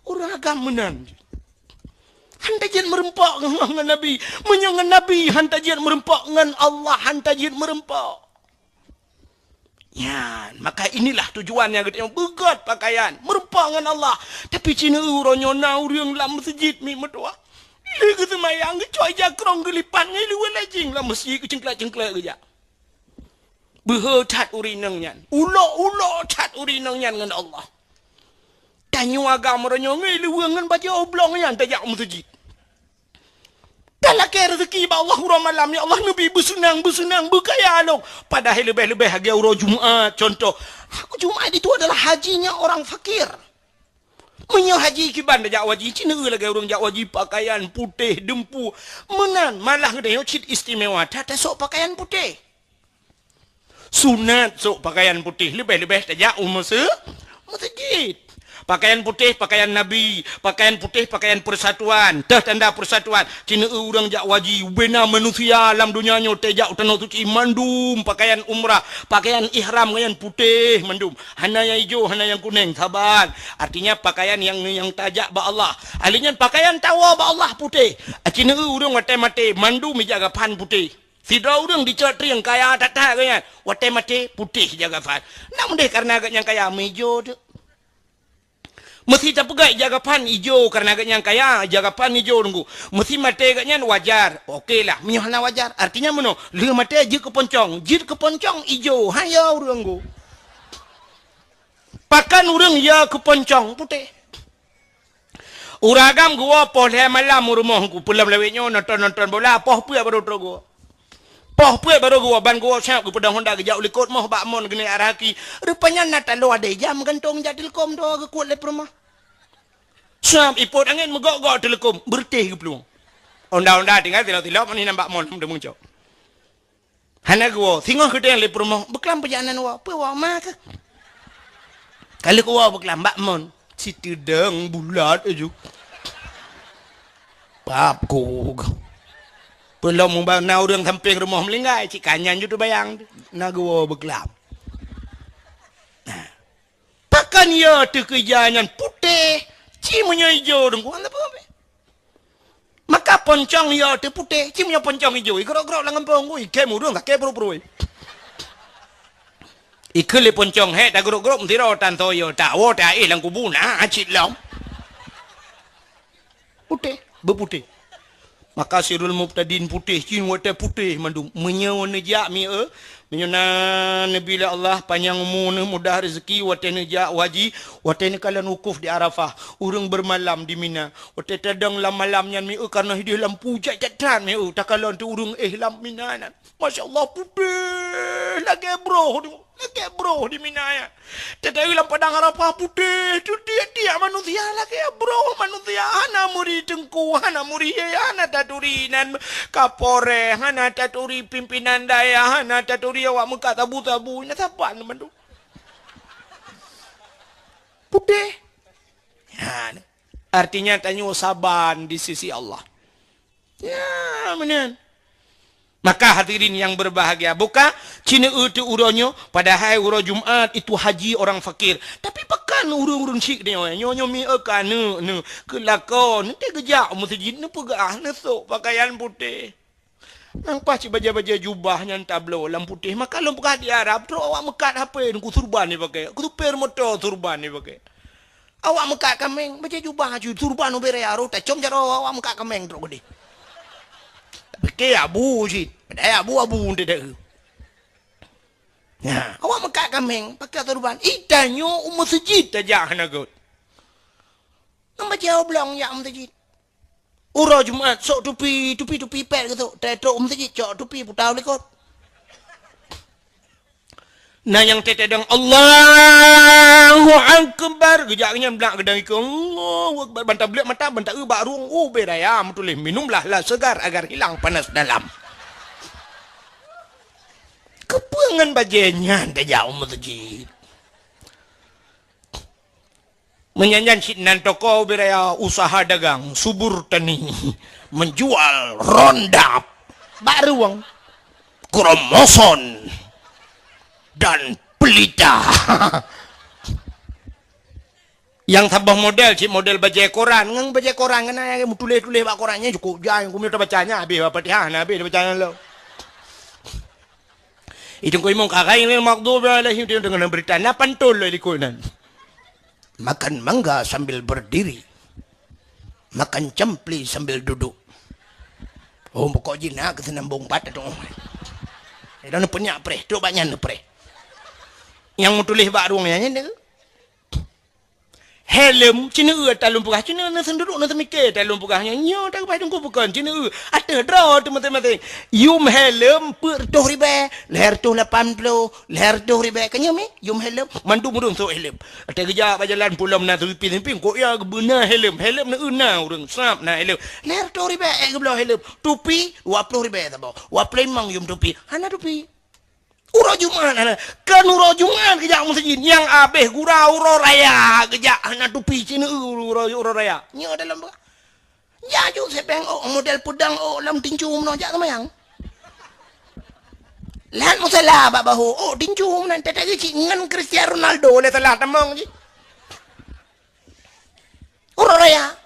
Ureueng agam meunan. Han tajeuet meureumpok ngon, ngon Nabi. Meunyoe ngon Nabi han tajeuet meureumpok, ngon Allah han tajeuet meureumpok. Nyan, maka inilah tujuan nyang geutanyoe beugöt pakaian, meureumpok ngon Allah. Tapi ci neueu uroe nyoe na ureueng lam meuseujid mi meutuah. Lé geuseumayang geucok ija krong geulipat ngon iluweue lé jing lam meuseujid geucengklek-cengklek geujak. Beuhe that ureueng inong nyan. Ulok-ulok that ureueng inong nyan ngon Allah. Tanyoe agam uroe nyoe ngon iluweue ngon bajèe oblong nyan tajak u meuseujid. Talakèe reuzeki bak Allah uroe malam, "Ya Allah, neubi beuseunang, beuseunang, beukaya lôn." Padahai leubeh-leubeh lagèe uroe Jumat, contoh. Jumat itu adalah hajinya orang fakir. Meunyoe haji kiban tajak u haji, ci neueu lagèe ureueng jak u haji pakaian putéh dumpeue. Meunan, malah geutanyoe cit istimewa that tasôk pakaian putéh. Sunat sôk pakaian putéh, leubeh-leubeh tajak u meuse-, meuseujid. Pakaian putéh, pakaian Nabi, pakaian putéh, pakaian persatuan, teuh tanda persatuan. Ci neueu ureueng jak u haji, ubena manusia lam donya nyoe tajak u Tanoh Suci mandum pakaian umrah, pakaian ihram ngon nyan putéh mandum. Hana nyang ijo, hana nyang kunéng, saban. Artinya pakaian nyang, nyang tajak bak Allah. Ahli nyan pakaian tawoe bak Allah putéh. Ci neueu ureueng watèe maté mandum ija gapan putéh. Sidroe ureueng dicrot trieng kaya that-that geuh nyan. Watèe maté putéh ija gapan. Nak meudeh kareuna geuh nyang kaya meuijo teuk. Meusi tapeugah ija gapan ijo kareuna geuh nyang kaya, ija gapan ijo teungku. Meusi maté geuh nyan wajar. Oke lah, meunyoe hana wajar. Artinya meunoe, lheueh maté jeuet keu poncong. Jeuet keu poncong ijo, han yo ureueng go. Pakon ureueng yo keu poncong putéh. Ureueng agam geuwoe poh lhèe malam u rumoh ku, peulom lawét nyoe nonton-nonton bola, poh peuet baru trok geuwoe. Poh peuet baru geuwoe, ban geuwoe siap geupeudong honda geujak u likot moh bak mon geuneuk arah aki. Rupanya na taloe adèe jam gantong jak Telkom dua geukuet lé peurumoh. Siap ipot angén meugok-gok Telkom, beureutéh geuplueng. Honda-honda tinggai tilok-tilok, meunan bak mon meucok. Hana geuwoe, singoh geutanyong lé peurumoh, "Beuklam peujalanan woe?" "Peue woe, ma keuh?" Ka lheueh geuwoe beuklam bak mon, siteudong bulat aju. Pap ku. Peulom muba na ureueng sampéng rumoh meulinggai, cit ka nyan ju teubayang. Na geuwoe beuklam. Nah. Pakon yo teukeujah nyan putéh, ci meunyoe ijo deungon sapeue? Maka poncong yo teuputéh, ci meunyoe poncong ijo, igrok-grok lam gampông, ui, kém ureueng sakét pruet-pruet. Ikheun lé poncong, "Hék, tagrok-grok meutiro tan toyo, tawoe taéh lam kubu na cit lom." Putéh, beuputéh. Maka sirul mubtadin putéh, cit watèe putéh mandum. Meunyoe neujak mieu, meunyoe na neubi lé Allah panyang umu neuh, mudah rezeki, watèe neujak haji, watèe neukalon wukuf di Arafah, ureueng beumalam di Mina. Watèe tadong lam malam nyan mieu, kareuna hideh lampu jai that-that mieu, takalon teuh ureueng éh lam Mina nyan. Masya Allah, putéh lagèe broh tu, lagèe broh di Mina nyan. Teuh-teuh lam padang Arafah putéh, teutiek-tiek manusia lagèe broh manusia. Hana meuri teungku, hana meuri, hana taturi nan kapolres, hana taturi pimpinan dayah, hana taturi awak meukat sabu-sabu, na saban mandum. Putéh. Ha, artinya tanyoe saban di sisi Allah. Ya, meunan. Maka hadirin yang berbahagia, buka ci neueu teuh uroe nyoe, padahai uroe Jumat itu haji orang fakir. Tapi pakon ureueng-ureueng syik nyoe, nyoe, nyoe mieu ka neu, neu, keu lakoe, neu teuh geujak u meuseujid, neupeugah, neusok pakaian putéh. Nang paih cit bajèe-bajèe jubah nyan tabloe lam putéh, maka lôn peugah di Arab, trok awak meukat hapé, nungku surban jipakè, keu supir moto surban jipakè. Awak meukat kaméng, bajèe jubah aju, surban ubé raya roh, tacom jaroe awak meukat kaméng trok keudéh. Pike abu cit, padahai abu-abu teuh. Nah, awak meukat kaméng, pakè surban. Ih, tanyoe u meuseujid tajak hana göt. Ngon bajèe oblong jak u meuseujid. Uroe Jumat, sok tupi, tupi, tupi pèt geusok. Teutrok u meuseujid, cok tupi, puta u likot. Na nyang teuteudong, "Allahu Akbar." Geujak nyan blak geudang ikeu, "Allahu Akbar." Ban tablek mata, ban taeu bak rueng, ubé raya meutuléh, "Minumlah lah segar agar hilang panas dalam." Keupeue ngon bajèe nyan tajak u meuseujid? Meunyan nyan cit nan toko ubé raya usaha dagang subur tani, menjual rondap bak rueng, kromoson dan pelita. Nyang saboh model cit model bajèe koran, ngon bajèe koran keunan nyang meutuléh-tuléh bak koran nyan cukup jai, keumeung tabaca nyan habéh Al-Fatihah, na habéh tabaca nyan lom. Itu keu imong ka ghairil maghdubi alaihim, dia dengan berita na pantun lom likot nan. Makan mangga sambil berdiri. Makan campli sambil duduk. Oh, pokok jih na keuseunambong pat tu. Eh, dan peunyak preh, trok bak nyan preh. Nyang meutuléh bak rueng nyan, nyan. Helm, ci neueu ata lôn peugah, ci neueu na seunduruk na seumike ata lôn peugah nyan. Nyoe takeubah teungku bukon, ci neueu. Ateueh droe teuh maséng-maséng. Yum helm peuet reutôh ribèe, lhèe reutôh lapan ploh, lhèe reutôh ribèe. Ka nyoe mi, yum helm, mandum ureueng sôk helm. Watèe geujak bak jalan pulom na seuleumping-seuleumping, kok ya geubeuna helm, helm neueu na ureueng sab na helm. Lhèe reutôh ribèe ék geubloe helm, tupi dua ploh ribèe saboh, dua ploh limong yum tupi. Hana tupi. Uroe Jumat hana. Kan uroe Jumat geujak meuseujid, nyang abéh gura uroe raya geujak hana tupi ci neueu uroe, uroe raya. Nyoe dalam Jaju sibéng ôk model peudang ôk lam tincu meunoe jak seumayang. Lat musala bak bahu ôk tincu meunan teuteuka cit ngon Cristiano Ronaldo lé salah tamong cit. Uroe raya.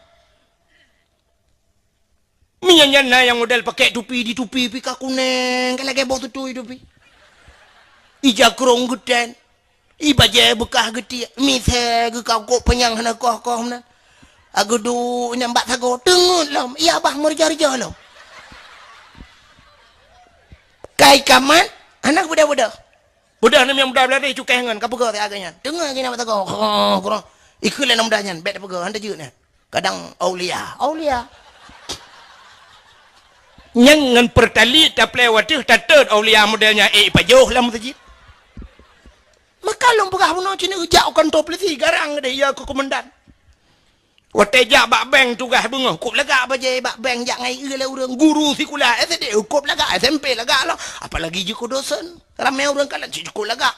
Meunyan nyan na nyang model pakai tupi di tupi pih ka kunéng ka lagèe boh tutui tupi. Ija krong geutén. I bajèe beukah geutiek, misé geukakok panyang hana koh-koh meunan. Ageudu nyang bak sagoe teungeut lom, i abah meureujah-reujah lom. Kai kamat, hana beudôh-beudôh. Beudôh nem nyang muda beulari cukéh ngon, ka peugah siat geuh nyan. Teungeut geuh nyan bak sagoe, oh, kurang. Ikheun lé aneuk muda nyan, bèk tapeugah, han teujeuet nyan. Kadang aulia, aulia. Nyang ngon Pertalite taplè watèe tatot aulia model nyan, eh, ipajoh lam meuseujid. Maka lôn peugah bunoe cit, jak u kantô polisi, garang deh, ya keu komandan. Watèe jak bak bank tugaih beungoh, kôp lagak bajèe bak bank, jak ngon ié lé ureueng, guru sikula SD, kôp lagak, SMP lagak lom. Apalagi jeuet keu dosen. Ramè ureueng kalon, cit kôp lagak.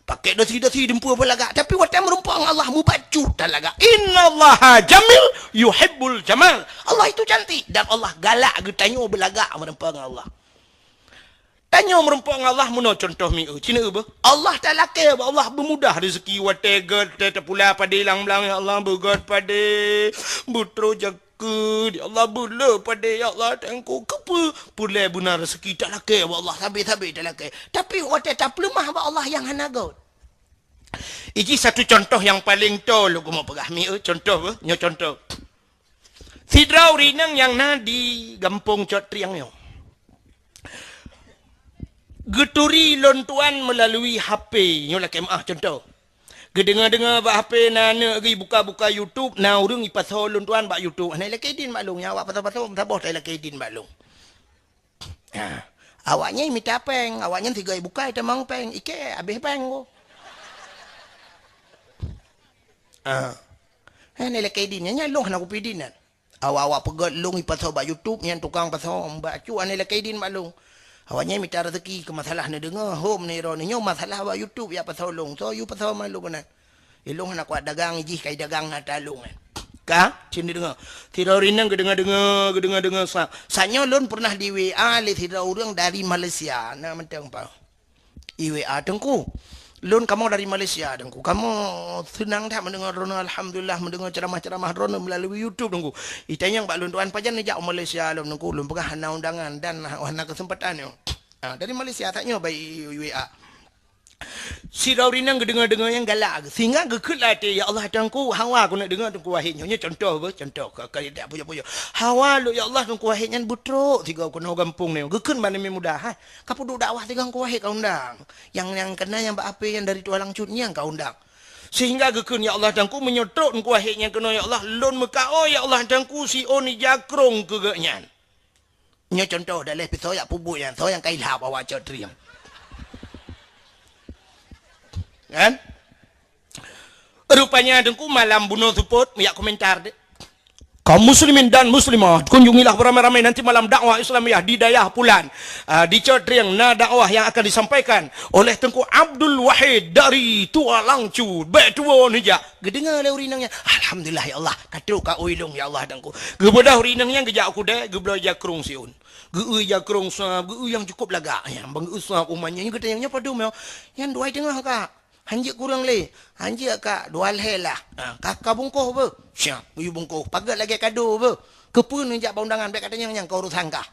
Pakai dasi-dasi dumpeue peulagak, tapi watèe meureumpok ngon Allah, mubacut talagak. "Innallaha jamil yuhibbul jamal." Allah itu cantik dan Allah galak geutanyoe beulagak meureumpok ngon Allah. Tanyoe meureumpok ngon Allah meunoe contoh mieu, cit beuh. Allah talakèe bak Allah beumudah rezeki watèe gèt, watèe tapula padé lam blang, ya Allah, beugèt padé, beutroh jak Keu, ya Allah, beuleu padé, ya Allah, Teungku, keupeue peureulèe beuna raseuki talakèe bak Allah, sabé-sabé talakèe. Tapi watèe tapeuleumah bak Allah nyang hana göt. Iji satu contoh nyang paleng toe lôn keumeung peugah, mi, eh, contoh, eh, nyoe contoh. Sidroe ureueng inong nyang na di gampông Cot Trieng nyoe. Geuturi lôn tuan meulalu H P, nyoe lakèe meu'ah contoh. Geudeungoe-deungoe bak H P na aneuk geuh buka-buka YouTube, na ureueng ipasoe lôn tuan bak YouTube. Hana ilakèe idin bak lôn, nyan awak pasoe-pasoe meusaboh ta ilakèe idin bak lôn. Ha. Awak nyan mita pèng, awak nyan sigoe ibuka itamong pèng, ikèe habéh pèng ko. Ha. Hana ilakèe idin, nyan, nyan lôn hana kupi idin nyan. Awak-awak peugöt lôn ipasoe bak YouTube, nyan tukang pasoe, bak acut hana ilakèe idin bak lôn. Awak nyan mita raseuki keu masalah neudeungoe, hom neuro neunyoe masalah bak YouTube jak pasoe lôn. Soe yue pasoe ma lôn keunan. Ilôn hana kuat dagang, jih kai dagang ata lôn nyan. Ka, cit neudeungoe. Sidroe ureueng inong geudeungoe-deungoe, geudeungoe-deungoe sa. Sa nyoe lôn pernah di W A lé sidroe ureueng dari Malaysia, na mantong pa. I W A, "Teungku, lôn kamoe dari Malaysia, Teungku. Kamoe seunang that mendengar droeneuh, alhamdulillah, mendengar ceramah-ceramah droeneuh melalui YouTube, Teungku. Itanyong bak lôn tuan, pajan neujak u Malaysia lom, Teungku? Lôn peugah hana undangan dan hana kesempatan nyoe." Ah, dari Malaysia that nyoe bak i, i, i W A. Sidroe ureueng inong geudeungoe-deungoe nyang galak, sehingga geukheun lam até, "Ya Allah, Teungku, hawa keuneuk deungoe Teungku Wahid nyoe." Nyoe contoh beuh, contoh ka, ka, ka pujoe-pujoe. Hawa lôn, ya Allah, Teungku Wahid nyan beutrok sigoe keunoe gampông nyoe. Geukheun bak Nabi Muda, hai. Ka peuduek dakwah tiga Teungku Wahid ka undang. Nyang, nyang keunan nyang bak H P nyang dari Tualang Cut nyan ka undang. Sehingga geukheun, "Ya Allah, Teungku, meunyoe trok Teungku Wahid nyang keunoe, ya Allah, lôn meukaôi, ya Allah, Teungku, siôn ija krông keu geuh nyan." Nyoe contoh daleh pisoe yak peubuet nyan, soe nyang ka ilhab awak Cot Trieng. Kan? Rupanya Teungku malam bunoe seupôt, yak komentar deh. Kaum muslimin dan muslimat, kunjungilah beramai-ramai nanti malam dakwah Islamiyah di dayah Pulan. Ah, di Cot Trieng na dakwah yang akan disampaikan oleh Teungku Abdul Wahid dari Tualang Cut. Bèk tuwo neujak. Geudeungoe lé ureueng inong nyan, "Alhamdulillah ya Allah, ka trok kaôi lôn ya Allah Teungku." Geubeudôh ureueng inong nyan geujak u keudè, geubloe ija krông siôn. Geu-eu ija krông sab, geu-eu nyang cukôp lagak nyan. Ban geu-eu sab umat nyan, nyan geutanyong, "Nyoe padum nyoe?" "Nyan dua i teungoh, Kak." "Han jeuet kureueng lé?" "Han jeuet, Kak, dua lhèe lah." "Ha, ka, ka bungkôh beuh?" "Siap, geuyue bungkôh." "Paget lagèe kado beuh." "Keupeue neujak bak undangan, bèk katanyong nyan, ka urosan kah."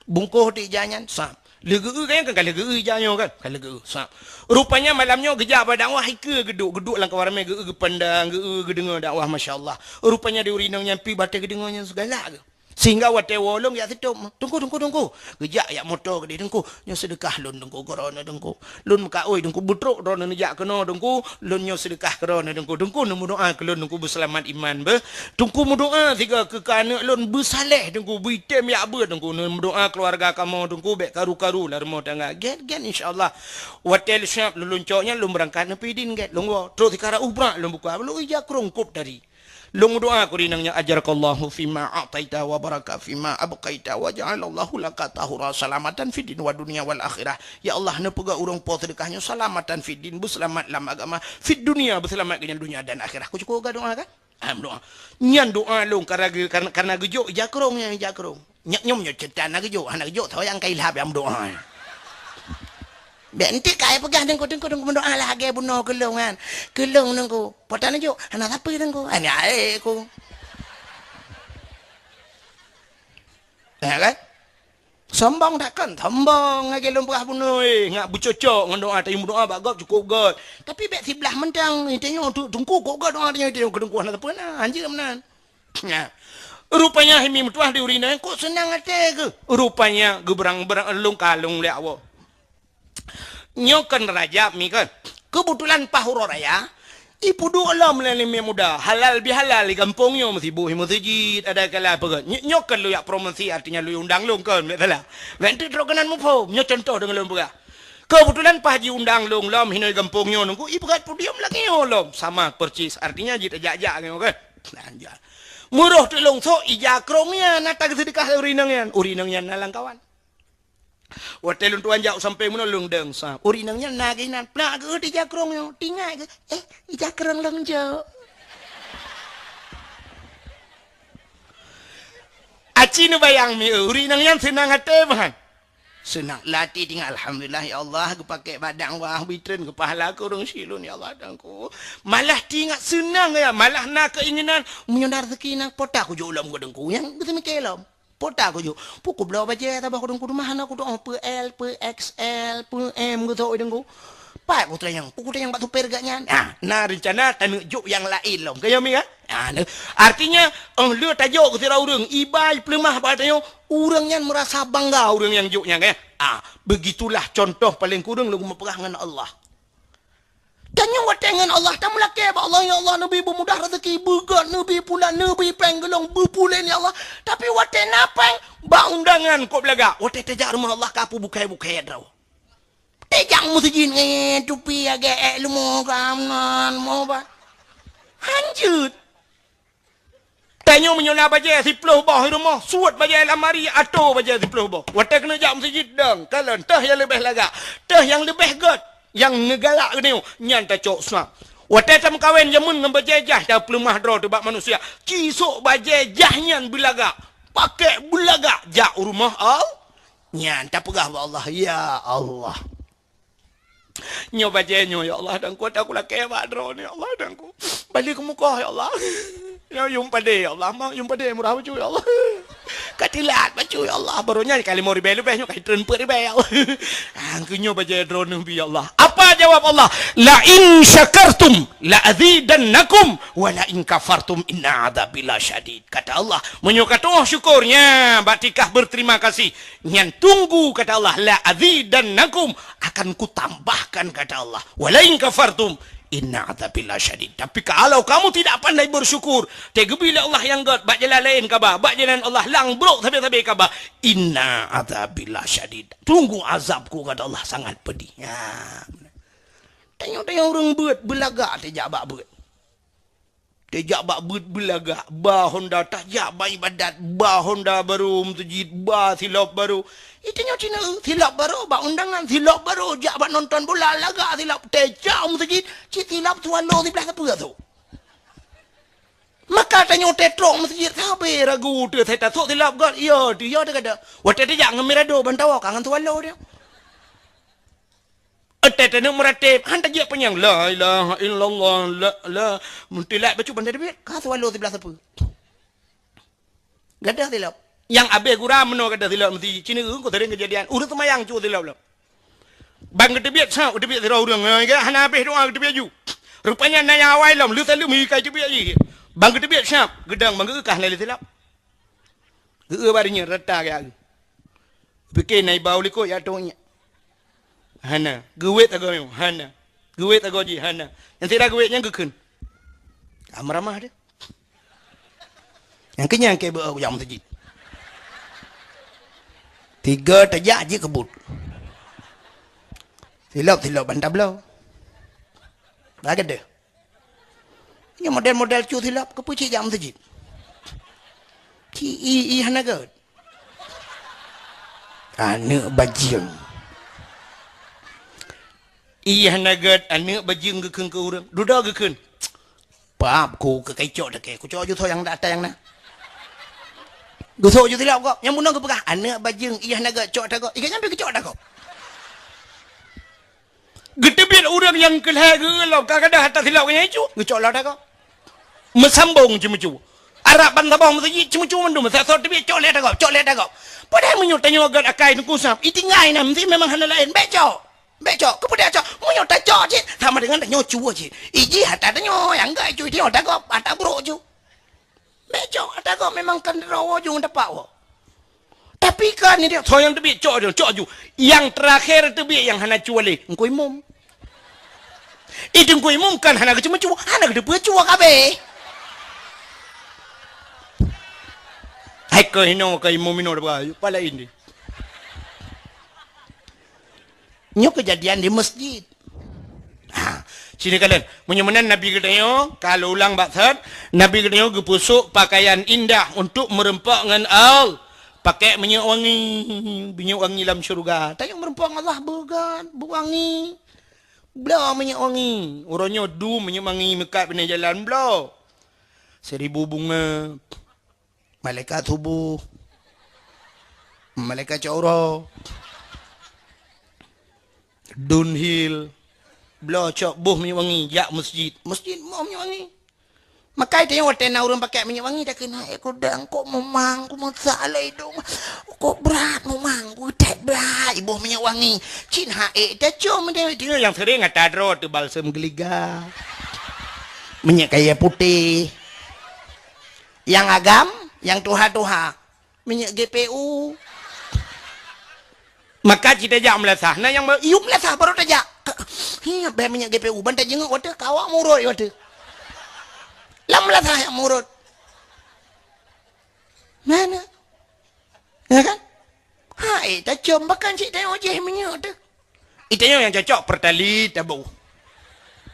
Bungkôh di ija nyan, sab. Lheueh geu-eu kan, kan lheueh geu-eu ija nyoe kan? Kan lheueh geu-eu, sab. Rupanya malam nyoe geujak bak dakwah, ikeue geuduek, geuduek lam kawan ramè, geu-eu geupandang, geu-eu geudeungoe dakwah, masya Allah. Rupanya di ureueng inong nyan pi batèe geudeungoe nyan sigalak geuh. Sehingga watèe woe lôn yak sitôp, "Teungku, Teungku, Teungku." Geujak yak moto keudéh, "Teungku, nyoe seudeukah lôn, Teungku, keu droeneuh, Teungku. Lôn meukaôi, Teungku, beutrok droeneuh neujak keunoe, Teungku. Lôn nyoe seudeukah keu droeneuh, Teungku. Teungku, neumeudoa keu lôn, Teungku, beuseulamat iman beuh. Teungku, meudoa sigoe keu, keu aneuk lôn beusaleh, Teungku, beuitem yak beuet, Teungku. Neumeudoa keuluwarga kamoe, Teungku, bèk karu-karu lam rumoh tangga." Gèt, gèt, insya Allah. Watèe lôn siap lôn, lôn cok nyan, lôn beurangkat neupidin gèt, lôn woe. Trok sikara ubrak lôn buka, lôn ija krông kôp tadi. Lôn meudoa keu ureueng inong nyan, "Ajarakallahu fima a'taita wa baraka fima abqaita wa ja'alallahu laka tahura salamatan fid din wa dunya wal akhirah." Ya Allah, neupeugah ureueng po seudeukah nyoe salamatan fid din, beuseulamat lam agama, fid dunya, beuseulamat keu nyan dunya dan akhirah. Ku cukôp geudoa kan? Ah, meudoa. Nyan doa lôn karena, karena, karena geujok ija krông nyan, ija krông. Nyak nyoe meunyoe ceutan na geujok, hana geujok, soe nyang ka ilhab nyang meudoa. Bèk enteuk ka ai peugah Teungku, Teungku, Teungku meudoa lagèe bunoe keu lôn nyan. Keu lôn Teungku, po tan jok, hana sapeue Teungku. Hana ae ku. Ya kan? Sombong takkan? Sombong lagèe lôn peugah bunoe, eh, ngat beucocok ngon doa, tapi meudoa bak gob cukôp göt. Tapi bèk siblah mantong, tanyoe Teungku kok göt doa tanyoe, tanyoe keu Teungku hana sapeue na, hanjeuet meunan. Nah, rupanya hai mi meutuah di ureueng inong nyan, kok seunang até geuh. Rupanya geubeurang-beurang lôn kalông lé Allah. Nyoe kan Rajab mi kan. Keubeutulan paih uroe raya, Ipeuduek lom lé aneuk muda, halal bihalal di gampông nyoe, meusiboh i meuseujid, ada kala peugah. Nyo-, nyoe kan lôn jak promosi, artinya lôn undang lôn kan, ndak salah. Nyan teuk trok keunan muphom, nyoe contoh deungon lôn peugah. Keubeutulan paih jiundang lôn lom, hinoe gampông nyoe nunggu, ipeugah podium lagèe nyoe lom. Sama persis, artinya jih tajak-jak nyoe kan. Nah, jak. Meuroh teuk lôn sok, ija krông nyan, na tageuseudeukah lé ureueng inong nyan. Ureueng inong nyan na lam kawan. Watèe lôn tuan jak u sampéng meunoe lôn dong sab. Ureueng inong nyan na geuh inan, peulak geuh di ija krông nyoe. Tingat geuh, "Eh, ija krông lôn jok." Aci neubayang mi, ureueng inong nyan seunang até meuhan. Seunang lati tingat, "Alhamdulillah, ya Allah, geupakè bak dakwah, bitren keu pahala keu ureueng syiek lôn, ya Allah, Tuhanku." Malah tingat seunang ya, malah na keuinginan, "Meunyoe na rezeki nang, po ta kujok lom keu Teungku." Nyang geuseumiké lom. Po ta kujok. Pu kubloe bajèe saboh keu Teungku, teuma hana kutu'oh peu L, peu X L, peu M geusok Teungku. Pat kutanyong, pu kutanyong bak supir geuh nyan. Ah, na reuncana taneuk jok nyang laén lom. Keu nyoe mi kan? Ah, na. Artinya, oh, lheueh tajok keu sidroe ureueng, iba peuleumah bak tanyoe, ureueng nyan meurasa bangga ureueng nyang jok nyan, kan? Ah, begitulah contoh paleng kureueng lôn meupeugah ngon Allah. Tanyoe watèe ngon Allah, tameulakèe bak Allah, "Ya Allah, neubi beumudah rezeki, beugöt, neubi pulan, neubi péng geulong, beupulen, ya Allah." Tapi watèe na péng, bak undangan kok beulagak. Watèe tajak rumoh Allah, ka peubukai-bukai droe. Tajak meuseujid ngon tupi agak èk leumo kamnan, mo ba. Hanjeuet. Tanyoe meunyoe na bajèe siploh boh i rumoh, suet bajèe lamari, atô bajèe siploh boh. Watèe keuneuk jak meuseujid dong, kalon teuh nyang leubeh lagak, teuh nyang leubeh göt, nyang neugalak geutanyoe, nyan tacok sab. Watèe tameukawen jameun ngon bajèe jaih, tapeuleumah droe teuh bak manusia. Ci sok bajèe jaih nyan beulagak, pakèk beulagak jak u rumoh Allah. Nyan tapeugah bak Allah, "Ya Allah." Nyoe bajèe nyoe, ya Allah, Tuhanku, ata kulakèe bak droeneuh, ya Allah, Tuhanku. Bali keumukoh, ya Allah. Nyoe yum padé, ya Allah, mang yum padé murah bacut, ya Allah. Ka tilat bacut, ya Allah. Baroe nyan ka limong ribèe leubeh, nyoe ka jitreun peuet ribèe, ya Allah. Ah, keu nyoe bajèe droeneuh bi, ya Allah. Apa jawab Allah? "La in syakartum la azidannakum, wa la in kafartum inna adzabi lasyadid." Kata Allah, "Meunyoe katu'oh syukur, nya, bak tingkah berterima kasih, nyan tunggu," kata Allah, "la azidannakum, akan kutambahkan," kata Allah. "Wa la in kafartum, inna adzabi lasyadid." Tapi kalau kamu tidak pandai bersyukur, teugeubri lé Allah nyang göt, bak jalan laén kaba, bak jalan Allah lang brok sabe-sabe kaba, "Inna adzabi lasyadid." Tunggu azabku, kata Allah, sangat pedih. Ya. Tanyoe-tanyoe ureueng beuet, beulagak tajak bak beuet. Tajak bak beuet beulagak, ba honda tajak bak ibadat, ba honda barô meuseujid, ba silop barô. Itanyoe cina, silop barô bak undangan, silop barô jak bak nonton bola, lagak silop, tajak meuseujid, cit silop swallow siblah sapeue tu. Maka tanyoe tetrok meuseujid, sabe ragu teuh, saya tasok silop göt, iya teuh, iya teuh kada. Watèe tajak ngon mirado ban tawa ka ngon swallow dia. Watèe taneuk meuratéb, han tajak panyang, "La ilaha illallah, la, la." Meutelat bacut ban teubiet, ka swallow siblah sapeue. Gadoh silop. Nyang abéh gura meunoe gadoh silop meuseujid. Cina ureueng ku sering keujadian. Ureueng seumayang cu silop lom. Ban geuteubiet, sa geuteubiet sidroe ureueng. Hana abéh doa geuteubiet ju. Rupanya na nyang awai lom, lheueh saleuem ka geuteubiet jih. Ban geuteubiet, sa geudong, ban geueu ka hana lé silop. Geueu bak donya rata gaya geuh. Pike na iba u likot ya tong nyak. Hana. Geuwet agoe nyoe. Hana. Geuwet agoe jih. Hana. Nyang sira geuwet nyang geukheun. Ka meuramah deh. Nyang kenyang ke beu jak meuseujid. Tiga tajak jih keubut. Silop-silop ban tabloe. Lagèe deh. Nyoe model-model cu silop, keupeue cit jak meuseujid? Ci i, i hana gèt. Aneuk bajeueng. I hana gèt, aneuk bajeueng geukheun keu ureueng. Dudoe geukheun. Pap ku keu kacok takée, kucok ju tho nyang ata nyang na. Geusok ju silop gob, nyang bunoe geupeugah, "Aneuk bajeueng, i hana gèt, cok ata gob." I gèt nyan pi geucok ata gob. Geuteubiet ureueng nyang keu lhèe geueu lom, ka gadôh ata silop nyan icu, geucok lom ata gob. Meusambong ceumeucue. Arab ban saboh meuseujid ceumeucue mandum, sa-, soe teubiet cok lé ata gob, cok lé ata gob. Padahai meunyoe tanyoe göt akai Teungku Sam, itinggai na meuseujid memang hana laén, bèk cok. Bèk cok, keupeue dak cok? Meunyoe tacok cit, sama dengan tanyoe cue cit. Ijih ata tanyoe, nyang göt icu, icu ata gob, ata brok icu. Bèk cok, ata gob memang kan droe ujong tapak woe. Tapi kan ni dia, soe nyang teubiet cok ju, cok ju. Nyang teurakhé teubiet nyang hana cuali, Teungku Imum. Eh, Teungku Imum kan hana geuceumeucue, hana geuteupeue cue kabeh. Hai keuh hinoe keu imum inoe dua, pala ini. Nyoe keujadian di masjid. Ha, sini kalian. Meunyoe meunan Nabi geutanyoe, ka lôn ulang bak that, Nabi geutanyoe geupeusok pakaian indah untuk meureumpok ngon Allah. Pakai minyeuk wangi, minyeuk wangi lam syeuruga. Tanyoe meureumpok ngon Allah beugat, beuwangi. Bloe minyeuk wangi. Uroe nyoe dum minyeuk wangi meukat binéh jalan bloe. Seribu bunga. Malaikat suboh. Malaikat syu'ura. Dunhill. Bloe cok boh minyeuk wangi jak masjid. Masjid boh minyeuk wangi. Maka tanyoe watée na ureuëng pakai minyeuk wangi, takheun, "Hai kudang, kok mumang, ku meusak lé idong. Kok brat mumang, ku that brat iboh minyeuk wangi." Cit hai tacom, tanyoe nyang sering ata droe teuh balsem geuliga. Minyeuk kayée putéh. Nyang agam, nyang tuha-tuha. Minyeuk G P U. Maka cit tajak meulasah. Na nyang ba-, yue meulasah baru tajak. Hi, bèk minyeuk G P U. Ban tajeungok watée, ka awak murot watée. Lam meulasah nyang murot. Mana? Ya kan? Hai, tacom bahkan cit tanyoe jéh minyeuk teuh. Itanyoe nyang cocok Pertalite taboh.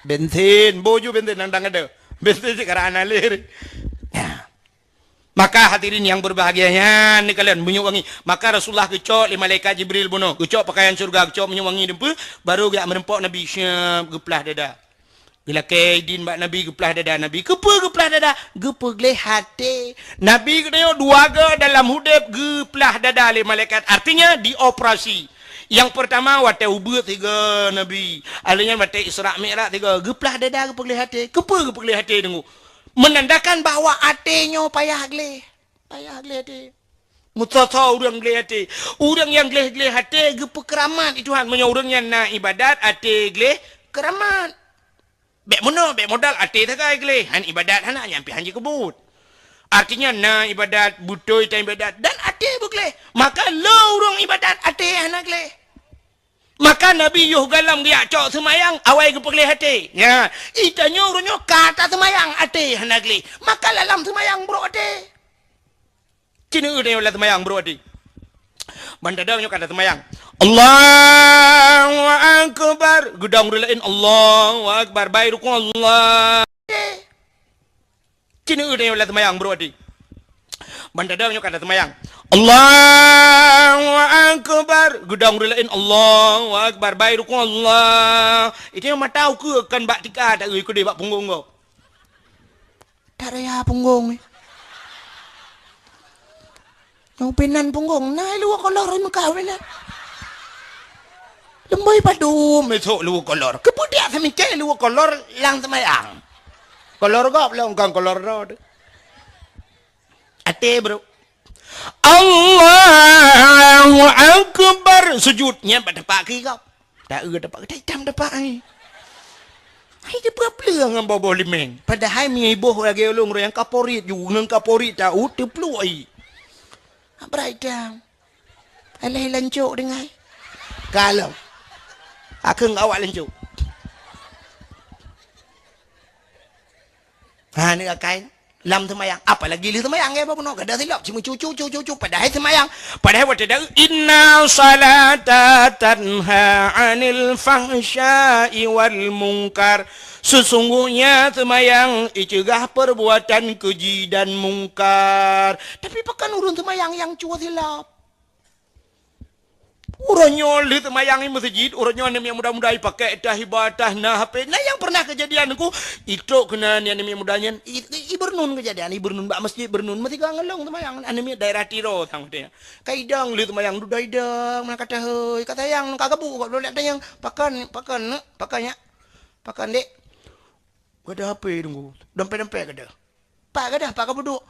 Bensin, boh ju bensin nang dang ada. Bensin cit karang analir. Ya. Maka hadirin yang berbahagia, nyan ni kalian minyeuk wangi. Maka Rasulullah geucok lé malaikat Jibril bunoe, geucok pakaian syeuruga, geucok minyeuk wangi dum peue, baru geujak meureumpok Nabi, syab, geuplah dada. Geulakée idin bak Nabi, geuplah dada Nabi. Keupeue geuplah dada? Geupeugleh até. Nabi geutanyoe dua goe dalam udeb geuplah dada lé malaikat. Artinya dioperasi. Nyang pertama watée ubeut sigoe Nabi. Alheuh nyan watée Isra Mi'raj sigoe geuplah dada, geupeugleh até. Keupeue geupeugleh até deungoe? Menandakan bahwa até nyoe payah gleh. Payah gleh até. Meusoe-soe ureuëng gleh até. Ureuëng nyang gleh-gleh até geupeukeuramat lé Tuhan. Meunyoe ureuëng nyan na iébadat, até gleh, keuramat. Bèk meunoe, bèk modal até sagai gleh. Han iébadat hana, nyan pih han jikeubeuet. Artinya na iébadat, beutôi tan iébadat, dan até beugleh. Maka le ureuëng iébadat até hana gleh. Maka Nabi yoh goh lom geujak cok seumayang, awai geupeugleh até. Nya, itanyoe uroe nyoe ka taseumayang até hana gleh. Maka lam seumayang brok até. Ci neueu tanyoe lam seumayang brok até. Ban tadong nyoe ka taseumayang. Allahu Akbar. Geudong ureuëng laén, Allahu Akbar. Bai rukuk, Allah. Ci neueu tanyoe lam seumayang brok até. Ban tadong nyoe ka taseumayang. Allahu Akbar. Geudong ureuëng laén, Allahu Akbar. Bai rukuk, Allah. Itanyoe mata ukeue kon bak tika, taeu keudeh bak punggong gob. Taraya punggong ni. Nyang pinan punggong, na luwa kolor meuka pinan. Leumboi padum esok luwa kolor. Keupeue dak seumicai luwa kolor lam seumayang? Kolor gob lom kon kolor droe teuh. Até brok. Allahu Akbar. Sujud. Nyan bak tapak kiri gob. Taeu tapak, tatem tapak ai. Hai, teupeue-peue ngon boh-boh limeng. Padahai mi boh lagée ulôn roh nyang kaporit ju, ngon kaporit taeu teupluek ai. Abrai dang. Alah lancok dengai. Kalau. Akeung awak lancok. Ha, ni akai. Lam seumayang, apalagi lheueh seumayang, ya, bunoe gadôh silop, cuma cucu, cucu, cucu, padahai seumayang, padahai watée daeu, "Inna salata tanha 'anil fahsya'i wal munkar." Sesungguhnya seumayang iceugah perbuatan keji dan mungkar. Tapi pakon ureuëng seumayang nyang cuwa silop? Uroe nyoe lheueh seumayang i meuseujid, uroe nyoe aneuk miet muda-muda i pakai tah iba tah na H P. Na nyang pernah keujadian ku, itrok keunan aneuk miet muda nyan, i, i, i beureunon keujadian, i beureunon bak meuseujid, beureunon meusigoe ngon lôn seumayang, aneuk miet daerah Tiro sang watée nyan. Ka idong lheueh seumayang, dudoe idong, meunan ka tahôi, ka sayang, ka gabuk, ka bloe tanyong, pakon, pakon, neuk, pakon nyak, pakon dek. Gadôh H P teungku, dompet-dompet gadôh. Pat gadôh, pat ka peuduek.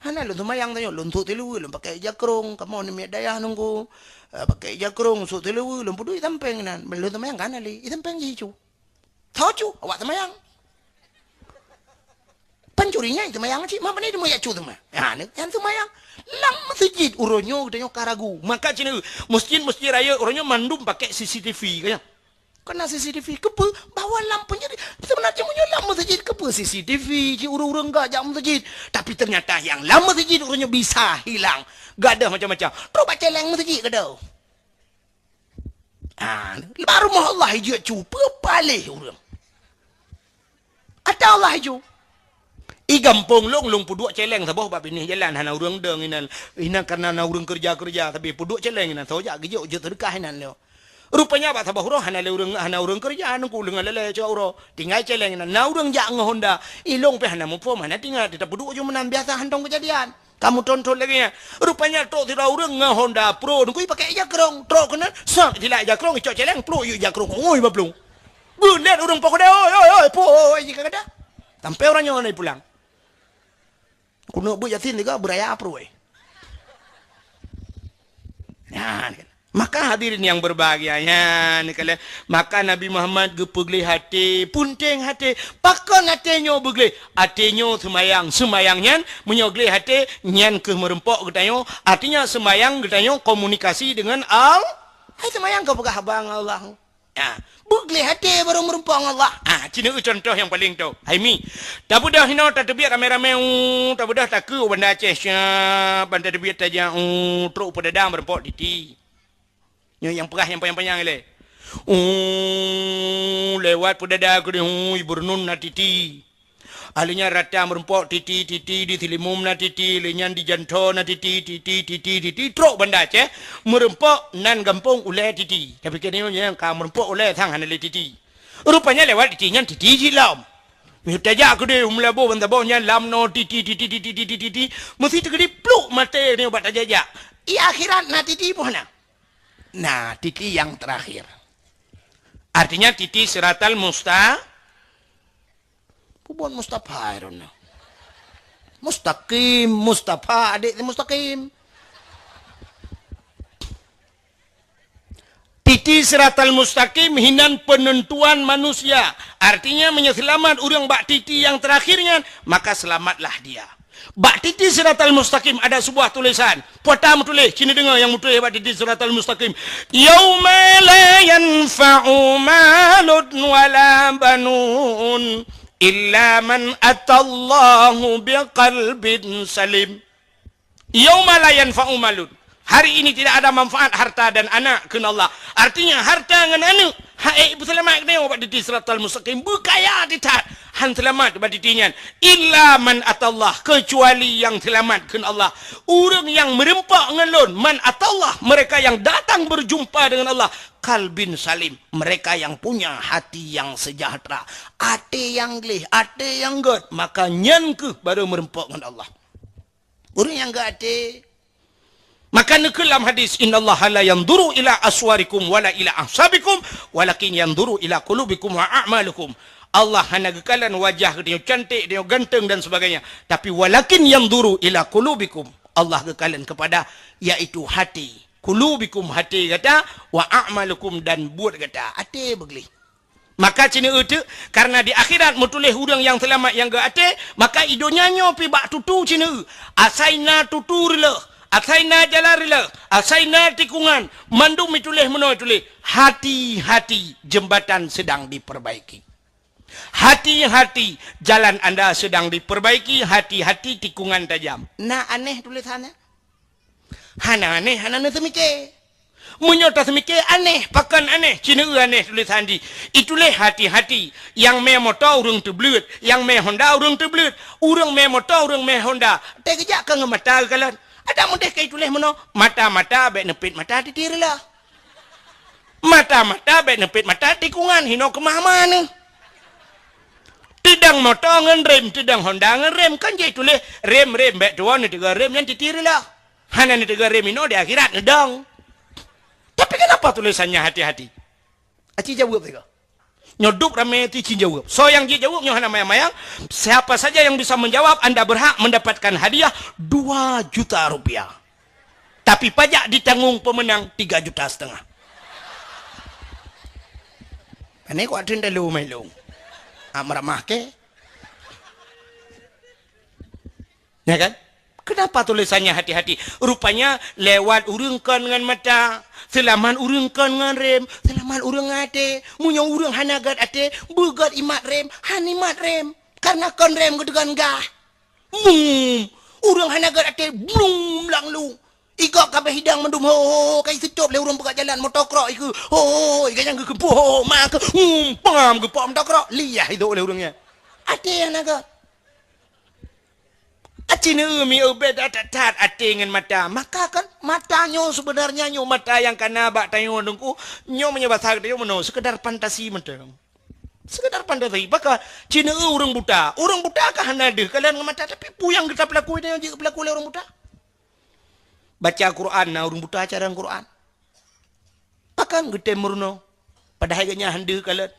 Hana lôn seumayang tanyoe, lôn sôk siluweue, lôn pakai ija krông, kamoe aneuk miet dayah teungku. Eh, pakai ija krông, sôk siluweue, lôn peuduek i sampéng inan. Lôn seumayang ka hana lé, i sampéng jih icu. Tho cu, awak seumayang. Pancuri nyan i seumayang cit, ma pane teuma yak cu teuma. Ha, nyan seumayang. Lam meuseujid uroe nyoe geutanyoe ka ragu. Maka ci neueu, meuseujid-meuseujid rayeuk uroe nyoe mandum pakai C C T V, ka nyan. Keunan C C T V, keupeue? Bahwa lam peunjadi-, seubeunajih meunyoe lam meuseujid, keupeue C C T V, cit ureuëng-ureuëng gak jak meuseujid. Tapi teunyata nyang lam meuseujid ureuëng nyoe bisa hilang. Gadôh macam-macam. Trok bak céléng meuseujid gadôh. Ah, bak rumoh Allah jeuet cu, peue paléh ureuëng. Ata Allah ju. I gampông lôn, lôn peuduek céléng saboh bak binéh jalan, hana ureuëng dong inan. Inan kareuna na ureuëng keureuja-keureuja, tapi peuduek céléng inan, soe jak geujok jeuet seudeukah inan lé. Rupanya bak saboh uroe hana lé ureuëng, hana ureuëng keureuja, nungku leungan lé-lé cok uroe. Tinggai céléng inan, na ureuëng jak ngon honda. I lôn pih hana muphom, hana teuingat, tapeuduek ju meunan biasa hantom keujadian. Kamoe tonton lagée nyan. Rupanya trok sidroe ureuëng ngon honda pro, nungku i pakai jakrong. Trok keunan, sat, silak jakrong, icok céléng, pro yue jakrong. Oi, baplueng. Geulet ureuëng poh keudeh, "Oi, oi, oi, po, oi, jika kada." Sampai ureuëng nyoe na pulang. Keuneuk beuet Yasin tiga beuraya peurui. Nyan kan. Maka hadirin yang berbahagia, nyan kan. Maka Nabi Muhammad geupeugleh até, punteng até. Pakon até nyoe beugleh? Até nyoe seumayang. Seumayang nyan, meunyoe gleh até, nyan keuh meureumpok geutanyoe. Artinya seumayang geutanyoe komunikasi dengan Al-, hai seumayang keu peugah haba ngon Allah. Ha, beugleh até barô meureumpok ngon Allah. Ha, ci neu contoh nyang paleng tho. Hai mi, tabeudôh inoe tateubiet ramé-ramé, u, tabeudôh takeu u Banda Aceh, siap, ban tateubiet tajak, u, trok u Peudada meureumpok Titi. Nyoe nyang peugah nyang panyang-panyang ilée. U, lewat Peudada keudeh, u, i Beureunon na Titi. Ahli nyan rata meureumpok Titi, Titi, di Sileumum na Titi, lé nyan di Jantho na Titi, Titi, Titi, Titi, trok Banda Aceh, meureumpok nan gampông ulée Titi. Tapi keu nyoe nyang ka meureumpok ulée sang hana lé Titi. Rupanya lewat Titi nyan Titi jilom. Meutajak keudeh u Meulaboh ban saboh nyan lam noe Titi, Titi, Titi, Titi, Titi, meusti teukeudi pluk maté nyoe bak tajak-jak. I akhirat na Titi peue hana? Na Titi nyang terakhir. Artinya Titi siratal musta-, Peubuet Mustafa hai droeneuh. Mustaqim, Mustafa, adék si Mustaqim. Titi siratal mustaqim hinan penentuan manusia. Artinya, meunyoe seulamat ureuëng bak titi nyang terakhir nyan, maka selamatlah dia. Bak titi siratal mustaqim ada sebuah tulisan. Peue ta meutuléh, ci neudeungoe nyang meutuléh bak titi siratal mustaqim. "Yauma la yanfa'u malun wala banun illa man atallaha biqalbin salim." "Yauma la yanfa'u malun." Hari ini tidak ada manfaat harta dan anak, kheun Allah. Artinya, harta ngon aneuk, hana ipeuseulamat geutanyoe bak titi siratal mustaqim. Beukaya that, han seulamat bak titi nyan. "Illa man atallah," kecuali nyang seulamat, kheun Allah. Ureuëng nyang meureumpok ngon Lôn, "man atallah," mereka yang datang berjumpa dengan Allah, "qalbin salim," mereka yang punya hati yang sejahtera, até nyang gleh, até nyang gét, maka nyan keuh barô meureumpok ngon Allah. Ureuëng nyang gét até. Maka neukheun lam hadis, "Innallaha la yanzuru ila aswarikum wala ila ahsabikum, walakin yanzuru ila qulubikum wa a'malikum." Allah hana geukalon wajah geutanyoe cantik, geutanyoe ganteng dan sebagainya. Tapi, "Walakin yanzuru ila qulubikum." Allah geukalon kepada, yaitu hati. "Qulubikum," hati gata, "wa a'malikum," dan buet gata. Até beugleh. Maka ci neueu teuk, kareuna di akhirat meutuléh ureuëng nyang seulamat nyang gét até, maka i donya nyoe pih bak tutu ci neueu. Asai na tutu reuloh, asai na jalan reuloh, asai na tikungan, mandum ituléh meunoe tuléh, "Hati-hati, jembatan sedang diperbaiki. Hati-hati, jalan anda sedang diperbaiki, hati-hati, tikungan tajam." Na aneh tulésan nyan? Hana aneh, hana neuseumiké. Meunyoe taseumiké aneh, pakon aneh, ci neueu aneh tulésan jih. Ituléh hati-hati, nyang mé moto ureuëng teubleuet, nyang mé honda ureuëng teubleuet, ureuëng mé moto, ureuëng mé honda. Teukeujak ka ngon mata geukalon. Adak meudeh ka ituléh meunoe, mata-mata bék neupet mata titi reuloh. Mata-mata bék neupet mata tikungan, hinoe keumah-mah neuh. Teudong moto ngon rem, teudong honda ngon rem, kan jeuet tuléh rem, rem, bék tuwoe neuteuga rem nyan titi reuloh. Hana neuteuga rem inoe, di akhirat neudong. Tapi kenapa tulisannya hati-hati? Aci jaweueb sigoe. Nyoe duek ramé ti ci jaweueb. Soe nyang jijaweueb nyoe hana mayang-mayang. Siapa saja yang bisa menjawab, anda berhak mendapatkan hadiah dua juta rupiah. Tapi pajak ditanggung pemenang tiga juta setengah. Pane kuat teuntelu mai lôn. Ah, meuramah ke? Ya kan? Kenapa tulisannya hati-hati? Rupanya lewat ureuëng kon ngon mata, Seulamat ureuëng kon ngon rem, seulamat ureuëng até. Meunyoe ureuëng hana gét até, beugét imat rem, han imat rem. Kareuna kon rem geudeungon gah. Mum! Ureuëng hana gét até, blum, langlu. Igok kabeh hidang mandum, ho, ho, ho, ka iseucop lé ureuëng peugah jalan, moto krok ikeu, ho, ho, ho, ikeu nyang geukeumpuk, ho, ho, ma keu, mum, pam, geupok moto krok, liah idok lé ureuëng nyan. Até hana gét. Aci neu mi ubé that-that até ngon mata. Maka kan, mata nyoe sebenarnya nyoe mata nyang kana bak tanyoe Teungku. Nyoe meunyoe basa geutanyoe meunoe, sekedar fantasi mantong. Sekedar fantasi. Maka, ci neu ureuëng buta. Ureuëng buta ka hana deuh kalon ngon mata, tapi peue nyang geuta peulaku tanyoe jeuet peulaku lé ureuëng buta. Baca Quran, na ureuëng buta carông Quran. Pakon geutem meurunoe, padahai geuhnyan han deuh kalon.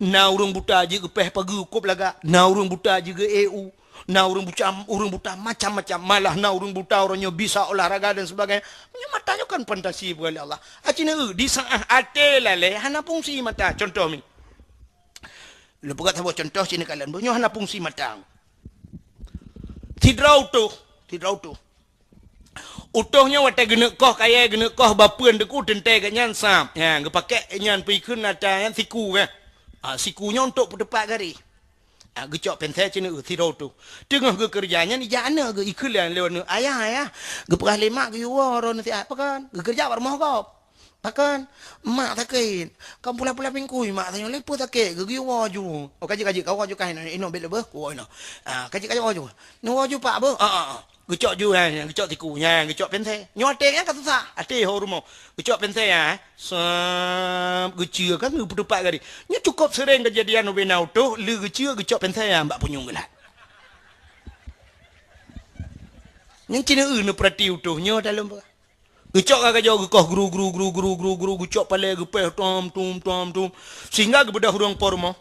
Na ureuëng buta jeuet geupéh pageue kôb lagak, na ureuëng buta jeuet geu-E U, na ureuëng buta, ureuëng buta macam-macam, malah na ureuëng buta uroe nyoe bisa olahraga dan sebagainya. Meunyoe mata nyoe kan fantasi bukan lé Allah. Aci neu, di saát até lalée hana fungsi mata. Contoh mi. Lôn peugah saboh contoh ci neu kalon, meunyoe hana fungsi mata. Sidroe utôh, sidroe utôh. Utôh nyoe watée geuneuk koh kayée, geuneuk koh bapeuen Teungku teuntée geuhnyan sab. Nyan, geupakée nyan peue ikheun ata nyan siku, kan. Ah, siku nyoe untuk peuteupat garéh. Ah, geucok pensée ci neu sidroe utôh. Teungoh geukeureuja nyan ijak aneuk geu-, ikheun lé aneuk, "Ayah, ayah, geupeugah lé mak geuyue woe droeneuh siat." Pakon? Geukeureuja bak rumoh gob. Pakon? Mak sakét. Ka pula-pula pingkui mak tanyoe lé peue sakét, geugeue woe ju. Oh, ka jeuet, ka jeuet, ka woe ju kah inoe, inoe bèk leubeh, ku woe inoe. Ah, ka jeuet, ka jeuet woe ju. Neuwoe ju pak beuh. Ah, ah, ah. Geucok ju, ha, geucok siku, ha, geucok pensée. Nyoe até nyan ka susah. Até ho rumoh. Geucok pensée, ha. Sab, geuceue kan geupeuteupat garéh. Nyoe cukôp seuréng keujadian ubé na utôh, lheueh geuceue geucok pensée, ha, bak punyueng geulat. Nyang ci neu neupeurati utôh nyoe dalam. Geucok ka gajoe geukoh gru, gru, gru, gru, gru, gru, geucok palée geupéh tom, tum, tom, tum. Sehingga geubeudôh ureuëng po rumoh.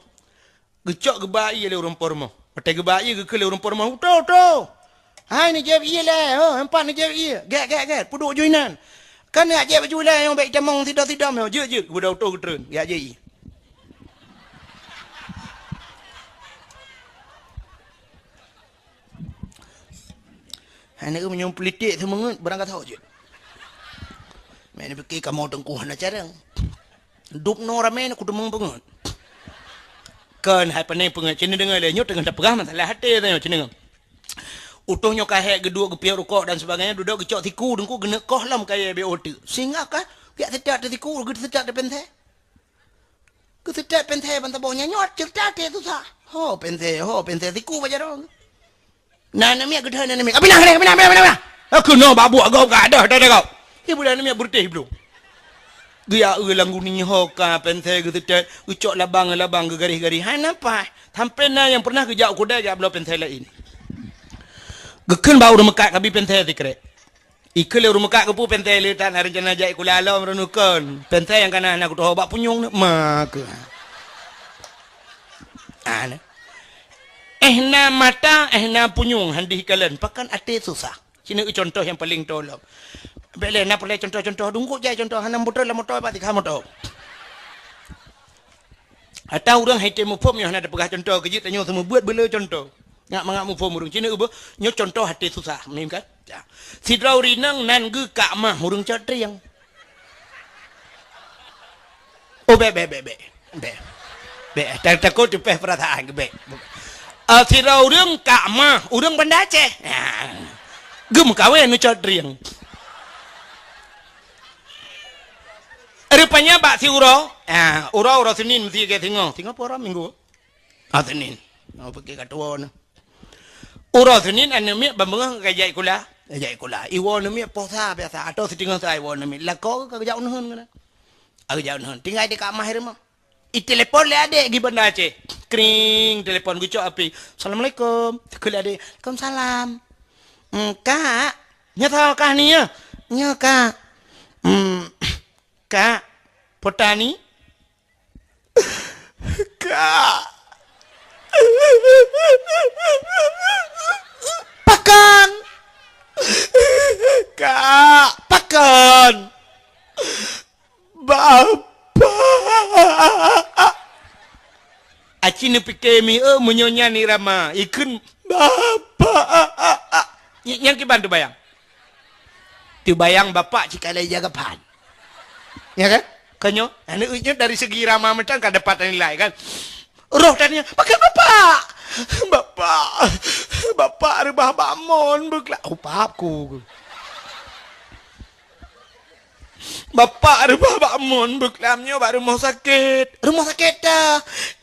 Geucok geuba ié lé ureuëng po rumoh. Watée geuba ié geukheun lé ureuëng po rumoh, "Utôh, utôh! Hai neujép ié lé, ho, empat neujép ié. Gét, gét, gét, peuduek ju inan. Kan neujép ju lé, nyang bék itamong sidom-sidom, ho, jeuet, jeuet." Geubeudôh utôh geutreun, geuyak jép ié. Hai neu meunyoe politik seumeungeut beurangkat jeuet. Meunan pike kamoe Teungku hana carông. Dub noe ramé nyoe kuteumeung peungeut. Kon hai pane peungeut, ci neu deungoe lé nyoe teungoh tapeugah masalah até nyoe ci neu. Utôh nyoe ka hék geuduek geupiôh rukok dan sebagainya, dudoe geucok siku Teungku geuneuk koh lom kayée B O T. Sehingga ka piak seutat teusiku, geusetat teuh pensée. Geuseutôt pensée ban saboh nyan nyoe ceurita teuh susah. Ho pensée, ho pensée siku bak jaroe. Na aneuk miet geuteuh aneuk miet. "Abinah, abinah, abinah, abinah, abinah." Aku no bak buet gob ka adoh dah gob. Ibu dan aneuk miet beureutéh bloe. Geuyak eu lam guni ho ka pensée geuseutôt, geucok labang-labang geugaréh-garéh. Hai napa? Sampai na nyang pernah geujak u keudai jak bloe pensée laén. Geukheun bak ureuëng meukat kabi pensée sikrek. Ikeu lé ureuëng meukat geupeu pensée le tan rencana jak sikula lom reunukon. Pensée nyang kana hana kutoh bak punyueng nyoe. Ma keu. Ah, nyoe. Eh na mata, eh na punyueng handih kalon. Pakon até susah. Sinoe contoh nyang paleng tolom. Bék lé na peureulée contoh-contoh dungkot jai contoh hana beutôi lam moto bak tikha moto. Ata ureuëng hai tém muphom nyoe hana tapeugah contoh keujeuet tanyoe seumeubeuet beuleu contoh. Ngat mangat muphom ureuëng. Sinoe beuh, nyoe contoh até susah, mim kan? Ya. Sidroe rinong nan geukak mah ureuëng cot trieng. Oh, bék, bék, bék, bék. Bék. Bék, ta-, takot teupeh peurasaan, bék. Ah, sidroe ureuëng kak mah, ureuëng Banda Aceh. Ya. Geumeukawen ngon cot trieng. Rupanya bak siuroe, ah, uroe, uroe Senin meusti ke singoh. Singoh pue uroe Minggu? Ah, Senin. Oh, pike ka tuwo na. Uroe Senin aneuk miet ban beungoh ka jak sikula. Ka jak sikula. Iwoe aneuk miet poh sa biasa atau siteungoh sa iwoe aneuk miet. Lakoe ka geujak uneuen keunan. Ka geujak uneuen. Tinggai di kamah di rumoh. Itelepon lé adék di Banda Aceh. Kring, telepon geucok api. "Assalamualaikum." Keu lé adék. "Waalaikumsalam." "Hmm, Kak, nyoe soe kah ni ya?" "Nyoe, Kak." "Hmm, Kak, Potani?" "Kak." "Pakon?" "Kak." "Pakon?" "Bapak." Aci neupike mi, eh, meunyoe nyan irama, ikheun, "Bapak." Ny-, nyang kiban teubayang. Teubayang bapak cikalai jaga pan. Ya kan? Kan nyoe, aneuk nyoe dari segi irama mantong ka dapat nilai kan. Roh tanya, "Pakon Bapak? Bapak, Bapak reubah bak mon beuklam." Oh, paham ku. "Bapak reubah bak mon beuklam nyoe bak rumoh sakét." "Rumoh sakét ta?"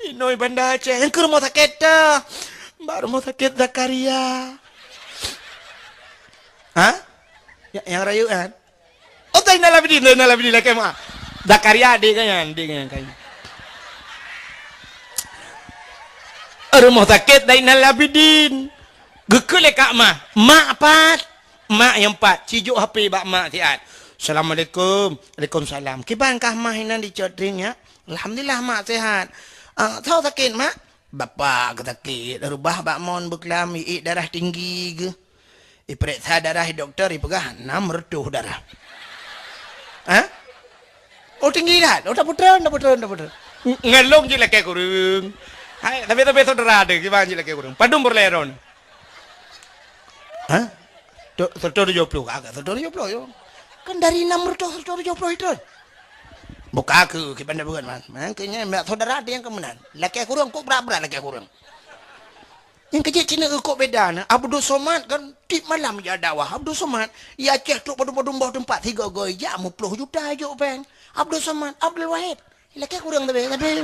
"Inoe Banda Aceh." "Nyang keu rumoh sakét ta?" "Bak rumoh sakét Zakaria." Ha? Ya, nyang rayeuk kan? Oh, Zainal Abidin, Zainal Abidin lakée ma. Zakaria adék geuh nyan, adék geuh nyan kan. Rumoh sakét Zainal Abidin. Geukheun lé Kak Mah, "Mak pat?" Mak nyang pat, sijok H P bak mak siat. "Assalamualaikum." "Waalaikumsalam." "Kiban kah Mah inan dicot ring nyak?" "Alhamdulillah mak sehat." "Ah, soe sakét mak?" "Bapak geusakét, reubah bak mon beuklam, iék darah tinggi geuh. Ipeuriksa darah dokto, ipeugah enam reutôh darah." Ha? Oh, tinggi that. Oh, tapeutrön, tapeutrön, tapeutrön. Ng-, ngon lôn jih lakée kureueng. Hai, tapi, tapi saudara ada, kiban jih lakée kureueng. Padum peureulée droeneuh? Ha? Tu, seratus tujuh puluh, agak seratus tujuh puluh, yo. Kan dari enam reutôh, seratus tujuh puluh itu. Buka ke, kiban dah bukan, man. Man, kayaknya mbak saudara ada yang kemenangan. Lakée kureueng kok berat-berat lakée kureueng. Nyang keu jeuet cit na kok beda na. Abdul Somad kan tiep malam jak dakwah. Abdul Somad, i Aceh trok padum-padum boh teumpat, sigoe-goe jak meuplôh juta jok péng. Abdul Somad, Abdul Wahid. Lakée kureueng tapi, tapi.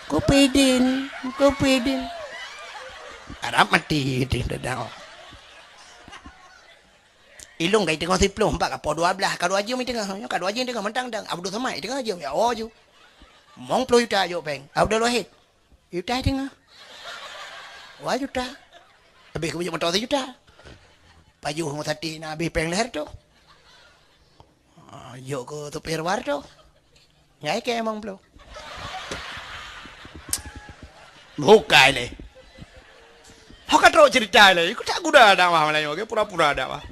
Kupidin, kupidin. Arab mati, di dakwah. Ilôn ka i teungoh siplôh, empat ka po dua blah, ka dua jeuem i teungoh. Nyoe ka dua jeuem i teungoh, mantang dang. Abdul Somad i teungoh jeuem, ya, oh, ju. Mong plôh juta jok péng. Abdul Wahid. Juta i teungoh. Dua juta. Habéh keu beuet moto sijuta. Pajoh ngon sati na habéh péng lhèe reutôh. Ah, jok keu supir dua reutôh. Nyan keu limong plôh. Bukai lé. Ho ka trok cerita lé. Ikut tak guda dakwah Melayu, oke? Pura-pura dakwah.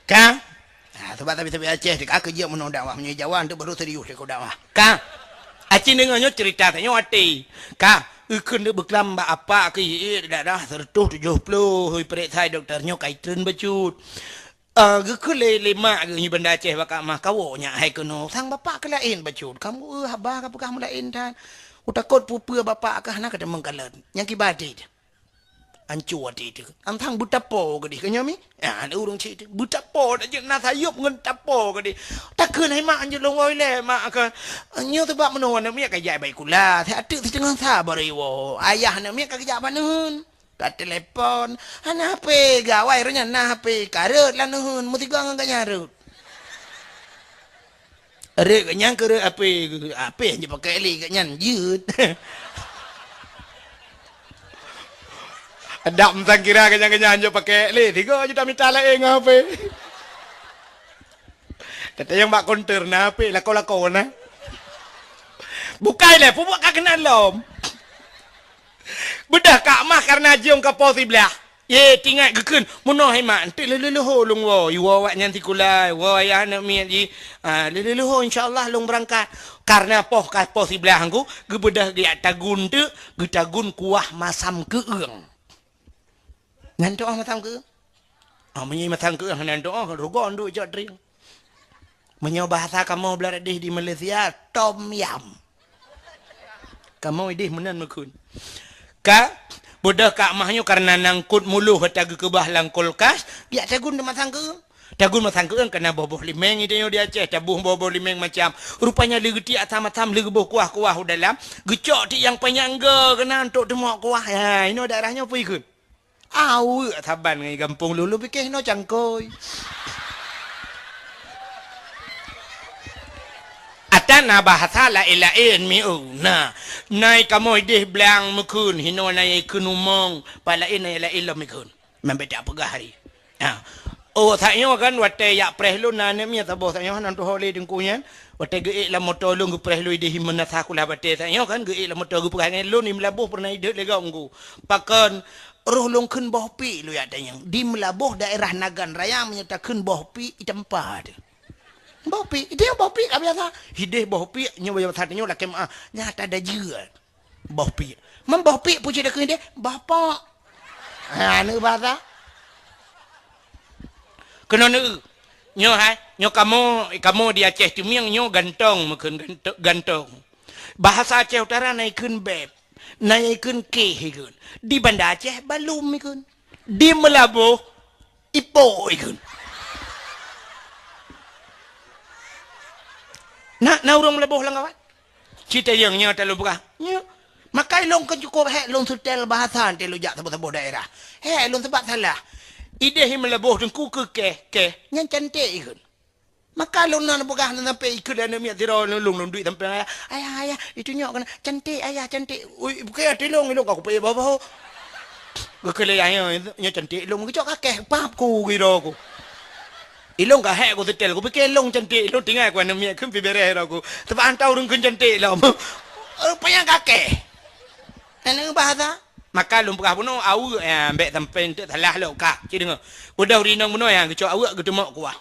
Ka? Ha, sebab tapi-tapi Aceh, ka keu jeuet meunoe dakwah, meunyoe Jawa tu baru serius sikok dakwah. Ka? Aci deungoe nyoe cerita tanyoe até. Ka? Ikheun deuk beuklam bak apa keu ié daerah seratus tujuh puluh, ipeuriksa dokto nyoe ka itreun bacut. Ah, geukheun lé, lé mak geuh nyoe Banda Aceh bak Kak Mah, kawoe nyak hai keunoe. Sang bapak keu laén bacut. Kamoe, eh, haba ka peugah meulaén that. Utakot peue-peue bapak kah hana ka teumeung kalon. Nyang kiban até. Anco até teuh. Antang beutapo keudeh keu nyoe mi? Ah, ureueng cit teuh. Beutapo dak jeuet na sayop ngon tapo keudeh. Takheun hai mak anjeut lôn woe ilée mak keu. Nyoe teubak meunoe aneuk miet ka jak bak sikula. Siat teuk siteungoh sa baru iwoe. Ayah aneuk miet ka geujak bak neuheun. Ka telepon. Hana H P gawai roh nyan na H P. Ka rhot lam neuheun. Meusigoe ngon gobnyan rhot. Rhot gobnyan keu rhot H P, H P hana jipakèk lé gobnyan jeuet. Adak meusangkira gobnyan-gobnyan jipakèk lé, sigoe jeuet tamita laén ngon H P. Teuntèe nyang bak konter na H P, lakoe-lakoe na. Bukai lé, peubuet ka keunan lom. Beudôh Kak Mah kareuna jeuem ka po siblah. Ye, tingat geukheun, meunoe hai mak, enteuk lheuh-lheuh leuhô lôn woe, iwoe awaknyan sikula, iwoe ayah aneuk miet jih. Ah, lheuh-lheuh leuhô, insya Allah lôn beurangkat. Kareuna poh ka poh siblah ngku, geubeudôh geujak tagun teuk, geutagun kuah masam keueung. Nyan tu'oh masam keueung. Ah, meunyoe masam keueung hana tu'oh, rugoe nduek cok tring. Meunyoe bahasa kamoe blah deh di Malaysia, tom yam. Kamoe ideh meunan meukheun. Ka, beudôh Kak Mah nyoe kareuna nangkot muloh ata geukeubah lam kulkas, geujak tagun teumasang keueung. Tagun masang keueung kana boh-boh limeng, ideh nyoe di Aceh, taboh boh-boh limeng macam. Rupanya lé geutiek asam-asam, lé geuboh kuah-kuah u dalam, geucok tiek nyang panyang go keunan untuk teumok kuah. Ha, inoe daerah nyoe peue ikheun? Aweuek saban ngon gampông lôn, lôn pike hinoe cangkôi. Ata na bahasa laén-laén mieu, na. Na kamoe ideh blang meukheun, hinoe na ikheun umong, pat laén na laén lom ikheun. Meubeudôh peugah hari. Ha. Oh, sak nyoe kan watèe jak preh lôn na aneuk miet saboh sak nyoe hana tuho lé teungku nyan. Watèe geuék lam moto lôn geupreh lôn ideh himeun nasa kulah batèe sak nyoe kan geuék lam moto geupeugah ngon lôn di Meulaboh peureunah ideh lé gob ngku. Pakon roh lôn kheun boh piek lôn jak tanyong. Di Meulaboh daerah Nagan Raya meunyoe takheun boh piek itampa teuh. Boh piek, ideh boh piek ka biasa. Ideh boh piek nyoe biasa tanyong lakèe meuah. Nyata dajeu. Boh piek. Man boh piek peue cit takheun ideh? Boh pok. Ha, aneuk basa. Keunoe neu. Nyoe hai, nyoe kamoe, kamoe di Aceh Teumieng nyoe gantong meukheun, ganto-, gantong. Bahasa Aceh Utara na ikheun beb, na ikheun keh ikheun. Di Banda Aceh balum ikheun. Di Meulaboh ipo ikheun. Na, na ureuëng Meulaboh lam kawan? Citayong nyoe talu peugah. Nyoe. Maka ilong kan cukup hek lôn setel bahasa teh lôn jak saboh-saboh daerah. Hek lôn sebab salah. Ideh Meulaboh teungku keu keh, keh. Nyan cantik ikheun. Maka lôn na peugah sampai ikheun aneuk miet sidroe lôn, lôn duek sampai ayah. Ayah, ayah, itu nyok keunan. Cantik ayah, cantik. Ui, bukan até lôn, ilong ka kupayah bahu-bahu. Geukheun lé ayah, nyoe cantik lôn, geucok kakeh, pap ku giro ku. Ilong ka hek ku setel, ku pikir ilong cantik, ilong tinggai ku aneuk miet kheun pi bereh ro ku. Sebab hana ureuëng kheun cantik lom. Rupanya kakeh. Aneuk bahasa. Maka lôn peugah bunoe aweuek, ya, bek sampai enteuk salah lom ka. Cit deungoe. Udah rinong bunoe ya, geucok aweuek geuteumok kuah.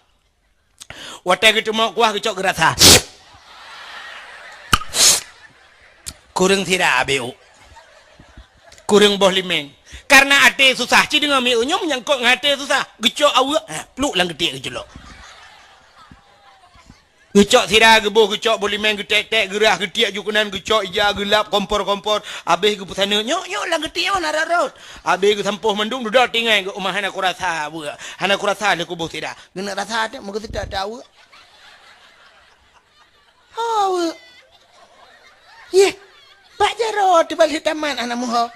Watée geuteumok kuah geucok geurasa. Kureueng sira abeu. Kureueng boh limeng. Karena até susah. Ci deungoe mieu nyoe menyangkot ngon até susah. Geucok aweuek, ha, pluk lam geutiek geuculok. Geucok sira geuboh, geucok boh limeng geutek-tek, geurah geutiek ju keunan, geucok ija geulap kompor-kompor. Abéh geupeusaneut, nyok, nyok lam geutiek nyoe na rot-rot. Abéh geusampoh mandum dudoe tinggai geuh uma hana kurasa aweuek. Hana kurasa lé kuboh sira. Geuneuk rasa teuh meugeuseutôt teuh aweuek. Ho aweuek. Yeh, bak jaroe teuh balik tamat hana muho.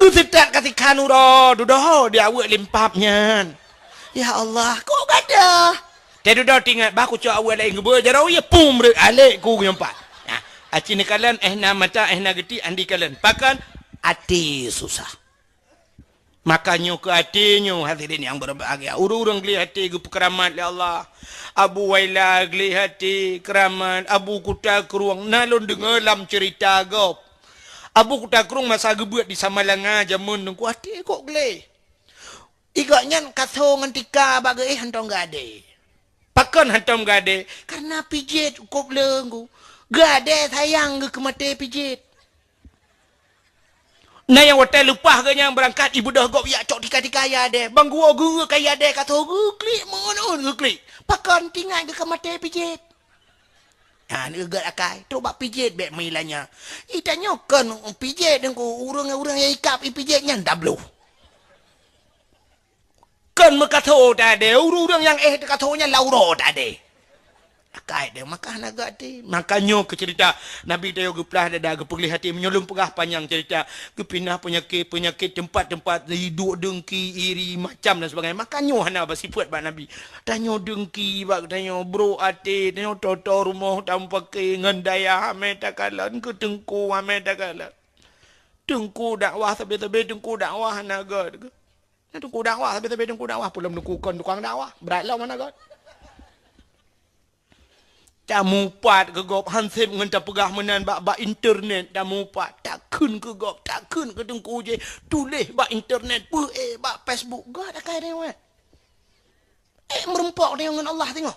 Geuseutôt ka sikhan uroe dudoe di aweuek limpap nyan. Ya Allah, kok gadoh. Teuh dudoe tingat bah kucok aweuek laén geubeuet jaroe yeh pum reuek alek ku geuyong pat. Nah, aci neukalon eh na mata eh na geutiek andi kalon. Pakon? Até susah. Maka nyoe keu até nyoe, hadirin nyang berbahagia. Ureuëng-ureuëng gleh até geupeukeuramat lé Allah. Abu Waila gleh até keuramat, Abu Kuta Krueng na lôn deungoe lam ceurita gob. Abu Kuta Krueng masa geubeuet di Samalanga jameun teungku até kok gleh. Igak nyan kaso ngon tika bak geuéh hántom geuadé. Pakon hántom geuadé? Karena pijet kop leueng ku. Geuadé sayang geuh keu maté pijet. Na nyang watée leupah geuh nyang beurangkat ibeudôh gob yak cok tika-tika ya deh. Bang guo geu ka ya deh ka tho geu klik meungeun geu klik. Pakon tingat geuh ka maté pijet. Ha, ni geugat akai. Trok bak pijet bek meulanya. Itanyoe kon pijet deungku ureuëng-ureuëng nyang ikab ipijet nyan dabloh. Kon meukatho tadé, ureuëng-ureuëng nyang éh teukatho nyan lauro tadé. Akai deh maka hana geuaté. Maka nyoe keu cerita Nabi tayoe geuplah dada geupeugleh até meunyoe lôn peugah panyang cerita. Geupinah peunyakét-peunyakét teumpat-teumpat iduek deungki, iri, macam dan sebagainya. Maka nyoe hana basifeuet bak Nabi. Tanyoe deungki bak tanyoe brok até, tanyoe toto rumoh tamupaké ngon dayah amé takalon keu teungku amé takalon. Teungku dakwah sabe-sabe teungku dakwah hana gét. Nah, teungku dakwah, sabe-sabe teungku dakwah, peulom teungku kon tukang dakwah. Brat lom hana gét. Tamupat keu gob, hanseb ngon tapeugah meunan bak, bak internet tamupat. Takheun keu gob, takheun keu teungku jih. Tuléh bak internet, peuék bak Facebook. Gét akai deh weh. Eh, meurumpok tanyoe ngon Allah singoh.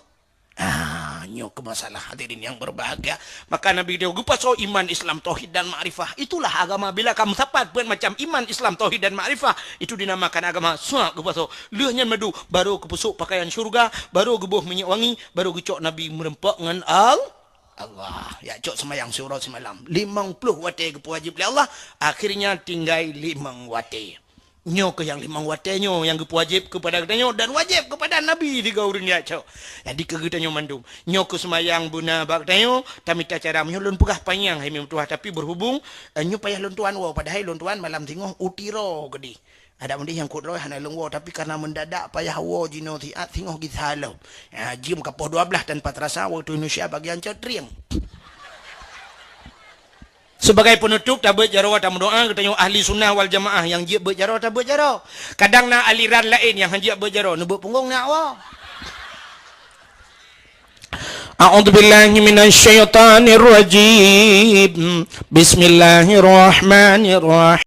Ah, nyoe keu masalah hadirin yang berbahagia. Maka Nabi dia geupasoe iman, Islam, tauhid dan makrifah. Itulah agama bila kamu sapat buet macam iman, Islam, tauhid dan makrifah. Itu dinamakan agama. Suak geupasoe. Lheueh nyan madu, baru geupeusok pakaian syurga, baru geuboh minyeuk wangi, baru geucok Nabi meurumpok ngon Al-, Allah. Ya cok semayang siuroe simalam. Limong ploh watée geupeuwajib lé Allah, akhirnya tinggai limong watée. Nyoe keuh nyang limong watée nyoe nyang geupeuwajéb keupada geutanyoe dan wajéb keupada Nabi sigoe ureuëng jak cok. Jadi keu geutanyoe mandum, nyoe keuh seumayang beuna bak geutanyoe, tamita cara meunyoe lôn peugah panyang hai meutuah, tapi berhubung, eh, nyoe payah lôn tuan woe, padahai lôn tuan malam singoh u Tiro keudeh. Adak meudeh nyang kut droe hana lôn woe, tapi karena mendadak payah woe jinoe siat singoh gisa lom. Ya, jeuem ka poh dua belas tanpa terasa waktu Indonesia bagian cot trieng. Sebagai penutup, tabeuet jaroe tameudoa, geutanyoe ahli sunnah wal jamaah nyang jeuet beuet jaroe, tabeuet jaroe. Kadang na aliran laén nyang han jeuet beuet jaroe, neubeuet punggong na awak. A'udzubillahi minasyaitonirrajim. Bismillahirrahmanirrahim.